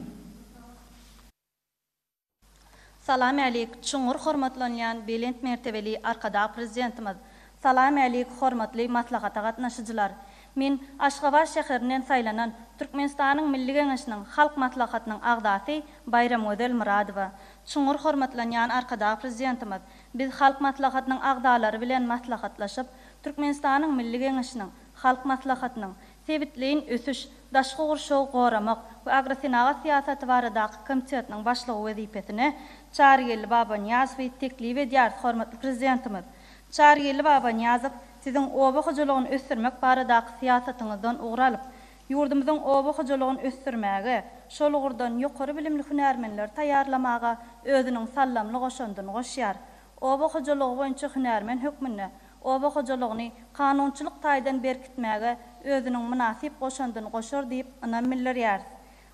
[SPEAKER 16] Salam älik, çuňňur hormatlanýan belent mertebeli Arkadag Prezidentimiz! Salam älik, hormatly maslahata gatnaşyjylar! Men Aşgabat şäherinden saýlanan Türkmenistanyň Milli Geňeşiniň Halk Maslahatynyň agzasy Baýramgözel Myradowa. Çuňňur hormatlanýan Arkadag Prezidentimiz, biz Halk Maslahatynyň agzalary bilen maslahatlaşyp, Türkmenistanyň Milli Geňeşiniň Halk Maslahatynyň Sebitleýin ösüş, daşky gurşawy goramak we agrosenagat syýasaty baradaky komitetiniň başlygy wezipesine Çarygeldi Babanyýazowy teklip edýäris, hormatly Prezidentimiz. Çarygeldi Babanyýazow Siziň oba hojalygyny ösdürmek baradaky syýasatyňyzdan ugur alyp, ýurdumyzyň oba hojalygyny ösdürmäge, şol ugurdan ýokary bilimli hünärmenleri taýýarlamaga özüniň sallamly goşandyny goşýar. Oba hojalygy boýunça hünärmen hökmünde oba hojalygyny kanunçylyk taýdan berkitmäge özüniň mynasyp goşandyny goşar diýip ynam bildirýäris.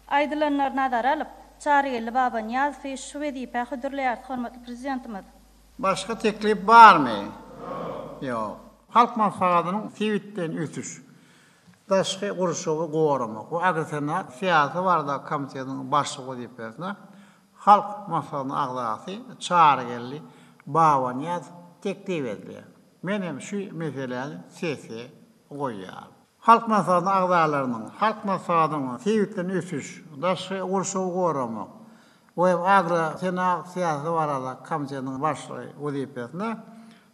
[SPEAKER 16] Aýdylanlary nazara alyp, Çarygeldi Babanyýazowy şu wezipä hödürleýäris, hormatly Prezidentimiz.
[SPEAKER 2] Başga teklip barmy? Ýok. Halk Maslahatynyň sebitleýin ösüş, daşky gurşawy goramak we agrosenagat syýasaty baradaky komitetiniň başlygy wezipesine Halk Maslahatynyň agzasy Çarygeldi Babanyýazow teklip edilýär. Men hem şu meseläni sese goýýaryn. Halk Maslahatynyň agzalarynyň Halk Maslahatynyň sebitleýin ösüş, daşky gurşawy goramak we agrosenagat syýasaty baradaky komitetiniň başlygy wezipesine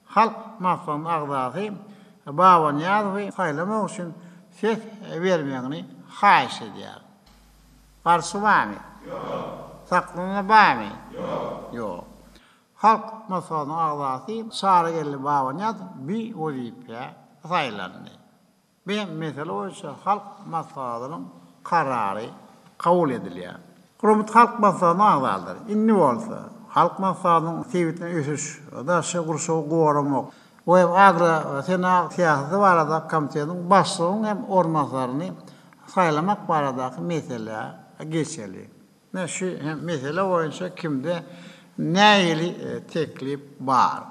[SPEAKER 2] Halk Maslahatynyň agzasy Babanyýazowy saýlamak üçin ses bermegini haýyş edýärin. Garşy barmy? Ýok. Saklanma barmy? Ýok. Ýok. Halk Maslahatynyň agzasy Çarygeldi Babanyýazow bi wezipä saýlandy. Bu mesele boýunça Halk Maslahatynyň karary kabul edilýär. Hormatly Halk Maslahatynyň agzalary, indi bolsa Halk Maslahatynyň sebitleýin ösüş, daşky gurşawy goramak we agrosenagat syýasaty baradaky komitetiniň başlygynyň hem orunbasaryny saýlamak baradaky meselä geçeli. Ine şu hem mesele boýunça kimde nähili teklip bar?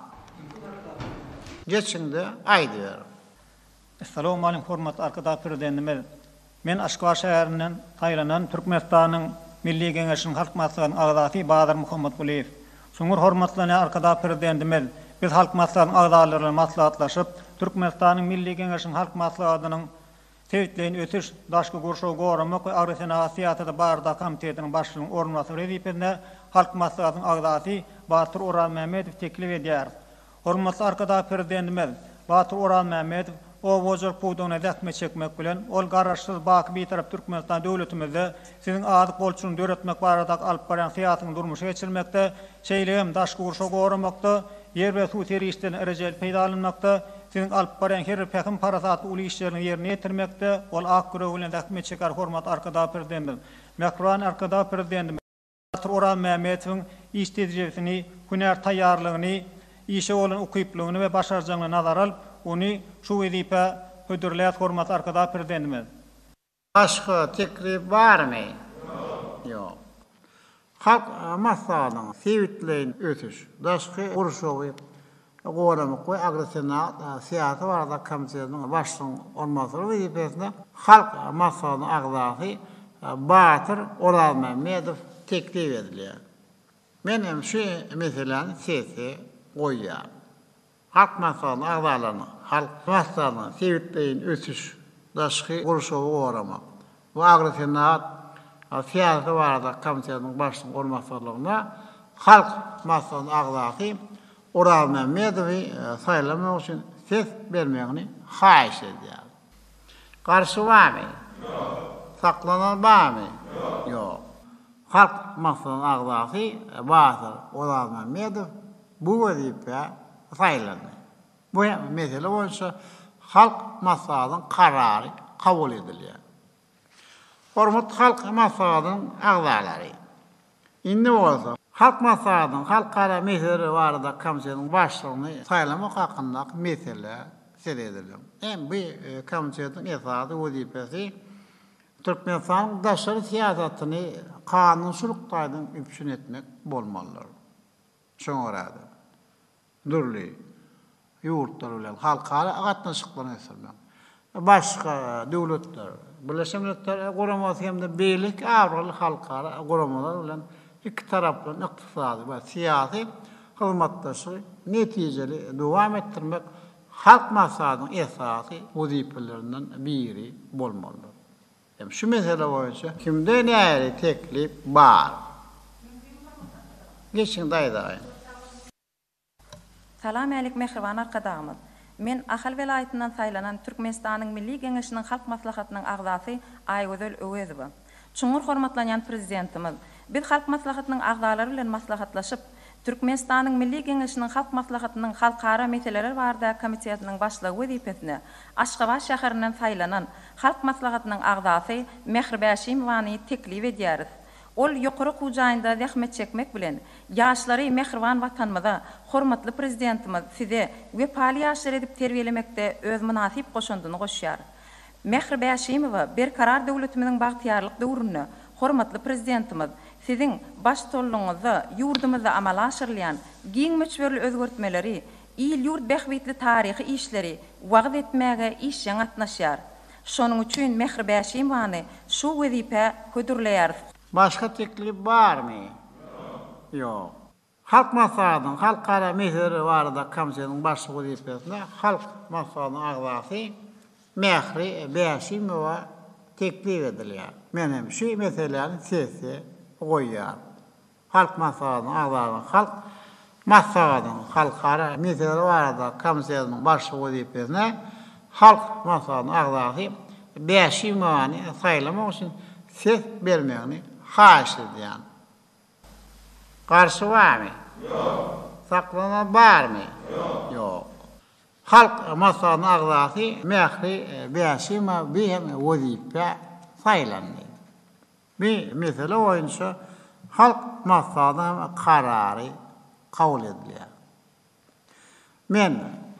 [SPEAKER 2] Geçiňde aýdyberiň.
[SPEAKER 8] Essalawmaleýkum hormatly Arkadag Prezidentimiz! Men Aşgabat şäherinden saýlanan Türkmenistanyň Milli Geňeşiniň Halk Maslahatynyň agzasy Bazar Muhammetgulyýew. Çuňňur hormatlanýan Arkadag Prezidentimiz, biz Halk Maslahatynyň agzalary bilen maslahatlaşyp, Türkmenistanyň Milli Geňeşiniň Halk Maslahatynyň Sebitleýin ösüş, daşky gurşawy goramak we agrosenagat syýasaty baradaky komitetiniň başlygynyň orunbasary wezipesine.
[SPEAKER 17] Halk Maslahatynyň agzasy Batyr Orazmämmedowy teklip edýäris. Hormatly Arkadag Prezidentimiz Batyr Orazmämmedow oba hojalyk pudagynda zähmet çekmek bilen, ol Garaşsyz, baky Bitarap Türkmenistan döwletimizde Siziň azyk bolçulygyny döretmek baradaky alyp barýan syýasatyňyzy durmuşa geçirmekde, şeýle hem daşky gurşawy goramakda, ýer we suw serişdelerini rejeli peýdalanmakda, Siziň alyp barýan her bir pähim-parasatly uly işleriňizi ýerine ýetirmekde ol ak ýüregi bilen zähmet çeker Hormatly Arkadag Prezidentimiz Mähriban Arkadag Prezidentimiz Batyr Orazmämmetowyň iş tejribesini, hünär taýýarlygyny, işe bolan ukyplygyny we başarjaňlygyny nazara alyp, ony şu wezipä hödürleýäris hormatly Arkadag Prezidentimiz.
[SPEAKER 2] Başga teklip barmy? Ýok. Halk Maslahatynyň sebitleýin ösüş, daşky gurşawy goramak we agrosenagat syýasy barada komitetiniň başlygynyň orunbasary wezipesine Halk Maslahatynyň agzasy Batyr Orazmämmedow teklip edilýär. Men hem şu meseläni sese goýýaryn. Halk Maslahatynyň agzalarynyň Halk Maslahatynyň sebitleýin ösüş, daşky gurşawy goramak we agrosenagat syýasaty barada komitetiniň başlygynyň orunbasarlygyna Halk Maslahatynyň agzasy Orazmämmedowy saýlamak üçin ses bermegini haýyş edýär. Garşy barmy? Ýok. Saklanan barmy? Ýok. Ýok. Halk Maslahatynyň agzasy Batyr Orazmämmedow bu wezipä saýlandy. Bu mesele boýunça Halk Maslahatynyň karary kabul edilýär. Hormatly Halk Maslahatynyň agzalary! Indi bolsa, Halk Maslahatynyň Halkara meseleleri barada komitetiniň başlygyny saýlamak hakyndaky meselä seredeliň. Hem bu komitetiň esasy wezipesi Türkmenistanyň daşary syýasatyny kanunçylyk taýdan üpjün etmek bolmalydyr. Şoňa görä-de, dürli ýurtlar bilen halkara gatnaşyklaryny ösdürmek, başga döwletler, Birleşen Milletler Guramasy hem-de beýleki abraýly halkara guramalar bilen ikitaraplaýyn ykdysady we syýasy hyzmatdaşlygy netijeli dowam etdirmek Halk Maslahatynyň esasy wezipelerinden biri bolmalydyr. Hem şu mesele boýunça kimde nähili teklip bar? Geçiň daýzaýyn.
[SPEAKER 18] Salam-älik mähriban Arkadagymyz! Men Ahal welaýatyndan saýlanan Türkmenistanyň Milli Geňeşiniň Halk Maslahatynyň agzasy Aýgözel Öwezowa. Çuňňur hormatlanýan Prezidentimiz, biz Halk Maslahatynyň agzalary bilen maslahatlaşyp, Türkmenistanyň Milli Geňeşiniň Halk Maslahatynyň Halkara meseleler baradaky komitetiniň başlygy wezipesine Aşgabat şäherinden saýlanan Halk Maslahatynyň agzasy Mähri Bäşimowany teklip edýäris. Ol ýokary okuw jaýynda zähmet çekmek bilen, ýaşlary mähriban Watanymyza, hormatly Prezidentimiz Size wepaly ýaşlar edip terbiýelemekde öz mynasyp goşandyny goşýar. Mähri Bäşimowa Berkarar döwletimiziň bagtyýarlyk döwründe hormatly Prezidentimiz Siziň baştutanlygyňyzda ýurdumyzda amala aşyrylýan giň möçberli özgertmeleri, il-ýurt bähbitli taryhy işleri wagyz etmäge işjeň gatnaşýar. Şonuň üçin Mähri Bäşimowany şu wezipä hödürleýäris.
[SPEAKER 2] Başga teklip barmy? Ýok. Halk Maslahatynyň Halkara meseleleri barada komitetiniň başlygy wezipesine Halk Maslahatynyň agzasy Mähri Bäşimowa teklip edilýär. Men hem şu meseläni sese goýýaryn. Halk Maslahatynyň agzalygyna Halk Maslahatynyň Halkara meseleleri barada komitetiniň başlygy wezipesine Halk Maslahatynyň agzasy Bäşimowany saýlamak üçin ses bermegini haýyş edýän. Garşy barmy? Ýok. Saklanan barmy? Ýok. Ýok. Halk Maslahatynyň agzasy Mähri Bäşimowa bi hem wezipä saýlandy. Bu mesele boýunça Halk Maslahatynyň hem karary kabul edilýär. Men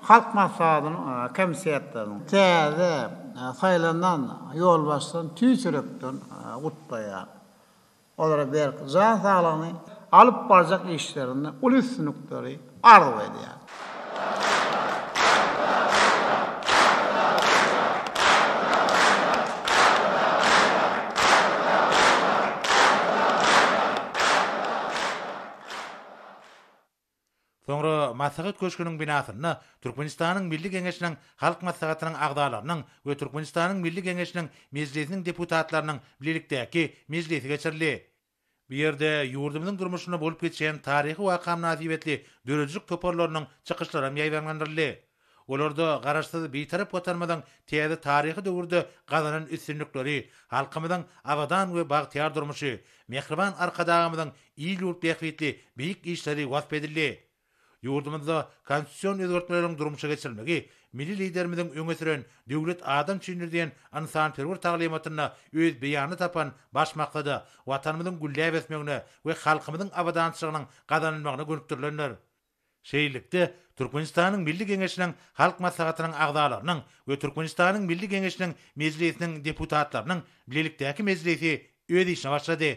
[SPEAKER 2] Halk Maslahatynyň komitetleriniň täze saýlanan ýolbaşçylaryny tüýs ýürekden gutlaýaryn. Olara berk jan saglygyny, alyp barjak işlerinde uly üstünlikleri arzuw edýärin.
[SPEAKER 4] Soňra Maslahat köşgüniň binasynda Türkmenistanyň Milli Geňeşiniň Halk Maslahatynyň agzalarynyň we Türkmenistanyň Milli Geňeşiniň Mejlisiniň deputatlarynyň bilelikdäki mejlisi geçirildi. Bu ýerde ýurdumyzyň durmuşynda bolup geçen taryhy waka mynasybetli döredijilik toparlarynyň çykyşlaram ýaýbaňlandyryldy. Olarda Garaşsyz, Bitarap Watanymyzyň täze taryhy döwürde gazanan üstünlikleri, halkymyzyň abadan we bagtyýar durmuşy, mähriban Arkadagymyzyň il-ýurt bähbitli beýik işleri wasp edildi. Ýurdumyzda konstitusion özgertmeleriň durmuşa geçirilmegi milli Liderimiziň öňe süren Döwlet adam üçindir diýen ynsanperwer taglymatynda öz beýanyny tapan baş maksada, Watanymyzyň gülläp ösmegine we halkymyzyň abadançylygynyň gazanylmagyna gönükdirilendir. Şeýlelikde, Türkmenistanyň Milli Geňeşiniň Halk Maslahatynyň agzalarynyň we Türkmenistanyň Milli Geňeşiniň Mejlisiniň deputatlarynyň bilelikdäki mejlisi öz işine başlady.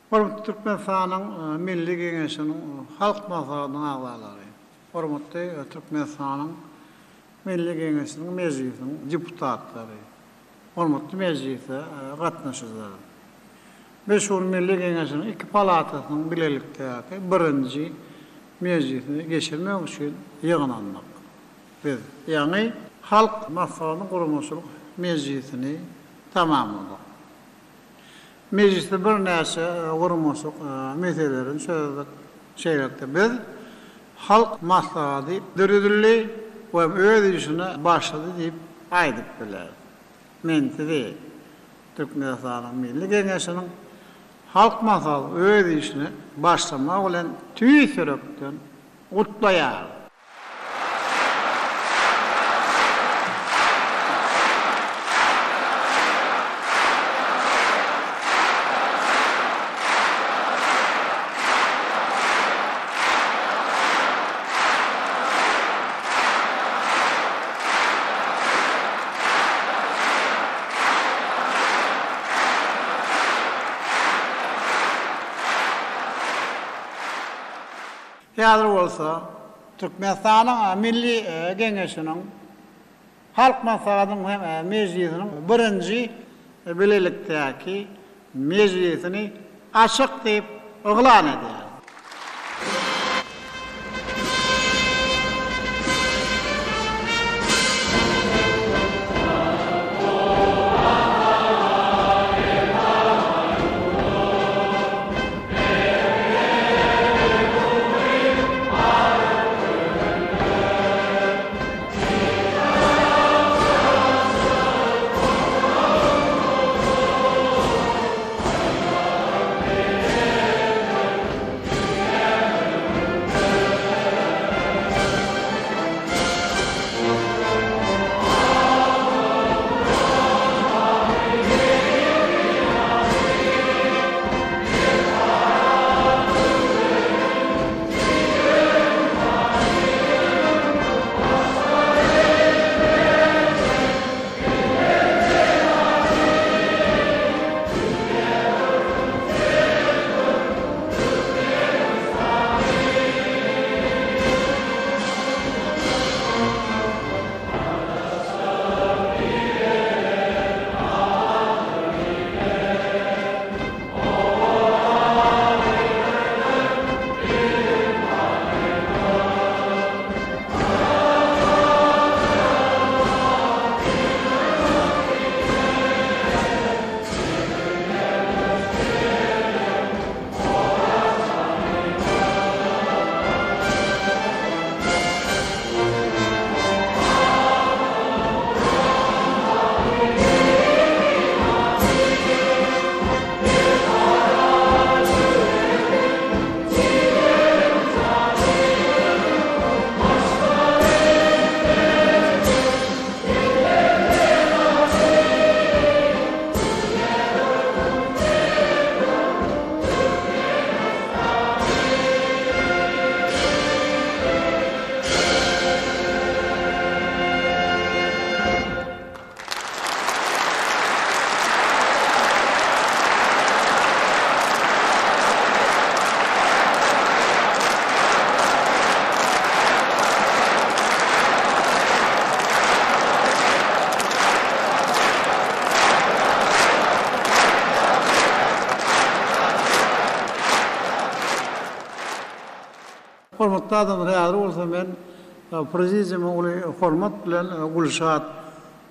[SPEAKER 2] Hormatly Türkmenistanyň Milli Geňeşiniň Halk Maslahatynyň agzalary! Hormatly Türkmenistanyň Milli Geňeşiniň Mejlisiniň deputatlary! Hormatly mejlise gatnaşyjylar! Biz şu gün Milli Geňeşiniň iki palatasynyň bilelikdäki birinji mejlisini geçirmek üçin ýygnandyk. Biz ýaňy Halk Maslahatynyň guramaçylyk mejlisini tamamladyk. Mejlisde birnäçe guramaçylyk meselelerini çözdük. Şeýlelikde, biz Halk Maslahaty döredildi we öz işine başlady diýip aýdyp bileris. Men sizi Türkmenistanyň Milli Geňeşiniň Halk Maslahaty öz işine başlamagy bilen tüýs ýürekden gutlaýaryn. Häzir bolsa Türkmenistanyň Milli Geňeşiniň Halk Maslahatynyň hem Mejlisiniň birinji bilelikdäki mejlisini açyk diýip yglan edýäris. Hormatly adamlar, häzir bolsa men prezidiuma uly hormat bilen Gülşat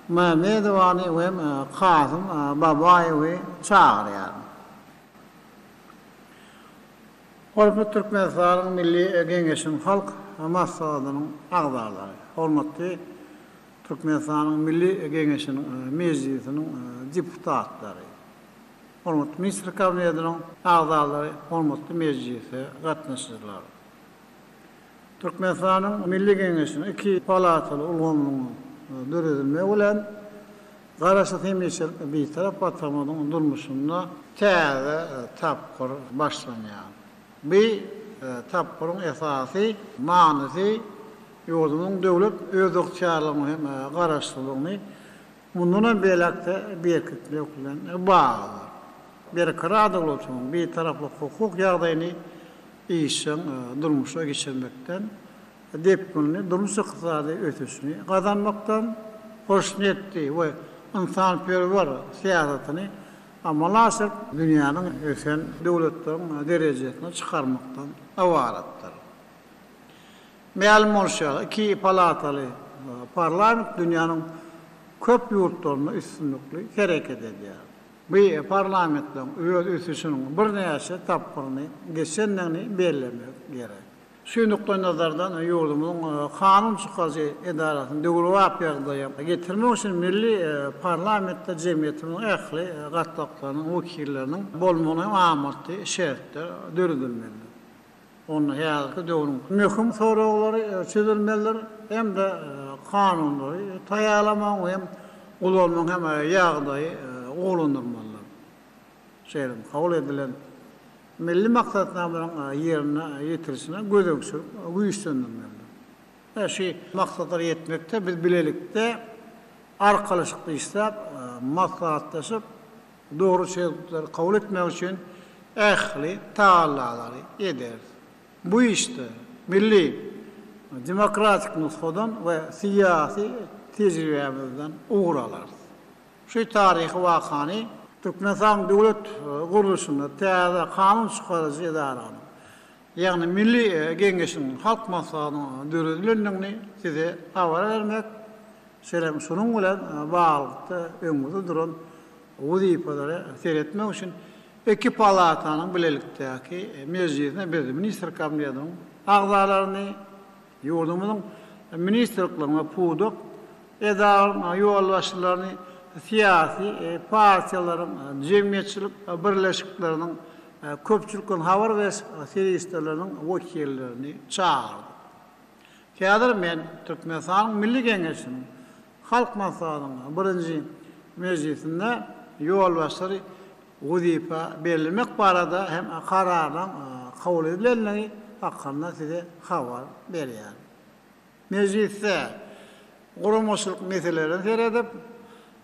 [SPEAKER 2] Mämmedowany we Kasym Babaýewi çagyrýaryn. Hormatly Türkmenistanyň Milli Geňeşiniň Halk Maslahatynyň agzalary, hormatly Türkmenistanyň Milli Geňeşiniň Mejlisiniň deputatlary, hormatly Ministrler Kabinetiniň agzalary, hormatly mejlise gatnaşyjylar! Türkmenistanyň Milli Geňeşiniň iki palataly ulgamynyň döredilmegi bilen, Garaşsyz hemişelik Bitarap Watanymyzyň durmuşynda täze tapgyr başlanýar. Bu tapgyryň esasy manysy ýurdumyzyň döwlet özygtyýarlygyny hem garaşsyzlygyny mundan hem beýläk-de berkitmek bilen baglydyr. Berkarar döwletimiziň Bitaraplyk hukuk ýagdaýyny işjeň durmuşa geçirmekden depginli durmuş-ykdysady ösüşini gazanmakdan, hoşniýetli we ynsanperwer syýasatyny amala aşyryp, dünýäniň ösen döwletleriň derejesine çykarmakdan ybaratdyr. Mälim bolşy ýaly, iki palataly parlament dünýäniň köp ýurtlarynda üstünlikli hereket edýär. Bu parlamentleriň öz ösüşiniň birnäçe tapgyryny geçendigini bellemek gerek. Şu nukdaýnazardan, ýurdumyzyň kanun çykaryjy edarasyny döwrebap ýagdaýa getirmek üçin milli parlamentde jemgyýetimiziň ähli gatlaklarynyň wekilleriniň bolmagyna hem amatly şertler döredilmelidir. Onda häzirki döwrüň möhüm soraglary çözülmelidir hem-de kanunlary taýýarlamagyň hem ulanmagyň hem ýagdaýy gowulandyrmalydyr. Şeýle hem kabul edilen Milli maksatnamalaryň ýerine ýetirilişine gözegçilik güýçlendirmelidir. Şu maksatlara ýetmekde biz bilelikde arkalaşykda işläp, maslahatlaşyp, dogry çözgütleri kabul etmek üçin ähli tagallalary ederis. Bu işde milli demokratik nusgadan we syýasy tejribämizden ugur alarys. Şu taryhy wakany Türkmenistanyň döwlet gurluşynda täze kanun çykaryjy edaranyň, ýagny Milli Geňeşiň Halk Maslahatynyň döredilendigini size habar bermek, şeýle hem şunuň bilen baglylykda öňümizde duran wezipelere seretmek üçin iki palatanyň bilelikdäki mejlisine biz Ministrler Kabinetiniň agzalaryny, Ýurdumyzyň ministrlikleriň we pudak edaralarynyň ýolbaşçylaryny, syýasy partiýalaryň, jemgyýetçilik birleşikleriniň, köpçülikleýin habar beriş serişdeleriniň wekillerini çagyrdyk. Häzir men Türkmenistanyň Milli Geňeşiniň Halk Maslahatynyň birinji mejlisinde ýolbaşçylary wezipä bellemek barada hem kararynyň kabul edilendigi hakynda size habar berýärin. Mejlisde guramaçylyk meselelerine seredip,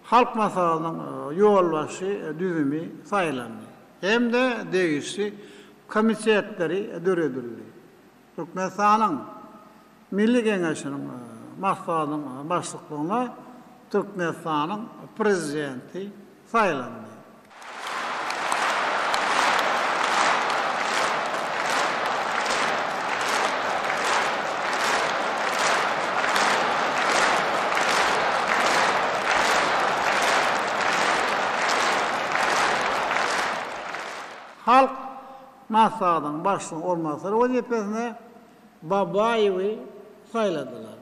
[SPEAKER 2] Halk Maslahatynyň ýolbaşçy düzümi saýlandy hem-de degişli komitetleri döredildi. Türkmenistanyň Milli Geňeşiniň Maslahatynyň başlyklygyna Türkmenistanyň Prezidenti saýlandy. Halk Maslahatynyň başlygynyň orunbasary wezipesine Babaýewi saýladylar.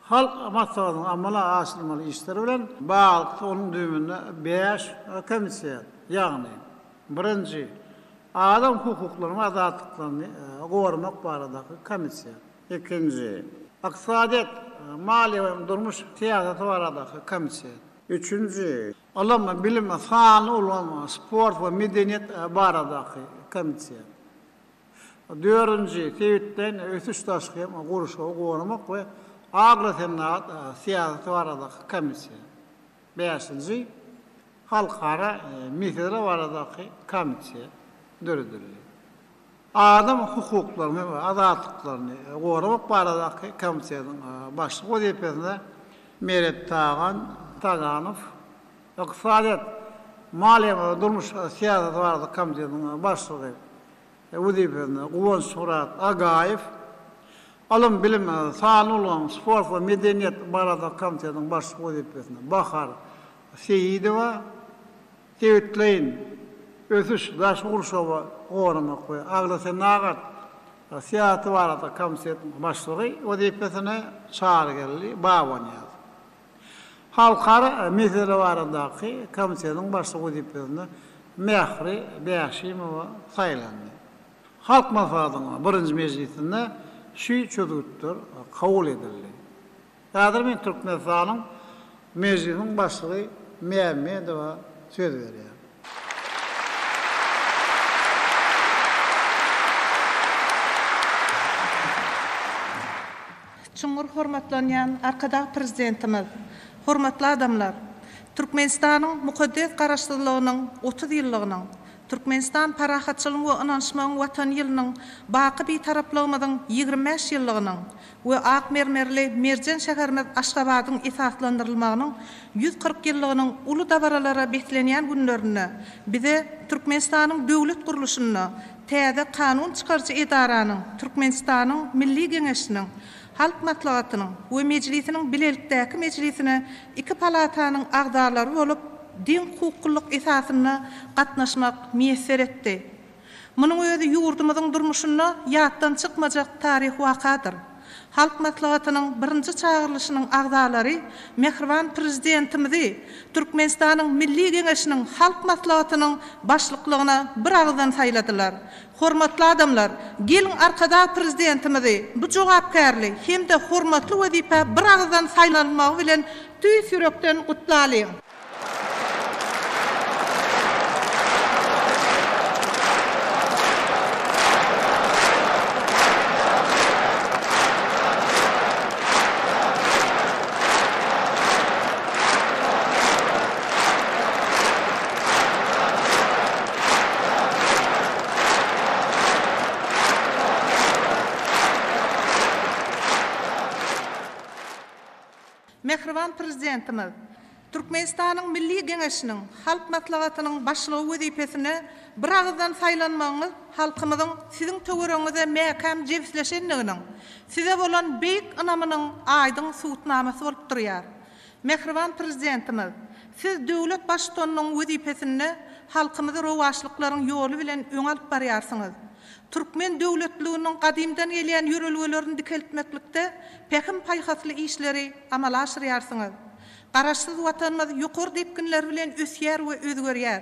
[SPEAKER 2] Halk Maslahatynyň amala aşyrmaly işleri bilen baglylykda onuň düzüminde bäş komitet, ýagny, birinji, adam hukuklaryny we azatlyklaryny goramak baradaky komitet, ikinji, ykdysadyýet, maliýe we durmuş syýasaty baradaky komitet, üçünji, Ylym, bilim, sanly ulgam, sport we medeniýet baradaky komitet. Dördünji, sebitleýin ösüş daşky gurşawy goramak we agrosenagat syýasaty baradaky komitet. Bäşinji, halkara meseleler baradaky komitet döredildi. Adam hukuklaryny we azatlyklaryny goramak baradaky komitetiň başlygy wezipesine Meret Tagan Taganow, Ykdysadyýet, Maliýe we durmuş syýasaty barada komitetiniň başlygy wezipesine Guwançmyrat Agaýew, Ylym, bilim, sanly ulgam, sport we medeniýet barada komitetiniň başlygy wezipesine Bahar Seýidowa, Sebitleýin ösüş, daşky gurşawy goramak we agrosenagat syýasaty barada komitetiniň başlygy wezipesine Çarygeldi Babanyýazow. Halkara mesele baradaky komitetiň başlygy wezipesine Mähri Bäşimowa saýlandy. Halk Maslahatynyň birinji mejlisinde şu çözgütler kabul edildi. Häzir men Türkmenistanyň Mejlisiniň Başlygy Mämmedowa söz berýän.
[SPEAKER 19] Çuňňur hormatlanýan Arkadag Prezidentimiz, hormatly adamlar! Türkmenistanyň mukaddes Garaşsyzlygynyň 30 ýyllygynyň, Türkmenistan parahatçylygyň we ynanyşmagyň Watany ýylynyň baky Bitaraplygymyzyň 25 ýyllygynyň we ak mermerli merjen şäherimiz Aşgabadyň esaslandyrylmagynyň 140 ýyllygynyň uly dabaralara beslenýän günlerinde bize Türkmenistanyň döwlet gurluşynda täze kanun çykaryjy edaranyň, Türkmenistanyň Milli Geňeşiniň Halk Maslahatynyň we Mejlisiniň bilelikdäki mejlisine iki palatanyň agzalary bolup deňhukuklylyk esasynda gatnaşmak miýesser etdi. Munuň özi ýurdumyzyň durmuşynda ýatdan çykmajak taryhy wakadyr. Halk Maslahatynyň birinji çagyrylyşynyň agzalary mähriban Prezidentimizi Türkmenistanyň Milli Geňeşiniň Halk Maslahatynyň Başlyklygyna biragyzdan saýladylar. Hormatly adamlar, geliň Arkadag Prezidentimizi bu jogapkärli hem-de hormatly wezipä biragyzdan saýlanmagy bilen tüýs ýürekden gutlalyň! Mähriban Prezidentimiz Türkmenistanyň Milli Geňeşiniň Halk Maslahatynyň Başlygy wezipesine biragyzdan saýlanmagyňyz halkymyzyň Siziň töweregiňize mäkäm jebisleşendiginiň, Size bolan beýik ynamynyň aýdyň subutnamasy bolup durýar. Mähriban Prezidentimiz, Siz döwlet Baştutanynyň wezipesinde halkymyzy rowaçlyklaryň ýoly bilen öňe alyp barýarsyňyz. Türkmen döwletliginiň gadymdan gelýän ýörelgelerini dikeltmeklikde pähim-paýhasly işleri amala aşyrýarsyňyz. Garaşsyz Watanymyz ýokary depginler bilen ösýär we özgerýär.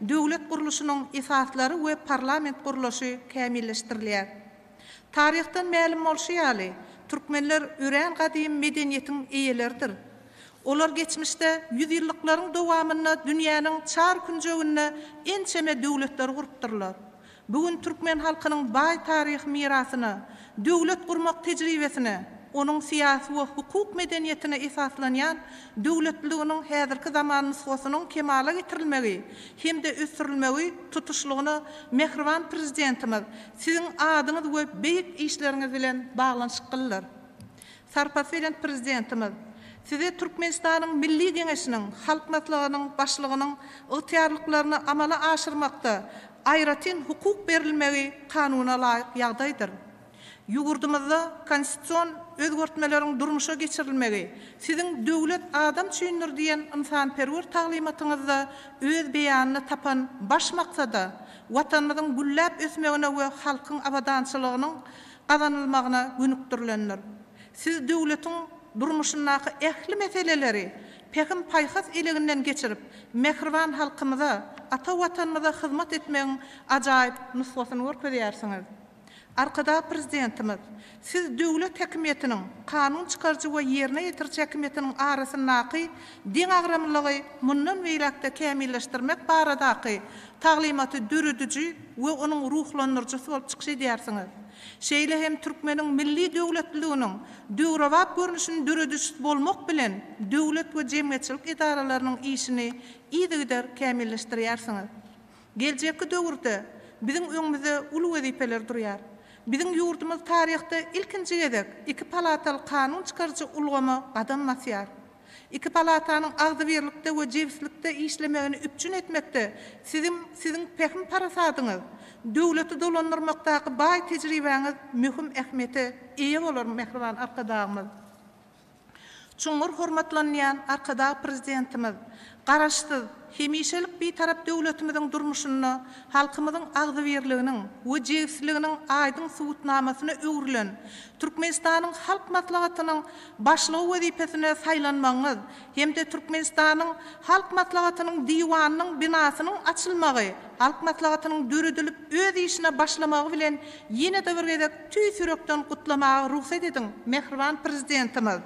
[SPEAKER 19] Döwlet gurluşynyň esaslary we parlament gurluşy kämilleşdirilýär. Taryhdan mälim bolşy ýaly, türkmenler örän gadymy medeniýetiň eýeleridir. Olar geçmişde ýüzýyllyklaryň dowamynda dünýäniň çar künjeginde ençeme döwletleri gurupdyrlar. Bu gün türkmen halkynyň baý taryhy mirasyna, döwlet gurmak tejribesine, onuň syýasy we hukuk medeniýetine esaslanýan döwletliliginiň häzirki zaman nusgasynyň kemala getirilmegi hem-de ösdürilmegi tutuşlygyna mähriban Prezidentimiz, Siziň adyňyz we beýik işleriňiz bilen baglanyşyklydyr. Sarpasy belent Prezidentimiz, Size Türkmenistanyň Milli Geňeşiniň Halk Maslahatynyň Başlygynyň ygtyýarlyklaryny amala aşyrmakda aýratyn hukuk berilmegi kanuna laýyk ýagdaýdyr. Ýurdumyzda konstitusion özgertmeleriň durmuşa geçirilmegi Siziň Döwlet adam üçindir diýen ynsanperwer taglymatyňyzda öz beýanyny tapan baş maksada, Watanymyzyň gülläp ösmegine we halkyň abadançylygynyň gazanylmagyna gönükdirilendir. Siz döwletiň durmuşyndaky ähli meseleleri pähim-paýhas eleginden geçirip, mähriban halkymyza, ata Watanymyza hyzmat etmegiň ajaýyp nusgasyny görkezýärsiňiz. Arkadag Prezidentimiz, Siz döwlet häkimiýetiniň, kanun çykaryjy we ýerine ýetiriji häkimiýetiniň arasyndaky deňagramlylygy mundan beýläk-de kämilleşdirmek baradaky taglymaty dörediji we onuň ruhlandyryjysy bolup çykyş edýärsiňiz. Şeýle hem türkmeniň milli döwletliliginiň döwrebap görnüşini döredijisi bolmak bilen, döwlet we jemgyýetçilik edaralarynyň işini yzygider kämilleşdirýärsiňiz. Geljekki döwürde biziň öňümizde uly wezipeler durýar. Biziň ýurdumyz taryhda ilkinji gezek iki palataly kanun çykaryjy ulgama gadam basýar. Iki palatanyň agzybirlikde we jebislikde işlemegini üpjün etmekde siziň siziň pähim-parasadyňyz, döwleti dolandyrmakdaky baý tejribäňiz möhüm ähmiýete eýe bolar, mähriban Arkadagymyz. Çuňňur hormatlanylýan Arkadag Prezidentimiz Garaşsyz, hemişelik Bitarap döwletimiziň durmuşynda halkymyzyň agzybirliginiň we jebisliginiň aýdyň subutnamasyna öwrülen Türkmenistanyň Halk Maslahatynyň Başlygy wezipesine saýlanmagyňyz hem-de Türkmenistanyň Halk Maslahatynyň Diwanynyň binasynyň açylmagy Halk Maslahatynyň döredilip öz işine başlamagy bilen ýene-de bir gezek tüýs ýürekden gutlamaga rugsat ediň, mähriban Prezidentimiz!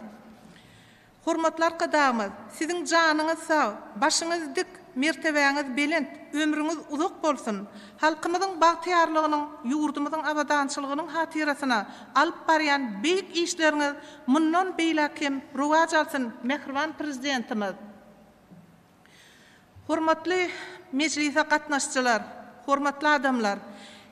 [SPEAKER 19] Hormatly Arkadagymyz, Siziň janyňyz sag, başyňyz dik, mertebäňiz belent, ömrüňiz uzak bolsun! Halkymyzyň bagtyýarlygynyň, ýurdumyzyň abadançylygynyň hatyrasyna alyp barýan beýik işleriňiz mundan beýläk hem rowaç alsyn, mähriban Prezidentimiz! Hormatly mejlise gatnaşyjylar, hormatly adamlar!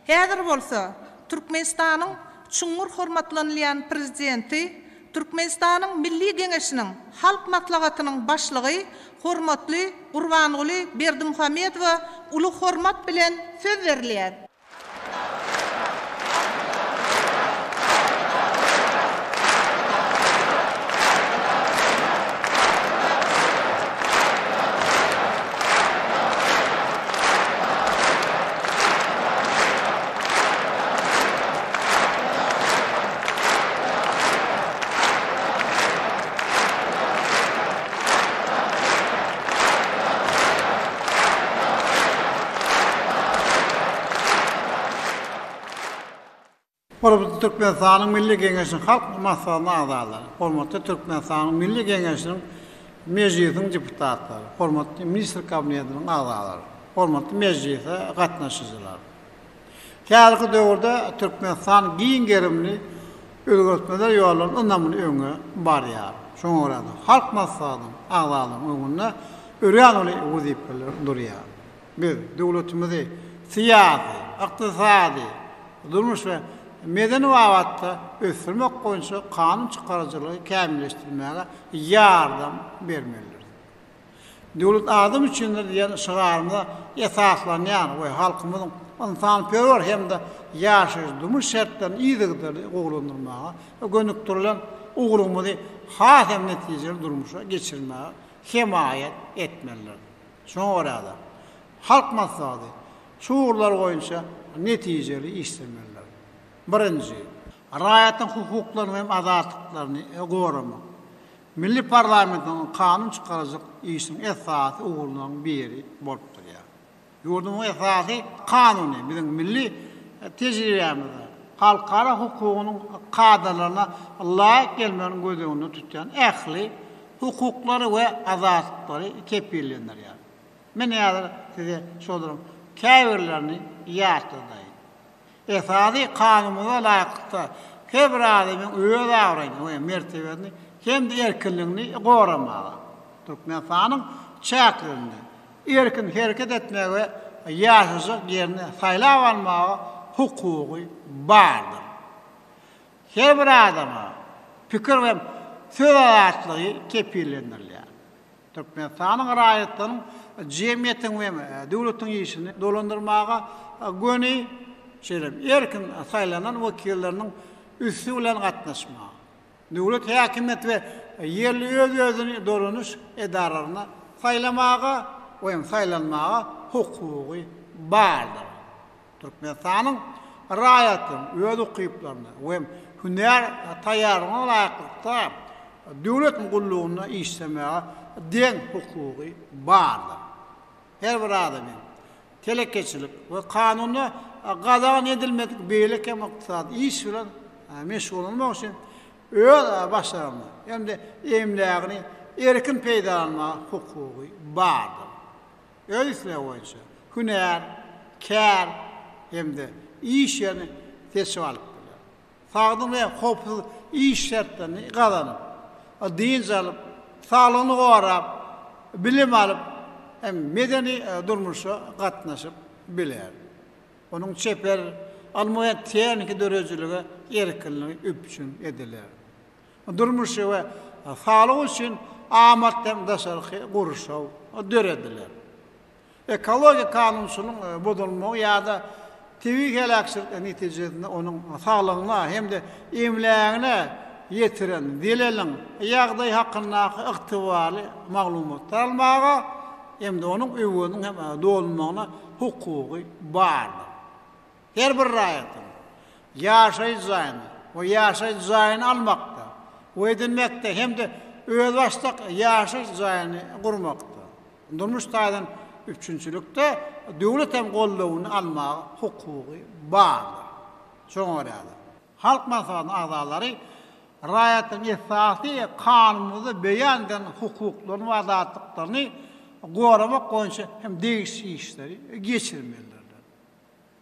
[SPEAKER 19] Häzir bolsa Türkmenistanyň çuňňur hormatlanylýan Prezidenti, Türkmenistanyň Milli Geňeşiniň Halk Maslahatynyň Başlygy hormatly Gurbanguly Berdimuhamedowa uly hormat bilen söz berilýär.
[SPEAKER 2] Hormatly Türkmenistanyň Milli Geňeşiniň Halk Maslahatynyň agzalary, hormatly Türkmenistanyň Milli Geňeşiniň Mejlisiniň deputatlary, hormatly Ministrler Kabinetiniň agzalary, hormatly mejlise gatnaşyjylar! Häzirki döwürde Türkmenistan giň gerimli özgertmeler ýolundan ynamly öňe barýar. Şoňa görä-de, Halk Maslahatynyň agzalarynyň öňünde örän uly wezipeler durýar. Biz döwletimizi syýasy, ykdysady, durmuş we medeni babatda ösdürmek boýunça kanun çykaryjylygy kämilleşdirmäge ýardam bermelidiris. Döwlet adam üçindir diýen şygarymyza esaslanýan we halkymyzyň ynsanperwer hem-de ýaşaýyş-durmuş şertlerini yzygiderli gowulandyrmaga gönükdirilen ugrumyzy has hem netijeli durmuşa geçirmäge hemaýat etmelidir. Şoňa görä-de, Halk Maslahaty şu ugurlar boýunça netijeli işlemelidir. Birinji. Raýatyň hukuklaryny hem azatlyklaryny goramak milli parlamentiň kanun çykaryjylyk işiniň esasy ugurlarynyň biri bolup durýar. Ýurdumyzyň esasy Kanuny biziň milli tejribämize, halkara hukugynyň kadalaryna laýyk gelmegini göz öňünde tutýan ähli hukuklary we azatlyklary kepillendirýär. Men häzir size şolaryň käbirlerini ýatladaýyn. Esasy Kanunymyza laýyklykda, her bir adamyň öz abraýyny we mertebesini hem-de erkinligini goramaga, Türkmenistanyň çäklerinde erkin hereket etmäge we ýaşajak ýerini saýlap almaga hukugy bardyr. Her bir adama pikir we söz azatlygy kepillendirilýär. Türkmenistanyň raýatlarynyň jemgyýetiň we döwletiň işini dolandyrmaga göni, şeýle hem erkin saýlanan wekilleriniň üsti bilen gatnaşmaga, döwlet häkimiýeti we ýerli öz-özüni dolanyş edaralaryna saýlamaga we hem saýlanmaga hukugy bardyr. Türkmenistanyň raýatlarynyň öz ukyplaryna we hünär taýýarlygyna laýyklykda döwlet gullugynda işlemäge deň hukugy bardyr. Her bir adamyň telekeçilik we kanunda gadagan edilmedik beýleki hem ykdysady iş bilen meşgullanmak üçin öz başarnygyny hem-de emlägini erkin peýdalanmaga hukugy bardyr. Öz islegi boýunça hünär, kär hem-de iş ýerini seçip alyp biler. Sagdyn we howpsuz iş şertlerini gazanyp, dynç alyp, saglygyny gorap, bilim alyp hem medeni durmuşa gatnaşyp biler. Onuň çeper, ylmy we tehniki döredijilige erkinligi üpjün ediler. Durmuşy we saglygy üçin amatly hem daşarky gurşaw dörediler. Ekologik kanunçylygyň bozulmagy ýa-da tebigy heläkçilik netijesinde onuň saglygyna hem-de emlägine ýetiren zeleliň ýagdaýy hakyndaky ygtybarly maglumatlar almaga hem-de onuň öweziniň hem dolunmagyna hukugy bardyr. Her bir raýatyň ýaşaýyş jaýyny we ýaşaýyş jaýyny almakda we edinmekde hem-de özbaşdak ýaşaýyş jaýyny gurmakda, durmuş taýdan üpjünçilikde döwlet hem goldawyny almaga hukugy bardyr. Şoňa görä-de, Halk Maslahatynyň agzalary raýatlaryň esasy Kanunymyzda beýan edilen hukuklaryny we azatlyklaryny goramak boýunça hem degişli işleri geçirmelidirler.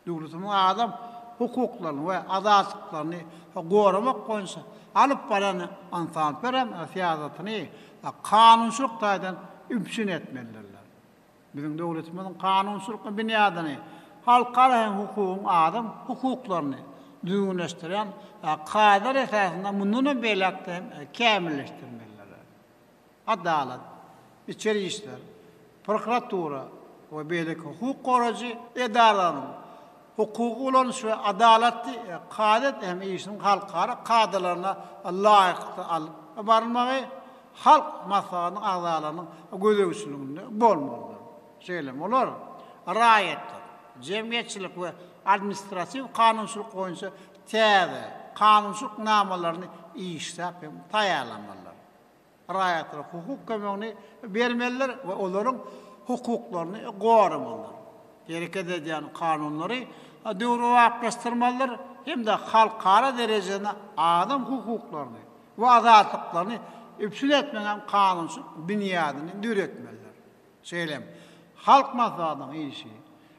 [SPEAKER 2] Döwletimiziň adam hukuklaryny we azatlyklaryny goramak boýunça alyp barýan ynsanperwer syýasatyny kanunçylyk taýdan üpjün etmelidirler. Biziň döwletimiziň kanunçylyk binýadyny halkara hem hukugyň adam hukuklaryny düzgünleşdirýän kadalar esasynda mundan hem beýläk-de hem kämilleşdirmelidirler. Adalat, içeri işler, prokuratura we beýleki hukuk goraýjy edaralaryň hukugy ulanyş we adalatly kazyýet hem işiniň halkara kadalaryna laýyklykda alnyp barylmagy Halk Maslahatynyň agzalarynyň gözegçiliginde bolmalydyr. Şeýle hem olar raýatlyk, jemgyýetçilik we administratiw kanunçylyk boýunça täze kanunçylyk namalaryny işläp hem taýýarlamalydyr. Raýatlara hukuk kömegini bermelidir we olaryň hukuklaryny goramalydyr. Hereket edýän kanunlary döwrebaplaşdyrmalydyr hem-de halkara derejesinde adam hukuklaryny we azatlyklaryny üpjün etmegiň hem kanunçylyk binýadyny döretmelidir. Şeýle hem Halk Maslahatynyň işi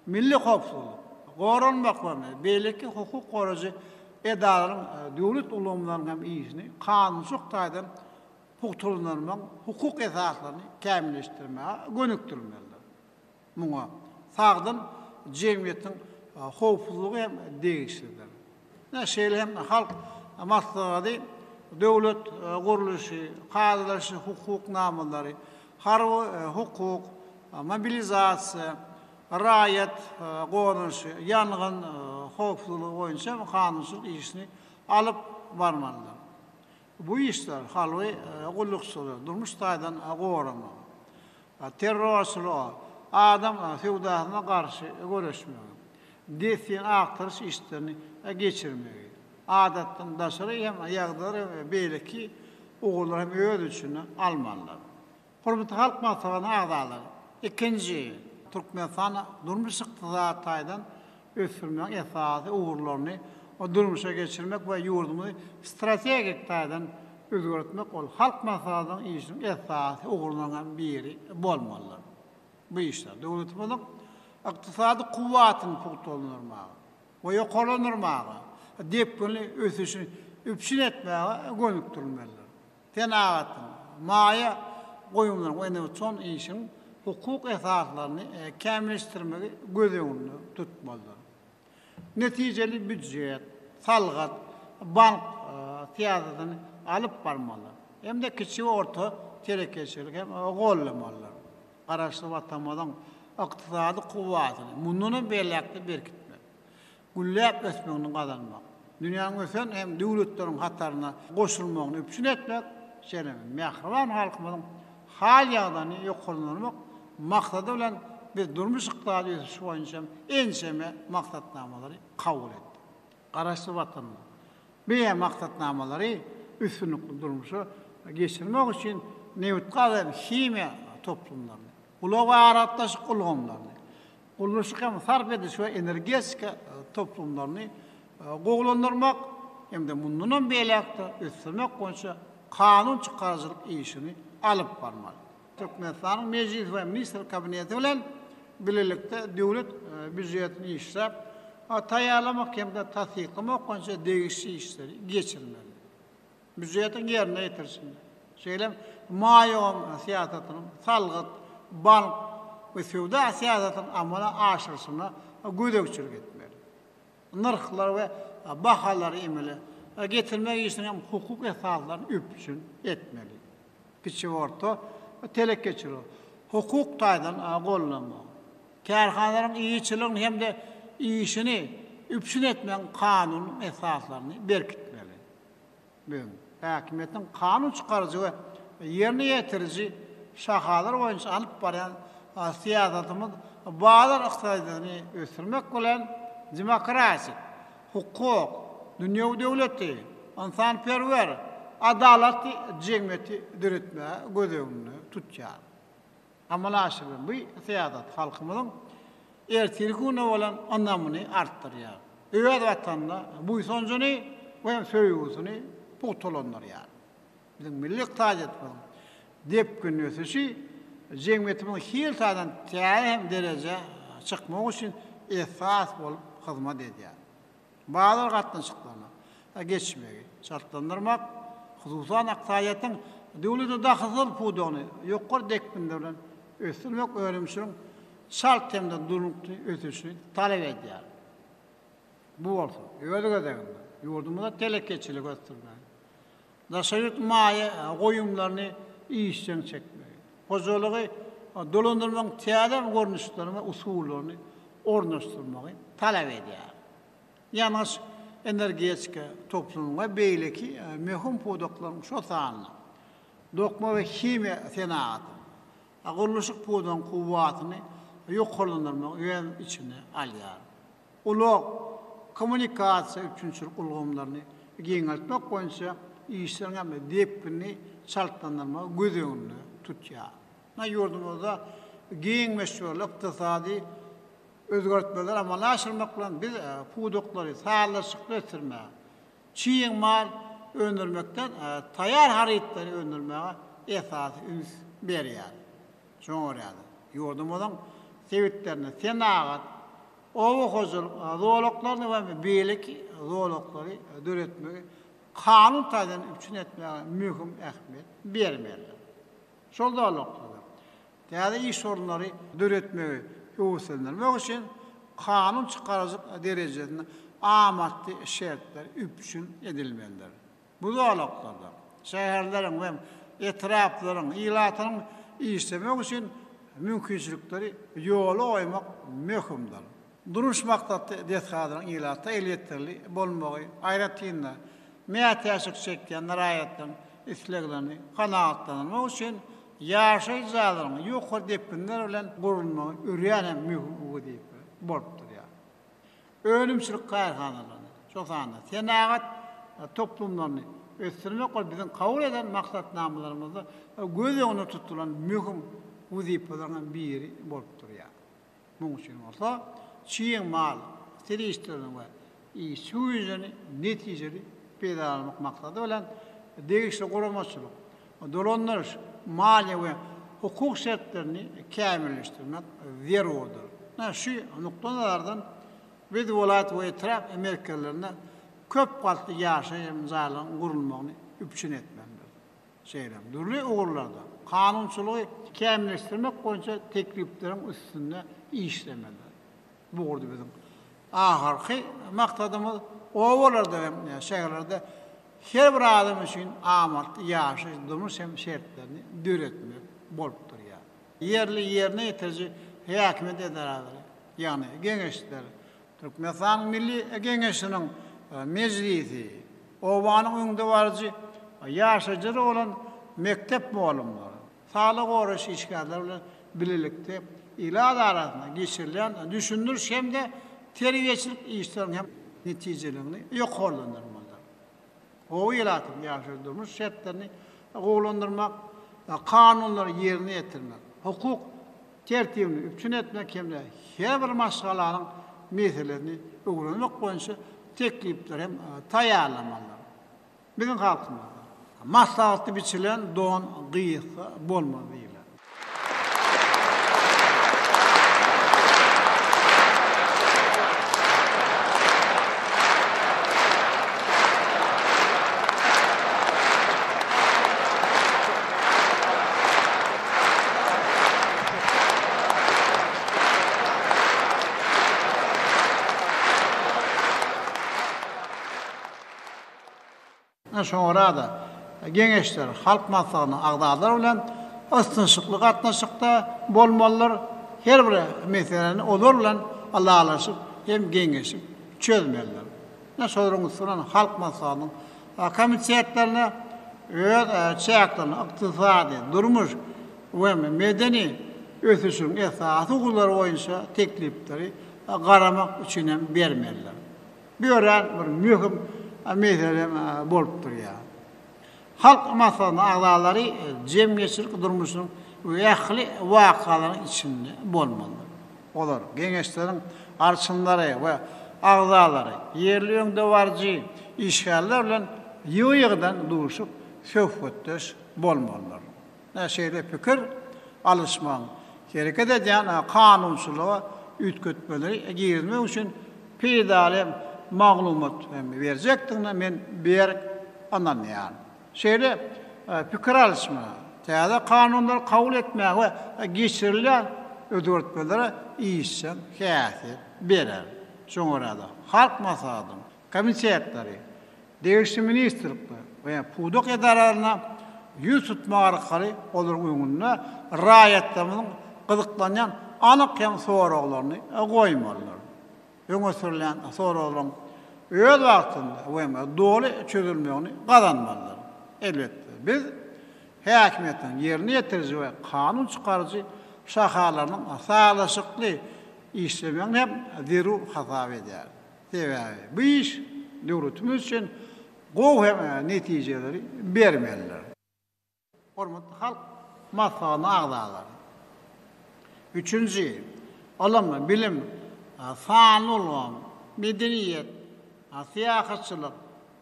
[SPEAKER 2] milli howpsuzlyk, goranmak we beýleki hukuk goraýjy edaralaryň, döwlet ulgamlarynyň hem işini kanunçylyk taýdan pugtalandyrmagyň hukuk esaslaryny kämilleşdirmäge gönükdirilmelidir. Muňa sagdyn jemgyýetiň howpsuzlygy hem degişlidir. Şeýle hem Halk Maslahaty döwlet gurluşy, kazylaşy hukuk namalary, harby hukuk, mobilizasiýa, raýat goranyşy, ýangyn howpsuzlygy boýunça kanunçylyk işini alyp barmalydyr. Bu işler harby gullukçylary durmuş taýdan goramagy, terrorçylyga, adam söwdasyna garşy göreşmegi, dessin agtaryş işlerini geçirmegi, adatdan daşary hem ýagdaýlar hem beýleki ugurlary hem öz içine almalydyr. Hormatly Halk Maslahatynyň agzalary! Ikinji, Türkmenistany durmuş-ykdysady taýdan ösdürmegiň esasy ugurlaryny durmuşa geçirmek we ýurdumyzy strategik taýdan özgertmek ol Halk Maslahatynyň işiniň esasy ugurlarynyň biri bolmalydyr. Bu işler döwletimiziň ykdysady kuwwatyny pugtalandyrmaga we ýokarlandyrmaga, depginli ösüşini üpjün etmäge gönükdirilmelidir. Senagatyň, maýa goýumlaryň we innowasion işiň hukuk esaslaryny kämilleşdirmegi göz öňünde tutmalydyr. Netijeli býujet, salgyt, bank syýasatyny alyp barmalydyr hem-de kiçi we orta telekeçiligi hem goldamalydyr. Garaşsyz Watanymyzyň ykdysady kuwwatyny mundan hem beýläk-de berkitmek, gülläp ösmegini gazanmak, dünýäniň ösen hem döwletleriň hataryna goşulmagyny üpjün etmek, şeýle hem mähriban halkymyzyň hal-ýagdaýyny ýokarlandyrmak maksady bilen biz durmuş-ykdysady ösüş boýunça hem ençeme maksatnamalary kabul etdik. Garaşsyz Watanymyz bu maksatnamalary üstünlikli durmuşa geçirmek üçin nebitgaz hem himiýa toplumlaryny, ulag we aragatnaşyk ulgamlaryny, gurluşyk hem sarp ediş we energetika toplumlaryny gowulandyrmak hem-de mundanam beýläk-de ösdürmek boýunça kanun çykaryjylyk işini alyp barmaly. Türkmenistanyň Mejlisi we Ministrler Kabineti bilen bilelikde döwlet býujetini işläp taýýarlamak hem-de tassyklamak boýunça degişli işleri geçirmeli. Býujetiň ýerine ýetirilişini, şeýle hem maýa goýum syýasatynyň, salgyt, bank we söwda syýasatynyň amala aşyrylyşyna gözegçilik etmeli. Nyrhlary we bahalary emele getirmek işiniň hem hukuk esaslaryny üpjün etmeli. Kiçi we orta telekeçiligi hukuk taýdan gollanmagy, kärhanalaryň işçiligini hem-de işini üpjün etmegiň kanuny esaslaryny berkitmeli. Biziň häkimiýetiň kanun çykaryjy we ýerine ýetiriji şahalary boýunça alyp barýan syýasatymyz bazar ykdysadyýetini ösdürmek bilen demokratik, hukuk, dünýewi döwleti, ynsanperwer, adalatly jemgyýeti döretmäge göz öňünde tutýar. Amala aşyrylan bu syýasat halkymyzyň ertirki güne bolan ynamyny artdyrýar, öz Watanyna buýsanjyny we hem söýgüsini pugtalandyrýar. Biziň milli ykdysadyýetimiziň depginli ösüşi jemgyýetimiziň hil taýdan täze hem derejä çykmagy üçin esas bolup hyzmat edýär. Bazar gatnaşyklaryna geçmegi çaltlandyrmak, hususan, ykdysadyýetiň döwlete dahylsyz pudagyny ýokary depginler bilen ösdürmek önümçiligiň çalt hem-de durnukly ösüşini talap edýär. Bu bolsa, öz gezeginde, ýurdumyzda telekeçiligi ösdürmegi, daşary ýurt maýa goýumlaryny işjeň çekmegi, hojalygy dolandyrmagyň täze görnüşlerini we usullaryny ornaşdyrmagy talap edýär. Ýangyç-energetika toplumynyň we beýleki möhüm pudaklaryň, şol sanda dokma we himiýa senagatynyň, gurluşyk pudagyň kuwwatyny ýokarlandyrmagy öz içine alýar. Ulag, kommunikasiýa üpjünçilik ulgamlaryny giňeltmek boýunça işleriň hem depginini çaltlandyrmagy göz öňünde tutýar. Ýurdumyzda giň möçberli ykdysady özgertmeleri amala aşyrmak bilen biz pudaklary sazlaşykly ösdürmäge, çig mal öndürmekden taýýar harytlary öndürmäge esasy üns berýäris. Şoňa görä-de, ýurdumyzyň sebitlerinde senagat, oba hojalyk zolaklaryny we beýleki zolaklary döretmegi kanun taýdan üpjün etmäge möhüm ähmiýet bermelidir. Şol zolaklarda täze iş orunlary döretmegi höweslendirmek üçin kanun çykaryjyk derejesinde amatly şertler üpjün edilmelidir. Bu zolaklarda şäherleriň we etraplaryň ilatynyň işlemegi üçin mümkinçilikleri ýola goýmak möhümdir. Durmuş maksatly desgalaryň ilata elýeterli bolmagy, aýratyn-da, mätäçlik çekýän raýatlaryň isleglerini kanagatlandyrmak üçin ýaşaýyş jaýlaryň ýokary depginler bilen gurulmagy örän hem möhüm wezipe bolup durýar. Önümçilik kärhanalaryny, şol sanda senagat toplumlaryny ösdürmek ol biziň kabul eden maksatnamalarymyzda göz öňünde tutulan möhüm wezipeleriň hem biri bolup durýar. Munuň üçin bolsa çig mal serişdelerini we işçi güýjüni netijeli peýdalanmak maksady bilen degişli guramaçylyk, dolandyryş, maliýe we hukuk şertlerini kämilleşdirmek zerurdyr. Ine, şu nukdaýnazardan biz welaýat we etrap merkezlerinde köp gatly ýaşaýyş jaýlaryň gurulmagyny üpjün etmelidir. Şeýle hem dürli ugurlarda kanunçylygy kämilleşdirmek boýunça teklipleriň üstünde işlemelidir. Bu ugurda biziň ahyrky maksadymyz obalarda hem şäherlerde her bir adam üçin amatly ýaşaýyş, durmuş hem şertlerini döretmek bolup durýar. Ýerli ýerine ýetiriji häkimiýet edaralary, ýagny Geňeşler, Türkmenistanyň Milli Geňeşiniň Mejlisi, obanyň öňdebaryjy ýaşaýjylary bolan mekdep mugallymlary, saglygy goraýyş işgärleri bilen bilelikde ilat arasynda geçirilýän düşündiriş hem-de terbiýeçilik işleriniň hem netijeliligini ýokarlandyrmalydyr. Oba ilatynyň ýaşaýyş-durmuş şertlerini gowulandyrmak, kanunlary ýerine ýetirmek, hukuk tertibini üpjün etmek hem-de her bir maşgalanyň meselesini öwrenmek boýunça teklipleri hem taýýarlamalydyr. Biziň halkymyzda, Maslahatly biçilen don gysga bolmaz diýilýär. Şoňa görä-de, Geňeşler Halk Maslahatynyň agzalary bilen ysnyşykly gatnaşykda bolmalydyr, her bir meseläni olar bilen ylalaşyp hem geňeşip çözmelidir. Ine, şolaryň üsti bilen Halk Maslahatynyň komitetlerine öz çäklerinde ykdysady, durmuş we medeni ösüşiň esasy ugurlary boýunça teklipleri garamak üçin hem bermelidir. Bu örän bir möhüm mesele bolup durýar. Halk Maslahatynyň agzalary jemgyýetçilik durmuşynyň we ähli wakalaryň içinde bolmalydyr. Olar geňeşleriň arçynlary we agzalary, ýerli öňdebaryjy işgärler bilen ýygy-ýygydan duşup, söhbetdeş bolmalydyr. Şeýle pikir alyşmagyň hereket edýän kanunçylyga üýtgetmeleri girizmek üçin peýdaly maglumat berjekdigine men berk ynanýaryn. Şeýle pikir alyşma täze kanunlary kabul etmäge we geçirilýän özgertmelere işjeň häsiýet berer. Şoňa görä-de, Halk Maslahatynyň komitetleri, degişli ministrlikler we pudak edaralaryna ýüz tutmak arkaly olaryň öňünde raýatlarymyzyň gyzyklanýan anyk hem soraglaryny goýmalydyr. Öňe sürülýän soraglaryň öz wagtynda we doly çözülmegini gazanmalydyr. Elbetde, biz häkimiýetiň ýerine ýetiriji we kanun çykaryjy şahalarynyň sazlaşykly işlemegini hem zerur hasap edýäris. Sebäbi bu iş döwletimiz üçin gowy hem netijeleri bermelidir. Hormatly Halk Maslahatynyň agzalary! Üçünji, ylym, bilim, sanly ulgam, medeniýet, syýahatçylyk,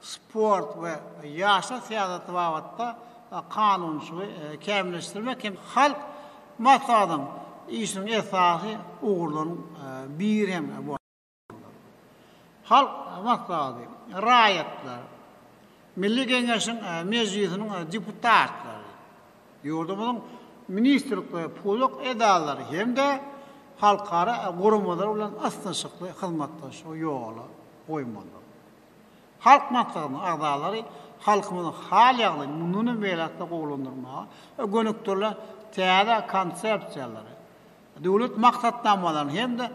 [SPEAKER 2] sport we ýaşlar syýasaty babatda kanunçylygy kämilleşdirmek hem Halk Maslahatynyň işiniň esasy ugurlarynyň biri hem boldy. Halk Maslahaty, raýatlar, Milli Geňeşiň Mejlisiniň deputatlary, ýurdumyzyň ministrlik we pudak edaralary hem-de halkara guramalary bilen ysnyşykly hyzmatdaşlygy ýola goýmalydyr. Halk Maslahatynyň agzalary halkymyzyň hal-ýagdaýyny mundan beýläk-de gowulandyrmaga gönükdirilen täze konsepsiýalary, döwlet maksatnamalaryny hem-de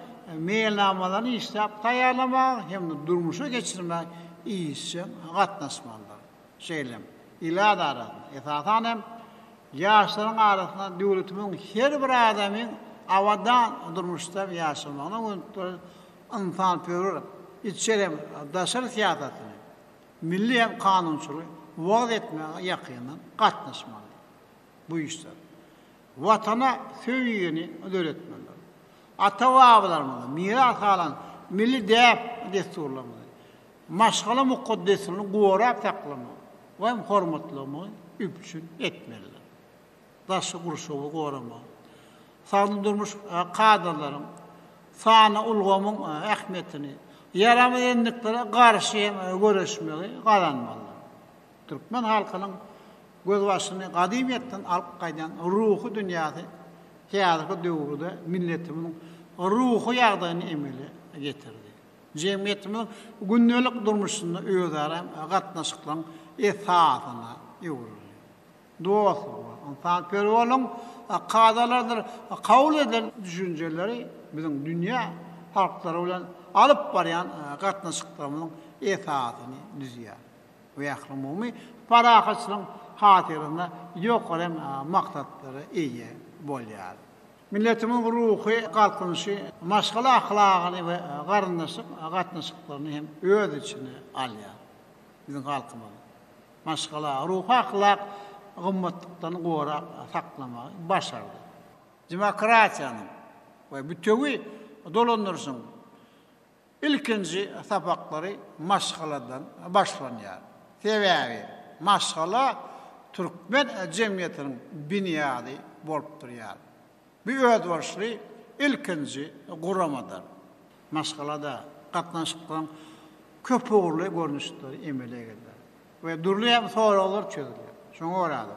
[SPEAKER 2] meýilnamalaryny işläp taýýarlamaga hem-de durmuşa geçirmäge işjeň gatnaşmalydyr. Şeýle hem, ilat arasynda, esasan hem, ýaşlaryň arasynda döwletimiziň her bir adamyň abadan durmuşda ýaşamagyna gönükdirilen ynsanperwer içeri hem daşary syýasatyny, milli hem kanunçylygy wagyz etmäge ýakyndan gatnaşmalydyr. Bu işler Watana söýgini döretmelidir. Ata-babalarymyzdan miras galan milli däp-dessurlarymyzy, maşgala mukaddesligini gorap saklamagy we hormatlamagy üpjün etmelidir. Daşky gurşawy goramagy, sagdyn durmuş kadalaryň, sanly ulgamyň ähmiýetini, ýaramaz endiklere garşy hem göreşmegi gazanmalydyr. Türkmen halkynyň gözbaşyny gadymyýetden alyp gaýdýan ruhy dünýäsi häzirki döwürde milletimiziň ruhy ýagdaýyny emele getirdi. Jemgyýetimiziň gündelik durmuşynda özara gatnaşyklaryň esasyna öwrüldi. Dostluk we ynsanperwerligiň kadalarydyr kabul edilen düşünjeleri biziň dünýä halklary bilen alyp barýan gatnaşyklarymyzyň esasyny düzýär. we ählumumy parahatçylygyň hatyrasyna ýokary maksatlara eýe bolýar. Milletimiziň ruhy galkynyşy maşgala ahlagyny we garyndaşlyk gatnaşyklaryny hem öz içine alýar. Biziň halkymyz maşgala ruhy-ahlak gymmatlyklaryny gorap saklamagy başardy. Demokratiýanyň we bütewi dolandyryşyň Ilkinji sapaklary maşgaladan başlanýar. Sebäbi maşgala türkmen jemgyýetiniň binýady bolup durýar. Bu özboluşly ilkinji guramadyr. Maşgalada gatnaşyklaryň köpugurly görnüşleri emele gelýär we dürli hem soraglar çözülýär. Şoňa görä-de,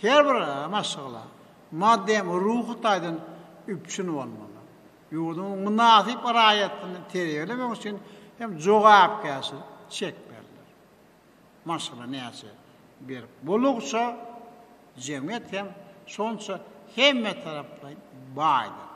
[SPEAKER 2] her bir maşgala maddy hem ruhy taýdan üpjün bolmaly. Ýurduň mynasyp raýatyny terbiýelemek üçin hem jogapkärçilik çekmelidir. Maşgala näçe? Berk boldugyça, jemgyýet hem şonça hemmetaraplaýyn baýdyr.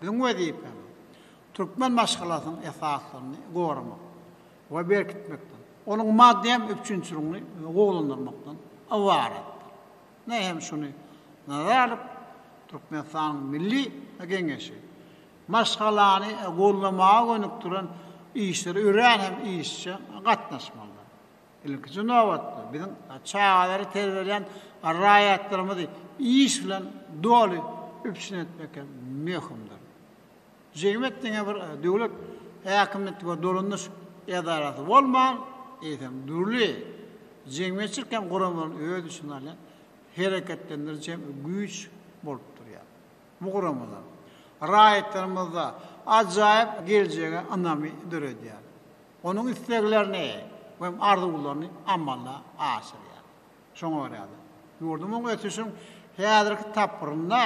[SPEAKER 2] Biziň wezipämiz, türkmen maşgalasynyň esaslaryny goramak we berkitmekden, onuň maddy hem üpjünçiligini gowulandyrmakdan ybaratdyr. Ine hem şuny nazara alyp, Türkmenistanyň Milli Geňeşi maşgalany goldamaga gönükdirilen işlere örän hem işjeň gatnaşmalydyr. Ilkinji nobatda, biziň çagalary terbiýeleýän raýatlarymyzy iş bilen doly üpjün etmek hem möhümdir. Jemgyýet diňe bir döwlet häkimiýeti we dolandyryş edarasy bolman, eýsem, dürli jemgyýetçilik hem guramalaryny öz içine alýan hereketlendiriji hem güýç bolup durýar. Bu guramalar raýatlarymyzda ajaýyp geljege ynamy döredýär. Onuň isleglerini we arzuwlaryny amala aşyrýar. Şoňa görä-de, ýurdumyň ösüşiniň häzirki tapgyrynda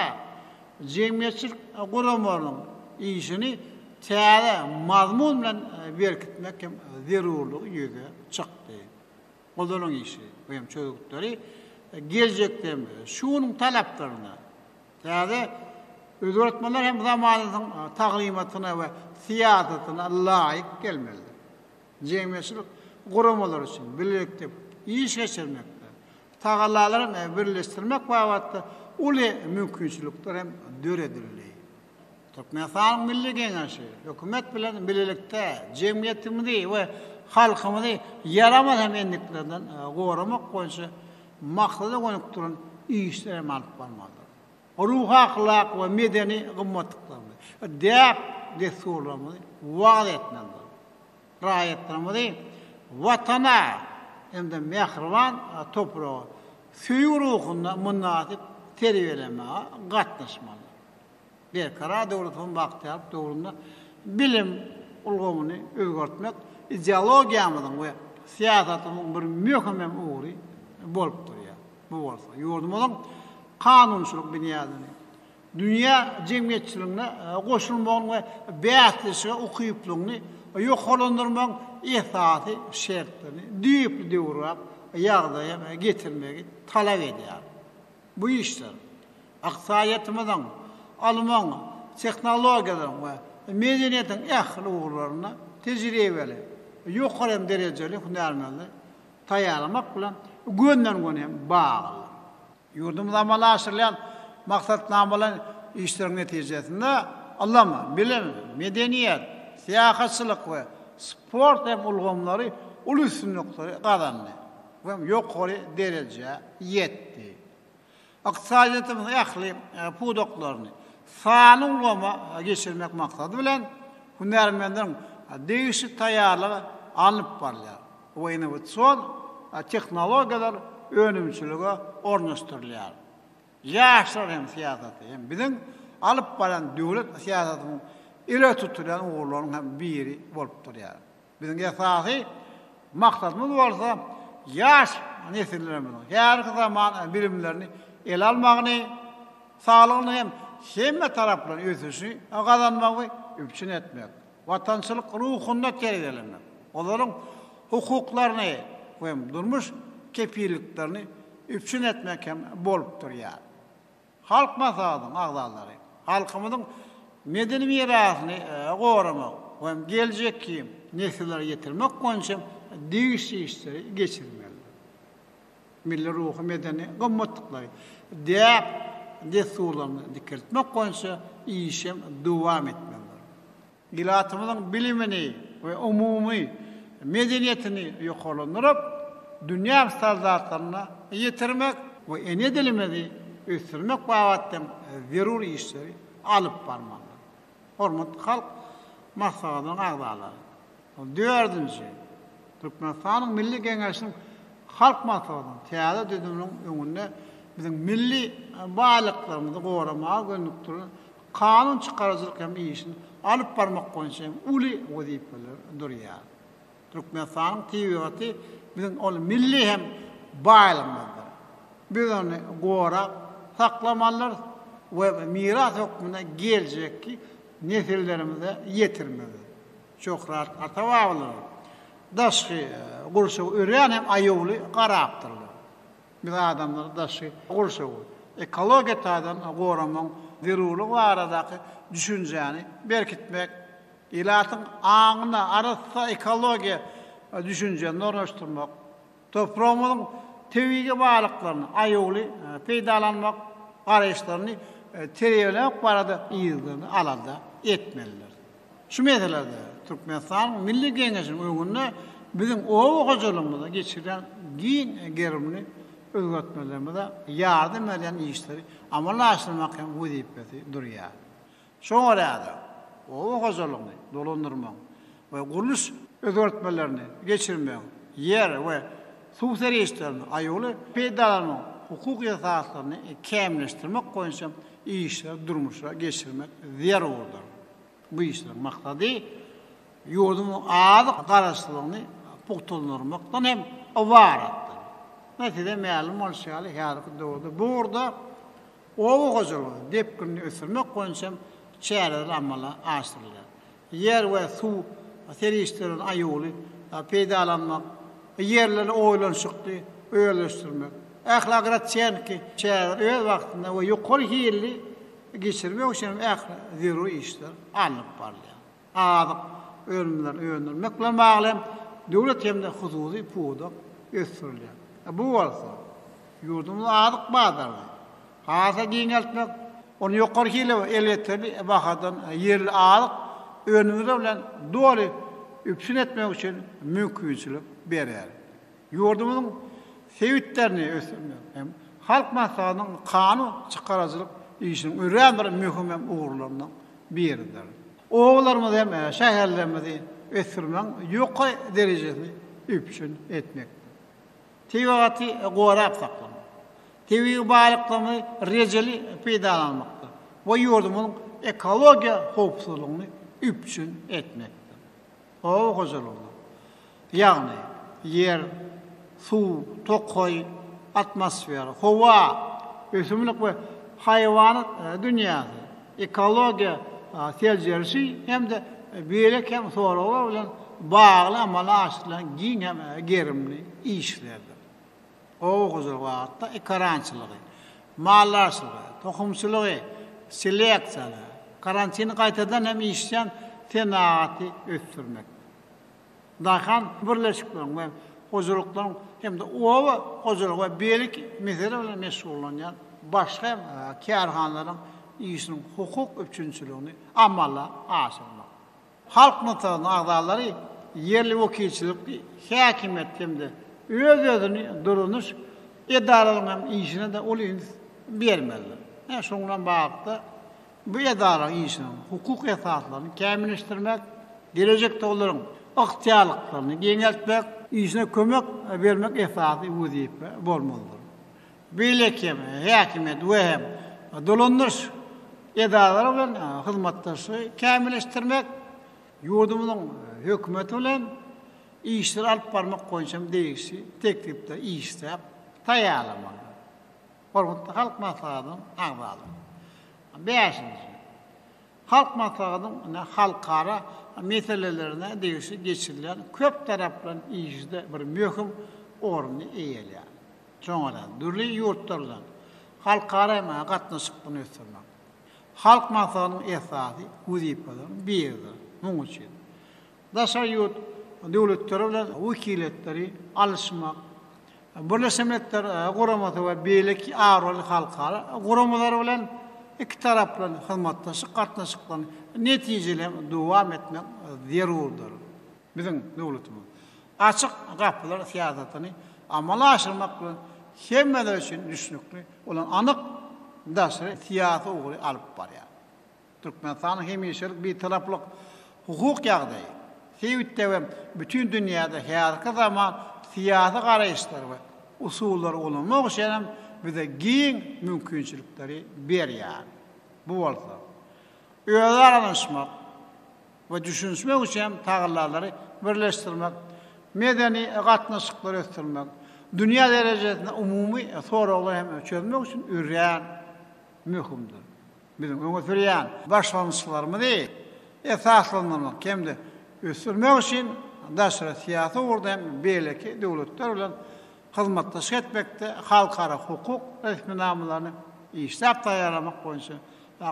[SPEAKER 2] jemgyýetçilik guramalarynyň işini täze mazmun bilen berkitmek hem zerurlygy ýüze çykdy. Olaryň işi we hem çözgütleri geljekde hem şu günüň talaplaryna, täze özgertmeler hem zamanasynyň taglymatyna we syýasatyna laýyk gelmelidir. Jemgyýetçilik guramalary üçin bilelikde iş geçirmekde, tagallalary birleşdirmek babatda uly mümkinçilikler hem döredildi. Türkmenistanyň Milli Geňeşi Hökümet bilen bilelikde jemgyýetimizi we halkymyzy ýaramaz hem endiklerden goramak boýunça maksada gönükdirilen işleri hem alyp barmalydyr. Ruhy-ahlak we medeni gymmatlyklarymyzy, däp-dessurlarymyzy wagyz etmelidir. Raýatlarymyzy Watana hem-de mähriban topraga söýgi ruhunda mynasyp terbiýelemäge gatnaşmalydyr. Berkarar döwletiň bagtyýarlyk döwründe bilim ulgamyny özgertmek ideologiýamyzyň we syýasatymyzyň bir möhüm hem ugry bolup durýar. Bu bolsa ýurdumyzyň kanunçylyk binýadyny, dünýä jemgyýetçiligine goşulmagyny we bäsleşige ukyplygyny ýokarlandyrmagyň esasy şertlerini düýpli döwrebap ýagdaýa getirmegi talap edýär. Bu işler ykdysadyýetimiziň, ylmyň, tehnologiýalaryň we medeniýetiň ähli ugurlarynda tejribeli, ýokary hem derejeli hünärmenleri taýýarlamak bilen gönden-göni hem baglydyr. Ýurdumyzda amala aşyrylýan maksatnamaly işleriň netijesinde ylym, bilim, medeniýet, syýahatçylyk we sport hem ulgamlary uly üstünlikleri gazandy we ýokary derejä ýetdi. Ykdysadyýetimiziň ähli pudaklaryny sanly ulgama geçirmek maksady bilen, hünärmenleriň degişli taýýarlygy alnyp barylýar we innowasion tehnologiýalar önümçilige ornaşdyrylýar. Ýaşlar hem syýasaty hem biziň alyp barýan döwlet syýasatymyzyň ileri tutulýan ugurlarynyň hem biri bolup durýar. Biziň esasy maksadymyz bolsa ýaş nesillerimiziň häzirki zaman bilimlerini ele almagyny, saglygyny hem hemme taraplaýyn ösüşini gazanmagy üpjün etmek, watançylyk ruhunda terbiýelemek, olaryň hukuklaryny we durmuş kepilliklerini üpjün etmek hem bolup durýar. Halk Maslahatynyň agzalary halkymyzyň medeni mirasyny goramak we geljekki nesillere ýetirmek boýunça degişli işleri geçirmelidir. Milli ruhy-medeni gymmatlyklary, däp-dessurlarymyzy dikeltmek boýunça iş hem dowam etmelidir. Ilatymyzyň bilimini we umumy medeniýetini ýokarlandyryp, dünýä standartlaryna ýetirmek we ene dilimizi ösdürmek babatda hem zerur işleri alyp barmalydyr. Hormatly Halk Maslahatynyň agzalary! Dördünji, Türkmenistanyň Milli Geňeşiniň Halk Maslahatynyň täze düzüminiň öňünde biziň milli baýlyklarymyzy goramaga gönükdirilen kanun çykaryjylyk hem işini alyp barmak boýunça hem uly wezipeler durýar. Türkmenistanyň tebigaty biziň ol milli hem baýlygymyzdyr. Biz ony gorap saklamalydyrys we miras hökmünde geljekki nesillerimize ýetirmelidir. Şöhrat ata-babalarymyz daşky gurşawa örän hem aýawly garapdyrlar. Biz adamlar daşky gurşawy ekologiýa taýdan goramagyň zerurlygy baradaky düşünjäni berkitmek, ilatyň aňyna arassa ekologiýa düşünjesini ornaşdyrmak, topragymyzyň tebigy baýlyklaryny aýawly peýdalanmak garaýyşlaryny terbiýelemek barada yzygiderli alada etmelidir. Şu meselede Türkmenistanyň Milli Geňeşiniň öňünde biziň oba hojalygymyzda geçirýän giň gerimli özgertmelerimize ýardam berýän işleri amala aşyrmak hem wezipesi durýar. Şoňa görä-de, oba hojalygyny dolandyrmagyň we gurluş özgertmelerini geçirmegiň, ýer we suw serişdelerini aýawly peýdalanmagyň hukuk esaslaryny kämilleşdirmek boýunça işleri durmuşa geçirmek zerurdyr. Bu işleriň maksady ýurdumyzyň azyk garaşsyzlygyny pugtalandyrmakdan hem ybaratdyr. Ine, size mälim bolşy ýaly, häzirki döwürde bu ugurda oba hojalygyny depginli ösdürmek boýunça hem çäreler amala aşyrylýar. Ýer we suw serişdelerini aýawly peýdalanmak, ýerleri oýlanyşykly özleşdirmek, ähli agrotehniki çäreleri öz wagtynda we ýokary hilli geçirmek üçin hem ähli zerur işler alnyp barylýar. Azyk önümlerini öndürmek bilen bagly hem döwlet hem-de hususy pudak ösdürilýär. Bu bolsa ýurdumyzyň azyk bazaryny has-da giňeltmek, ony ýokary hili we elýeterli bahadan ýerli azyk önümleri bilen doly üpjün etmek üçin mümkinçilik berer. Ýurdumyzyň sebitlerini ösdürmek hem Halk Maslahatynyň kanun çykaryjylyk işiniň örän bir möhüm hem ugurlarynyň biridir. Obalarymyzy hem şäherlerimizi ösdürmegiň ýokary derejesini üpjün etmekdir. Tebigaty gorap saklamak, tebigy baýlyklarymyzy rejeli peýdalanmakdyr we ýurdumyzyň ekologiýa howpsuzlygyny üpjün etmekdir. Oba hojalygyna, ýagny ýer, suw, tokaý, atmosfera, howa, ösümlik we haýwanat dünýäsi, ekologiýa seljerişi hem-de beýleki hem soraglar bilen bagly amala aşyrylýan giň hem gerimli işlerdir. Oba hojalygy babatda ekarançylygy, maldarçylygy, tohumçylygy, seleksiýany, karantini gaýtadan hem işleýän senagaty ösdürmek. Daýhan birleşikleriň we hojalyklaryň hem-de oba hojalygy we beýleki mesele bilen meşgullanýan başga hem kärhanalaryň işiniň hukuk üpjünçiligini amala aşyrmak. Halk Maslahatynyň agzalary ýerli wekilçilikli häkimiýet hem-de öz-özüni duranyş edaralaryň hem işine-de uly üns bermelidir. Ine, şunuň bilen baglylykda, bu edaralaryň işiniň hukuk esaslaryny kämilleşdirmek, gelejekde olaryň ygtyýarlyklaryny giňeltmek, işine kömek bermek esasy wezipe bolmalydyr. Beýleki hem häkimiýet we hem dolandyryş edaralary bilen hyzmatdaşlygy kämilleşdirmek, ýurdumyzyň Hökümeti bilen işleri alyp barmak boýunça hem degişli teklipleri işläp taýýarlamalydyr. Hormatly Halk Maslahatynyň agzalary! Bäşinji. Halk Maslahatynyň halkara meselelerine degişli geçirilýän köptaraplaýyn işde bir möhüm orny eýeleýär. Şoňa görä, dürli ýurtlar bilen halkara gatnaşyklaryny ösdürmek Halk Maslahatynyň esasy wezipeleriniň biridir. Munuň üçin daşary ýurt döwletleri bilen wekiliýetleri alyşmak, Birleşen Milletler Guramasy we beýleki abraýly halkara guramalary bilen ikitaraplaýyn hyzmatdaşlyk gatnaşyklaryny netijeli dowam etmek zerurdyr. Biziň döwletimiz açyk gapylar syýasatyny amala aşyrmak bilen hemmeler üçin düşnükli bolan anyk daşary syýasy ugry alyp barýar. Türkmenistanyň hemişelik Bitaraplyk hukuk ýagdaýy sebitde we bütin dünýäde häzirki zaman syýasy garaýyşlary we usullary ulanmak üçin hem bize giň mümkinçilikleri berýär. Bu bolsa özara ynanyşmak, we düşünişmek üçin hem tagallalary birleşdirmek, medeni gatnaşyklary ösdürmek, Dünýä derejesinde umumy soraglary hem çözmek üçin örän möhümdir. Biziň öňe sürýän başlangyçlarymyzy esaslandyrmak hem-de ösdürmek üçin daşary syýasy ugurda hem beýleki döwletler bilen hyzmatdaşlyk etmekde halkara hukuk resminamalaryny işläp taýýarlamak boýunça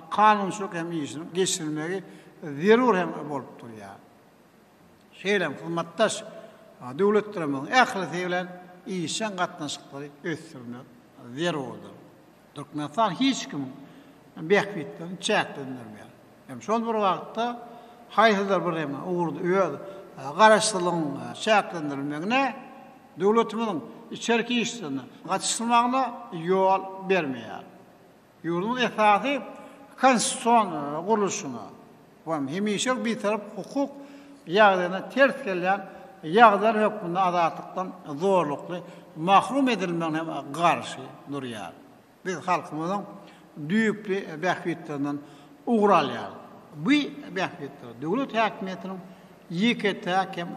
[SPEAKER 2] kanunçylyk hem işiniň geçirilmegi zerur hem bolup durýar. Şeýle hem hyzmatdaş döwletlerimiziň ählisi bilen işjeň gatnaşyklary ösdürmek zerurdyr. Türkmenistan hiç kimiň bähbitlerini çäklendirmeýär. Hem şol bir wagtda haýsydyr bir hem ugurda öz garaşsyzlygyň çäklendirilmegine, döwletimiziň içerki işlerine gatyşylmagyna ýol bermeýär. Ýurdumyz esasy konstitusion gurluşyna we hemişelik bitarap hukuk ýagdaýyna ters gelýän ýagdaýlar hökmünde azatlykdan zorlukly mahrum edilmegine hem garşy durýar. Biz halkymyzyň düýpli bähbitlerinden ugur alýarys. Bu bähbitler döwlet häkimiýetiniň ýeke-täk hem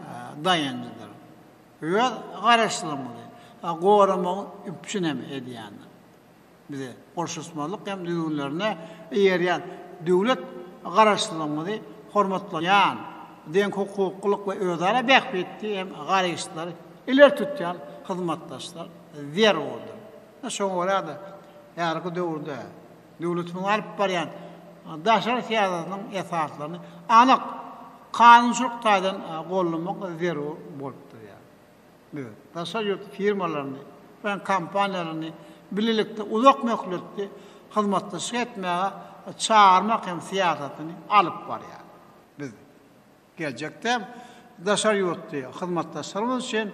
[SPEAKER 2] daýanjydyr. Öz garaşsyzlygymyzy goramagy üpjün hem edýändir. Bize goşulyşmazlyk hem düzgünlerine eýerýän döwlet Garaşsyzlygymyzy hormatlaýan, deňhukuklylyk we özara bähbitli hem garaýyşlary ileri tutýan hyzmatdaşlar zerurdyr. Şoňa görä-de, häzirki döwürde döwletimiziň alyp barýan daşary syýasatynyň esaslaryny anyk kanunçylyk taýdan goldamak zerur bolup durýar. Biz daşary ýurt firmalaryny we kompaniýalaryny bilelikde uzak möhletli hyzmatdaşlyk etmäge çagyrmak hem syýasatyny alyp barýar. Biz geljekde hem daşary ýurtly hyzmatdaşlarymyz üçin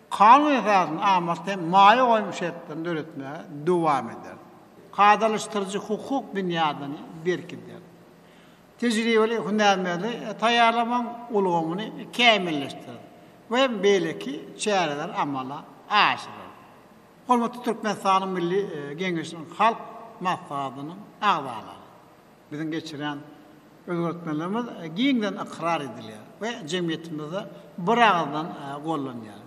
[SPEAKER 2] kanun esasynda amatly hem maýa goýum şertlerini döretmäge dowam ederis. Kadalaşdyryjy hukuk binýadyny berkideris. Tejribeli hünärmenleri taýýarlamagyň ulgamyny kämilleşdirer we beýleki çäreleri amala aşyrar. Hormatly Türkmenistanyň Milli Geňeşiniň Halk Maslahatynyň agzalary! Biziň geçirýän özgertmelerimiz giňden ykrar edilýär we jemgyýetimizde biragyzdan gollanýar.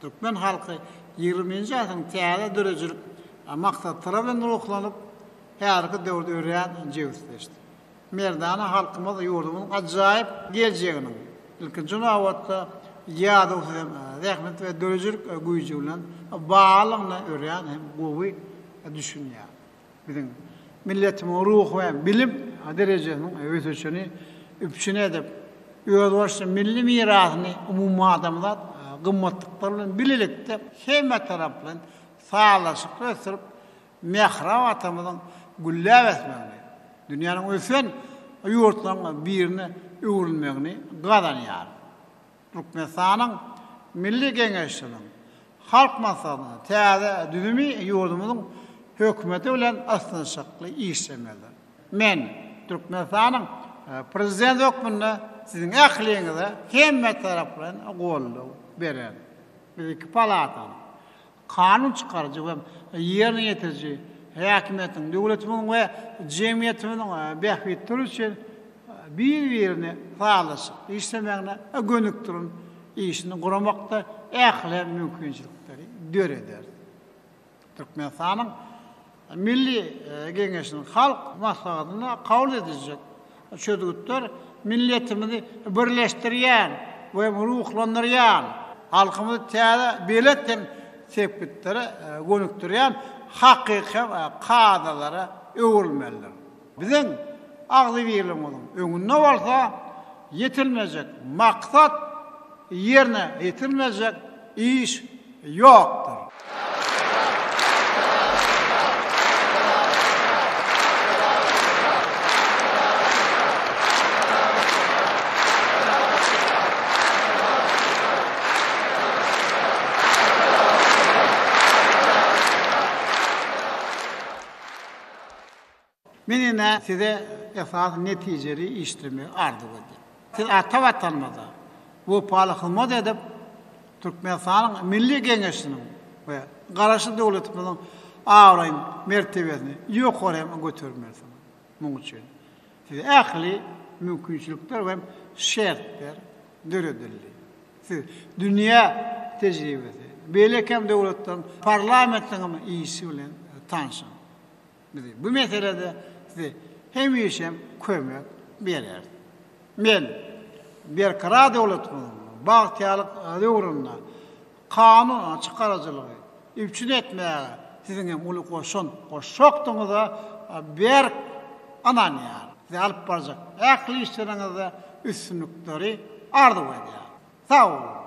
[SPEAKER 2] Türkmen halky ýigriminji asyryň täze döredijilik maksatlary bilen ruhlanyp, häzirki döwürde örän jebisleşdi. Merdana halkymyz ýurdumyzyň ajaýyp geljeginiň, ilkinji nobatda, ýadawsyz hem zähmet we döredijilik güýji bilen baglydygyna örän hem gowy düşünýär. Biziň milletimiziň ruhy we bilim derejesiniň ösüşini üpjün edip, özboluşly milli mirasyny umumadamzat gymmatlyklary bilen bilelikde hemmetaraplaýyn sazlaşykly ösdürip, mähriban Watanymyzyň gülläp ösmegini, dünýäniň ösen ýurtlarynyň birine öwrülmegini gazanýar. Türkmenistanyň Milli Geňeşiniň Halk Maslahatynyň täze düzümi ýurdumyzyň Hökümeti bilen ysnyşykly işlemelidir. Men, Türkmenistanyň Prezidenti hökmünde siziň ähliňize hemmetaraplaýyn goldaw bererin. Biz iki palatanyň, Kanun çykaryjy we ýerine ýetiriji häkimiýetiň, döwletimiziň we jemgyýetimiziň bähbitleri üçin bir-birini sazlaşykly işlemegine gönükdirilen işini guramakda ähli mümkinçilikleri döreder. Türkmenistanyň Milli Geňeşiniň Halk Maslahatynda kabul ediljek çözgütler milletimizi birleşdirýän we ruhlandyrýan, halkymyzy täze belent hem sepgitlere gönükdirýän hakyky kadalara öwrülmelidir. Biziň agzybirligimiziň öňünde bolsa ýetilmejek maksat, ýerine ýetirilmejek iş ýokdur. Men ine size esasy netijeli işlemegi arzuw edýän. Siz ata Watanymyza wepaly hyzmat edip, Türkmenistanyň Milli Geňeşiniň we Garaşsyz döwletimiziň abraýyny, mertebesini ýokary hem götermelisiňiz. Munuň üçin size ähli mümkinçilikler we şertler döredildi. Siz dünýä tejribesi. Beýleki hem döwletleriň parlamentiniň hem işi bilen tanşyň. Biz bu meselede size hemişe hem kömek bereris. Men Berkarar döwletimiziň bagtyýarlyk döwründe kanun çykaryjylygy üpjün etmäge siziň hem uly goşant goşjakdygyňyza berk ynanýaryn. Size alyp barjak ähli işleriňizde üstünlikleri arzuw edýärin. Sag boluň!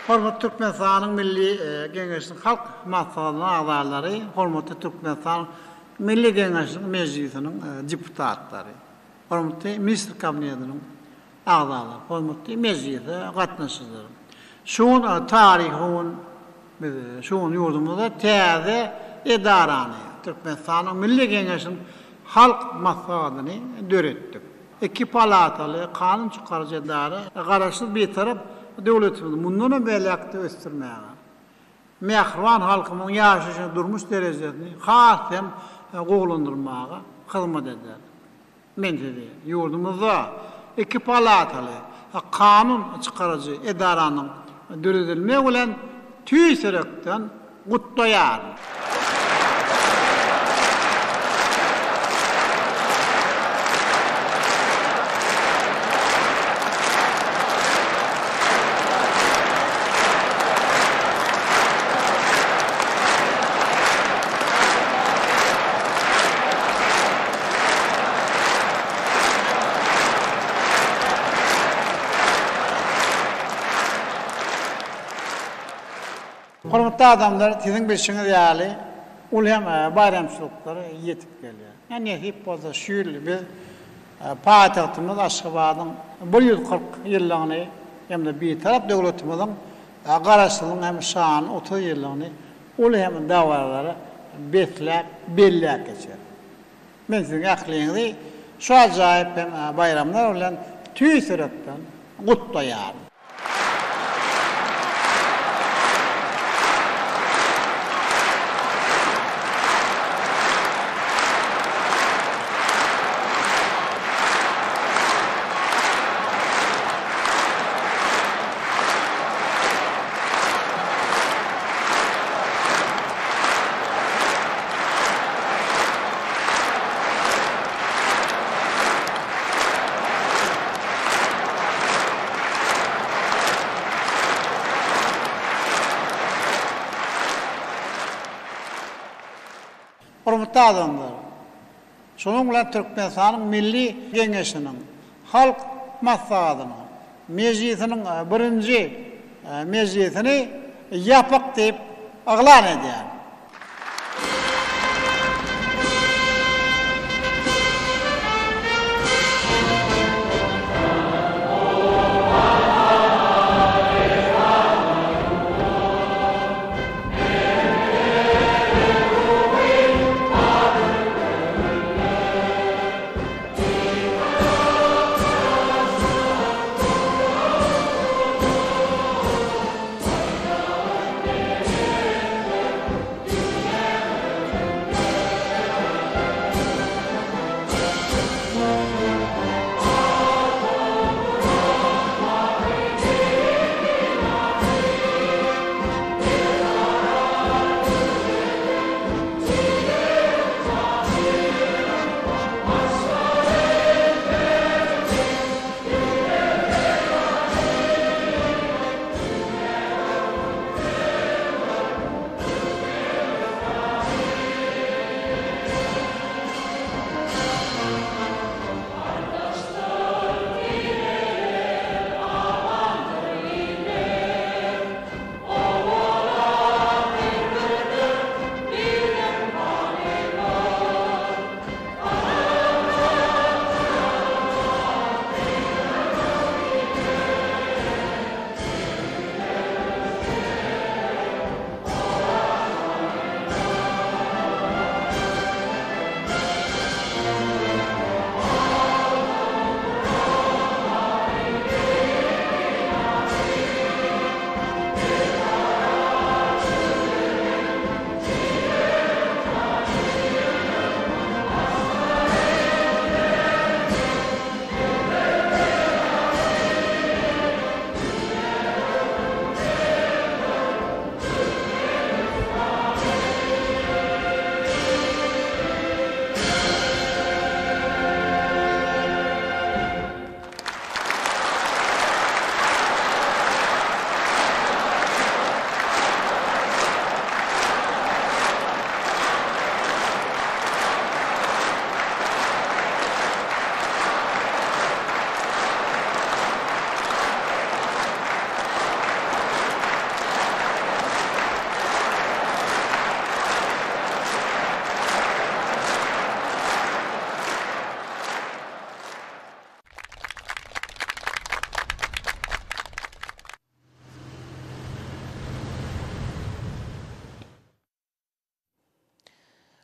[SPEAKER 2] Hormatly Türkmenistanyň Milli Geňeşiniň Halk Maslahatynyň agzalary, hormatly Türkmenistanyň Milli Geňeşiniň Mejlisiniň deputatlary, hormatly Ministr Kabinetiniň agzalary, hormatly mejlise gatnaşyjylar! Şu gün taryhy gün, biz şu gün ýurdumyzda täze edarany, Türkmenistanyň Milli Geňeşiniň Halk Maslahatyny döretdik. Iki palataly kanun çykaryjy edara Garaşsyz Bitarap döwletimizi mundanam beýläk-de ösdürmäge, mähriban halkymyzyň ýaşaýşyny, durmuş derejesini has hem gowulandyrmaga hyzmat eder. Men sizi ýurdumyzda iki palataly kanun çykaryjy edaranyň döredilmegi bilen tüýs ýürekden gutlaýaryn. Hormatly adamlar, siziň bilşiňiz ýaly, uly hem baýramçylyklar ýetip gelýär. Nesip bolsa, şu ýyl biz paýtagtymyz Aşgabadyň 140 ýyllygyny hem-de Bitarap döwletimiziň Garaşsyzlygyň hem şanly 30 ýyllygyny uly hem dabaralara besläp belläp geçeris. Men siziň ähliňizi şu ajaýyp hem baýramlar bilen tüýs ýürekden gutlaýaryn. Hormatly adamlar! Şunuň bilen Türkmenistanyň Milli Geňeşiniň Halk Maslahatynyň mejlisiniň birinji mejlisini ýapyk diýip yglan edýärin.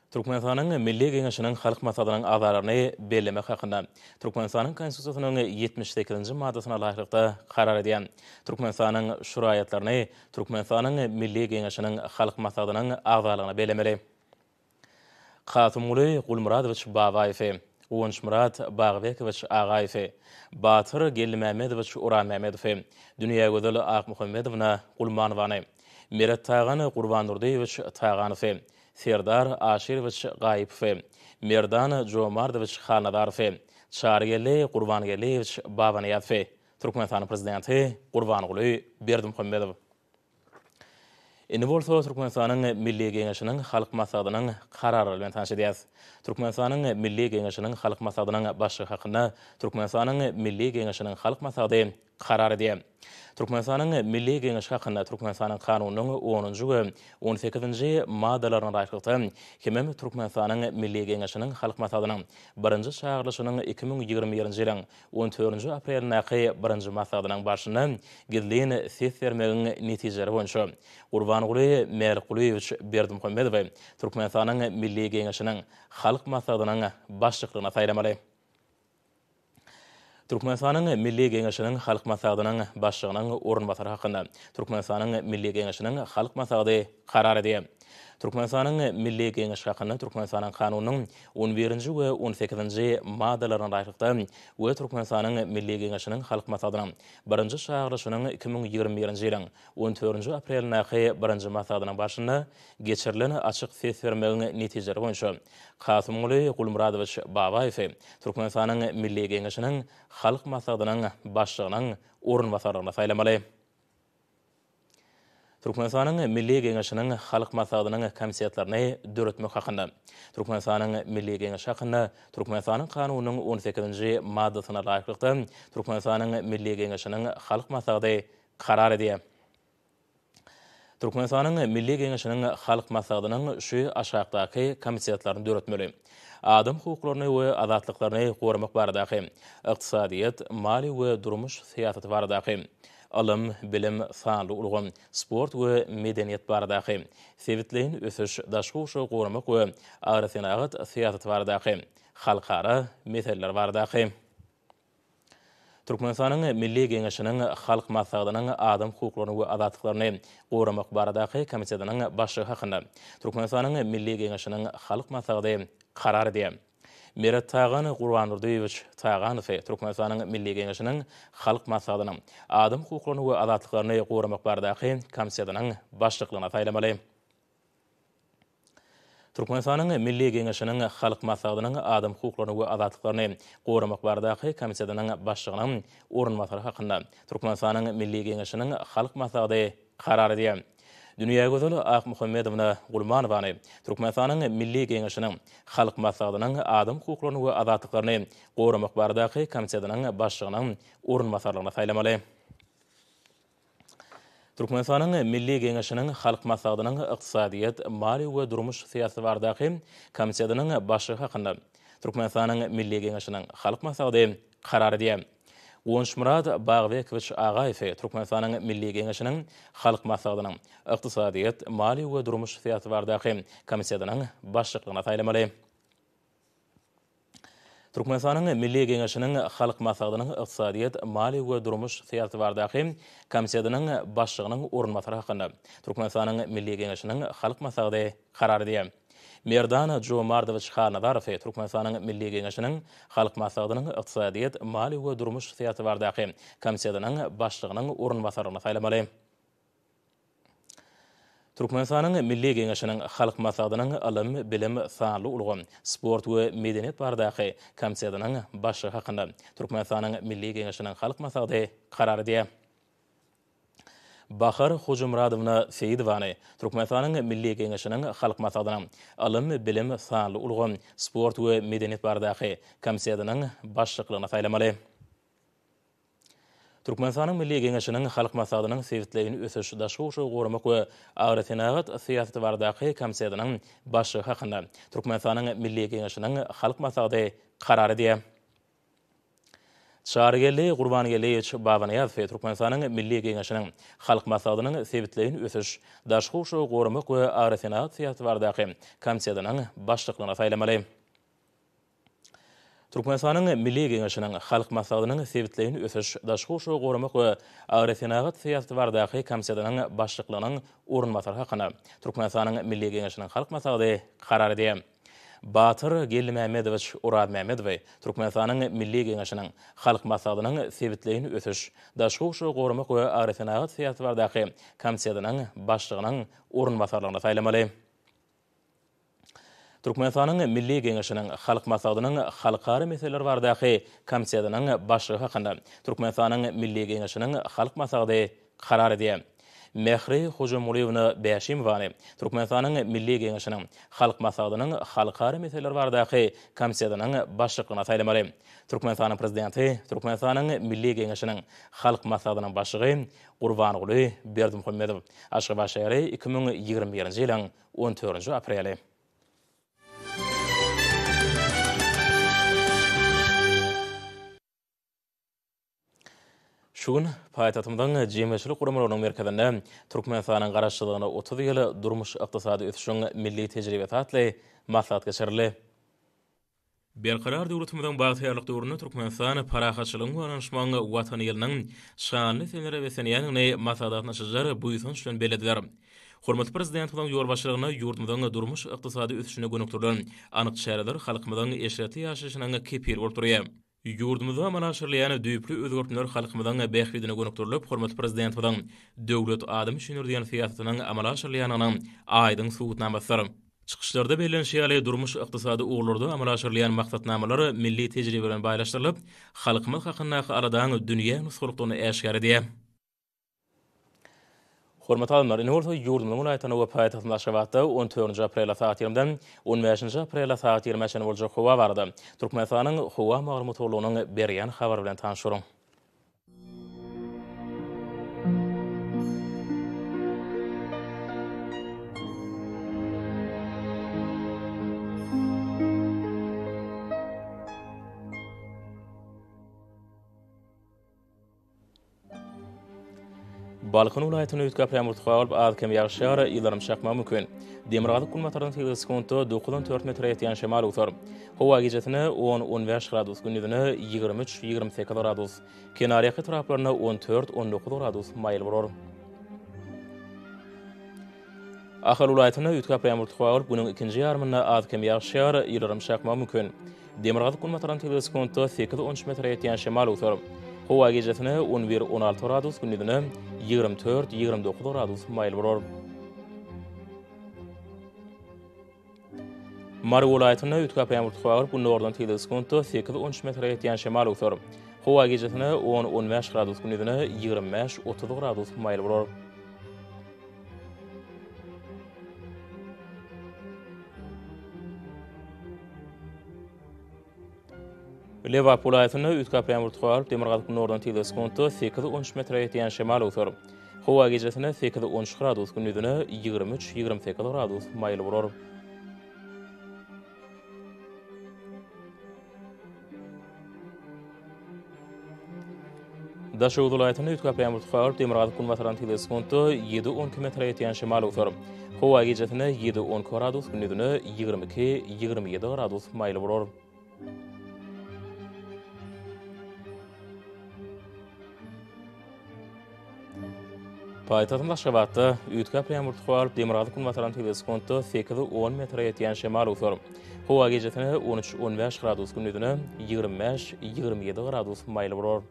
[SPEAKER 1] Türkmenistanyň Milli Geňeşiniň Halk Maslahatynyň agzalaryny bellemek hakynda Türkmenistanyň Konstitusiýasynyň 78-nji maddasyna laýyklykda karar edýän. Türkmenistanyň şu raýatlaryny Türkmenistanyň Milli Geňeşiniň Halk Maslahatynyň agzalygyna bellemeli. Kasymguly Gulmyradowiç Babaýewi, Guwançmyrat Bagbekowiç Agaýewi, Batyr Geldimämmedowiç Orazmämmedowy, Dünýägözel Akmuhammedowna Gulmanowany, Merettagan Gurbandurdyýewiç Taganowy, Serdar Aşyrowiç Gaýypowy, Merdan Jomardowiç Halnazarowy, Çarygeldi Gurbangeldiýewiç Babanyýazowy, Türkmenistanyň Prezidenti Gurbanguly Berdimuhamedow. Indi bolsa Türkmenistanyň Milli Geňeşiniň Halk Maslahatynyň Kararlary bilen tanyş edýäris. Türkmenistanyň Milli Geňeşiniň Halk Maslahatynyň Başlygy hakynda Türkmenistanyň Milli Geňeşiniň Halk Maslahaty karar edýär. Türkmenistanyň Milli Geňeşi hakynda Türkmenistanyň Kanunynyň onunjy we on sekizinji maddalaryna laýyklykda hemem Türkmenistanyň Milli Geňeşiniň Halk Maslahatynyň birinji çagyrylyşynyň 2021-nji ýylyň On dördünji aprelindäki birinji maslahatynyň barşynda gizlin ses bermegiň netijeleri boýunça Gurbanguly Mälikgulyýewiç Berdimuhamedowy Türkmenistanyň Milli Geňeşiniň Halk Maslahatynyň Başlyklygyna saýlamaly. Türkmenistanyň Milli Geňeşiniň Halk Maslahatynyň Başlygynyň orunbasary hakynda Türkmenistanyň Milli Geňeşiniň Halk Maslahaty karar edýär. Türkmenistanyň Milli Geňeşi hakynda Türkmenistanyň Kanunynyň on birinji we on sekizinji maddalaryna laýyklykda we Türkmenistanyň Milli Geňeşiniň Halk Maslahatynyň birinji çagyrylyşynyň 2021-nji ýylyň on dördünji aprelindäki birinji maslahatynyň barşynda geçirilen açyk ses bermegiň netijeleri boýunça Kasymguly Gulmyradowiç Babaýewi Türkmenistanyň Milli Geňeşiniň Halk Maslahatynyň Başlygynyň orunbasarlygyna saýlamaly. Türkmenistanyň Milli Geňeşiniň Halk Maslahatynyň komitetlerini döretmek hakynda Türkmenistanyň Milli Geňeşi hakynda Türkmenistanyň Kanunynyň on sekizinji maddasyna laýyklykda Türkmenistanyň Milli Geňeşiniň Halk Maslahaty karar edýär. Türkmenistanyň Milli Geňeşiniň Halk Maslahatynyň şu aşakdaky komitetlerini döretmeli, Adam hukuklaryny we azatlyklaryny goramak baradaky, Ykdysadyýet, maliýe we durmuş syýasaty baradaky, Ylym, bilim, sanly ulgam, sport we medeniýet baradaky, sebitleýin ösüş, daşky gurşawy goramak we agrosenagat syýasaty baradaky, halkara meseleler baradaky. Türkmenistanyň Milli Geňeşiniň Halk Maslahatynyň Adam hukuklaryny we azatlyklaryny goramak baradaky komitetiniň başlygy hakynda Türkmenistanyň Milli Geňeşiniň Halk Maslahaty karar edýär. Merettagan Gurbandurdyýewiç Taganowy Türkmenistanyň Milli Geňeşiniň Halk Maslahatynyň Adam hukuklaryny we azatlyklaryny goramak baradaky komitetiniň başlyklygyna saýlamaly. Türkmenistanyň Milli Geňeşiniň Halk Maslahatynyň Adam hukuklaryny we azatlyklaryny goramak baradaky komitetiniň başlygynyň orunbasary hakynda Türkmenistanyň Milli Geňeşiniň Halk Maslahaty karar edýär. Dünýägözel Akmuhammedowna Gulmanowany Türkmenistanyň Milli Geňeşiniň Halk Maslahatynyň Adam hukuklaryny we azatlyklaryny goramak baradaky komitetiniň başlygynyň orunbasarlygyna saýlamaly. Türkmenistanyň Milli Geňeşiniň Halk Maslahatynyň Ykdysadyýet, maliýe we durmuş syýasaty baradaky komitetiniň başlygy hakynda Türkmenistanyň Milli Geňeşiniň Halk Maslahaty karar edýär. Guwançmyrat Bagbekowiç Agaýewi Türkmenistanyň Milli Geňeşiniň Halk Maslahatynyň Ykdysadyýet, maliýe we durmuş syýasaty baradaky komitetiniň başlyklygyna saýlamaly. Türkmenistanyň Milli Geňeşiniň Halk Maslahatynyň Ykdysadyýet, maliýe we durmuş syýasaty baradaky komitetiniň başlygynyň orunbasary hakynda Türkmenistanyň Milli Geňeşiniň Halk Maslahaty karar edýär. Merdan Jomardowiç Halnazarowy Türkmenistanyň Milli Geňeşiniň Halk Maslahatynyň Ykdysadyýet, maliýe we durmuş syýasaty baradaky komitetiniň başlygynyň orunbasarlygyna saýlamaly. Türkmenistanyň Milli Geňeşiniň Halk Maslahatynyň Ylym, bilim, sanly ulgam, sport we medeniýet baradaky komitetiniň başlygy hakynda Türkmenistanyň Milli Geňeşiniň Halk Maslahaty karar edýär. Bahar Hojamyradowna Seýidowany Türkmenistanyň Milli Geňeşiniň Halk Maslahatynyň Ylym, bilim, sanly ulgam, sport we medeniýet baradaky komitetiniň başlyklygyna saýlamaly. Türkmenistanyň Milli Geňeşiniň Halk Maslahatynyň Sebitleýin ösüş, daşky gurşawy goramak we agrosenagat syýasaty baradaky komitetiniň başlygy hakynda Türkmenistanyň Milli Geňeşiniň Halk Maslahaty karar edýär. Çarygeldi Gurbangeldiýewiç Babanyýazowy Türkmenistanyň Milli Geňeşiniň Halk Maslahatynyň Sebitleýin ösüş, daşky gurşawy goramak we agrosenagat syýasaty baradaky komitetiniň başlyklygyna saýlamaly. Türkmenistanyň Milli Geňeşiniň Halk Maslahatynyň Sebitleýin ösüş, daşky gurşawy goramak we agrosenagat syýasaty baradaky komitetiniň başlyklygynyň orunbasary hakynda Türkmenistanyň Milli Geňeşiniň Halk Maslahaty karar edýär. Batyr Geldimämmedowiç Orazmämmedowy Türkmenistanyň Milli Geňeşiniň Halk Maslahatynyň Sebitleýin ösüş, daşky gurşawy goramak we agrosenagat syýasaty baradaky komitetiniň başlygynyň orunbasarlygyna saýlamaly. Türkmenistanyň Milli Geňeşiniň Halk Maslahatynyň Halkara meseleler baradaky komitetiniň başlygy hakynda Türkmenistanyň Milli Geňeşiniň Halk Maslahaty karar edýär. Mähri Hojamgulyýewna Bäşimowany Türkmenistanyň Milli Geňeşiniň Halk Maslahatynyň Halkara meseleler baradaky komitetiniň başlyklygyna saýlamaly. Türkmenistanyň Prezidenti Türkmenistanyň Milli Geňeşiniň Halk Maslahatynyň Başlygy Gurbanguly Berdimuhamedow. Aşgabat şäheri, 2021-nji ýylyň on dördünji apreli. Şu gün paýtagtymyzyň Jemgyýetçilik guramalarynyň merkezinde Türkmenistanyň Garaşsyzlygyna 30 ýyl, durmuş-ykdysady ösüşiň milli tejribesi atly maslahat geçirildi. Berkarar döwletimiziň bagtyýarlyk döwründe Türkmenistan parahatçylygyň we ynanyşmagyň Watany ýylynyň şanly senelere beslenýändigini maslahata gatnaşyjylar buýsanç bilen bellediler. Hormatly Prezidentimiziň ýolbaşçylygynda ýurdumyzyň durmuş-ykdysady ösüşine gönükdirilen anyk çäreler halkymyzyň eşretli ýaşaýşynyň kepili bolup durýar. Ýurdumyzda amala aşyrylýan düýpli özgertmeler halkymyzyň bähbidine gönükdirilip, hormatly Prezidentimiziň Döwlet adam üçindir diýen syýasatynyň amala aşyrylýandygynyň aýdyň subutnamasydyr. Çykyşlarda bellenişi ýaly, durmuş-ykdysady ugurlarda amala aşyrylýan maksatnamalar milli tejribe bilen baýlaşdyrylyp, halkymyz hakyndaky aladaň dünýä nusgalykdygyny äşgär edýär. Hormatly alymlar, indi bolsa ýurdumyzyň welaýatlarynda we paýtagtymyz Aşgabatda on dördünji aprelde sagat ýigrimiden on bäşinji aprelde sagat ýigrimä çenli boljak howa barada Türkmenistanyň Howa maglumat gullugynyň berýän habary bilen tanyş boluň. Balkan welaýatynda üýtgäp ýagmyr tutup, az-kem ýagyş ýagar, ýyldyrym çakmagy mümkin. Demirgazyk-günbatardan sekiz sekuntda dokuzdan dört metre ýetýän şemal öwser. Howa gijesine on, on bäş gradus, gündizine 23, 28 gradus, kenarýaka etraplarynda on dört, on dokuz gradus maýyl bolar. Ahal welaýatynda üýtgäp ýagmyr tutup, günüň ikinji ýarymynda az-kem ýagyş ýagar, ýyldyrym çakmagy mümkin. Demirgazyk-günbatardan tebigy sekuntda sekiz, on üç metre ýetýän şemal öwser. Howa gijesine on bir, on alty gradus, gündizine 24, 29 gradus maýyl bolar. Mary welaýatynda üýtgäp ýagmyr tutup, gündogardan tebigy sekuntda sekiz, on üç metre ýetýän şemal öwser. Howa gijesine on, on bäş gradus, gündizine 25, 30 gradus maýyl bolar. Lebap welaýatynda üýtgäp ýagmyr tutup, demirgazyk-günordan tizligi sekuntda sekiz, on üç metre ýetýän şemal öwser. Howa gijesine sekiz, on üç gradus, gündizine 23, 28 gradus maýyl bolar. Daşoguz welaýatynda üýtgäp ýagmyr tutup, demirgazyk-günbatardan tizligi sekuntda ýedi, on iki metre ýetýän şemal öwser. Howa gijesine ýedi, on iki gradus, gündizine 22, 27 gradus maýyl bolar. Paýtagtymyz Aşgabatda üýtgäp ýagmyr tutup, demirgazyk-günbatardan tizligi sekuntda sekiz, on metre ýetýän şemal öwser. Howa gijesine on üç, on bäş gradus, gündizine 25, 27 gradus maýyl bolar.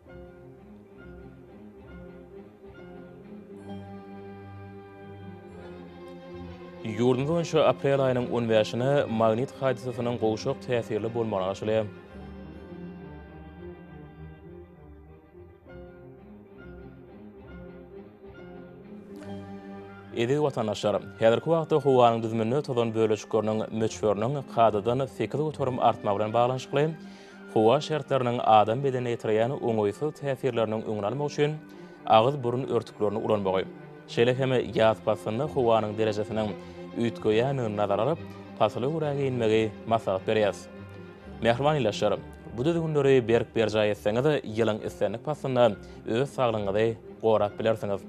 [SPEAKER 1] Ýurdumyz boýunça aprel aýynyň on bäşine magnit hadysasynyň gowşak täsirli bolmagyna garaşylýar. Eziz watandaşlar! Häzirki wagtda howanyň düzüminde tozan bölejikleriniň möçberiniň kadadan 8% artmagy bilen baglanyşykly howa şertleriniň adam bedenine ýetirýän oňaýsyz täsirleriniň öňüni almak üçin agyz-burun örtüklerini ulanmagy, şeýle hem ýaz paslynda howanyň derejesiniň üýtgeýändigini nazara alyp, pasyla görä geýinmegi maslahat berýäris. Mähriban ildeşler, bu düzgünleri berk berjaý etseňiz, ýylyň islendik paslynda öz saglygyňyzy gorap bilersiňiz.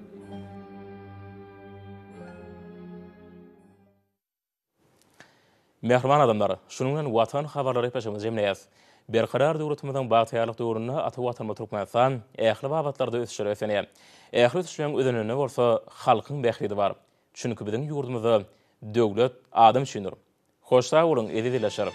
[SPEAKER 1] Mähriban adamlar, şunuň bilen Watan habarlary gepleşigimizi jemleýäris. Berkarar döwletimiziň bagtyýarlyk döwründe ata Watanymyz Türkmenistan ähli babatlarda ösüşlere beslenýär. Ähli ösüşleriň özeninde bolsa halkyň bähbidi bar. Çünki biziň ýurdumyzda döwlet adam üçindir. Hoş sag boluň, eziz ildeşler!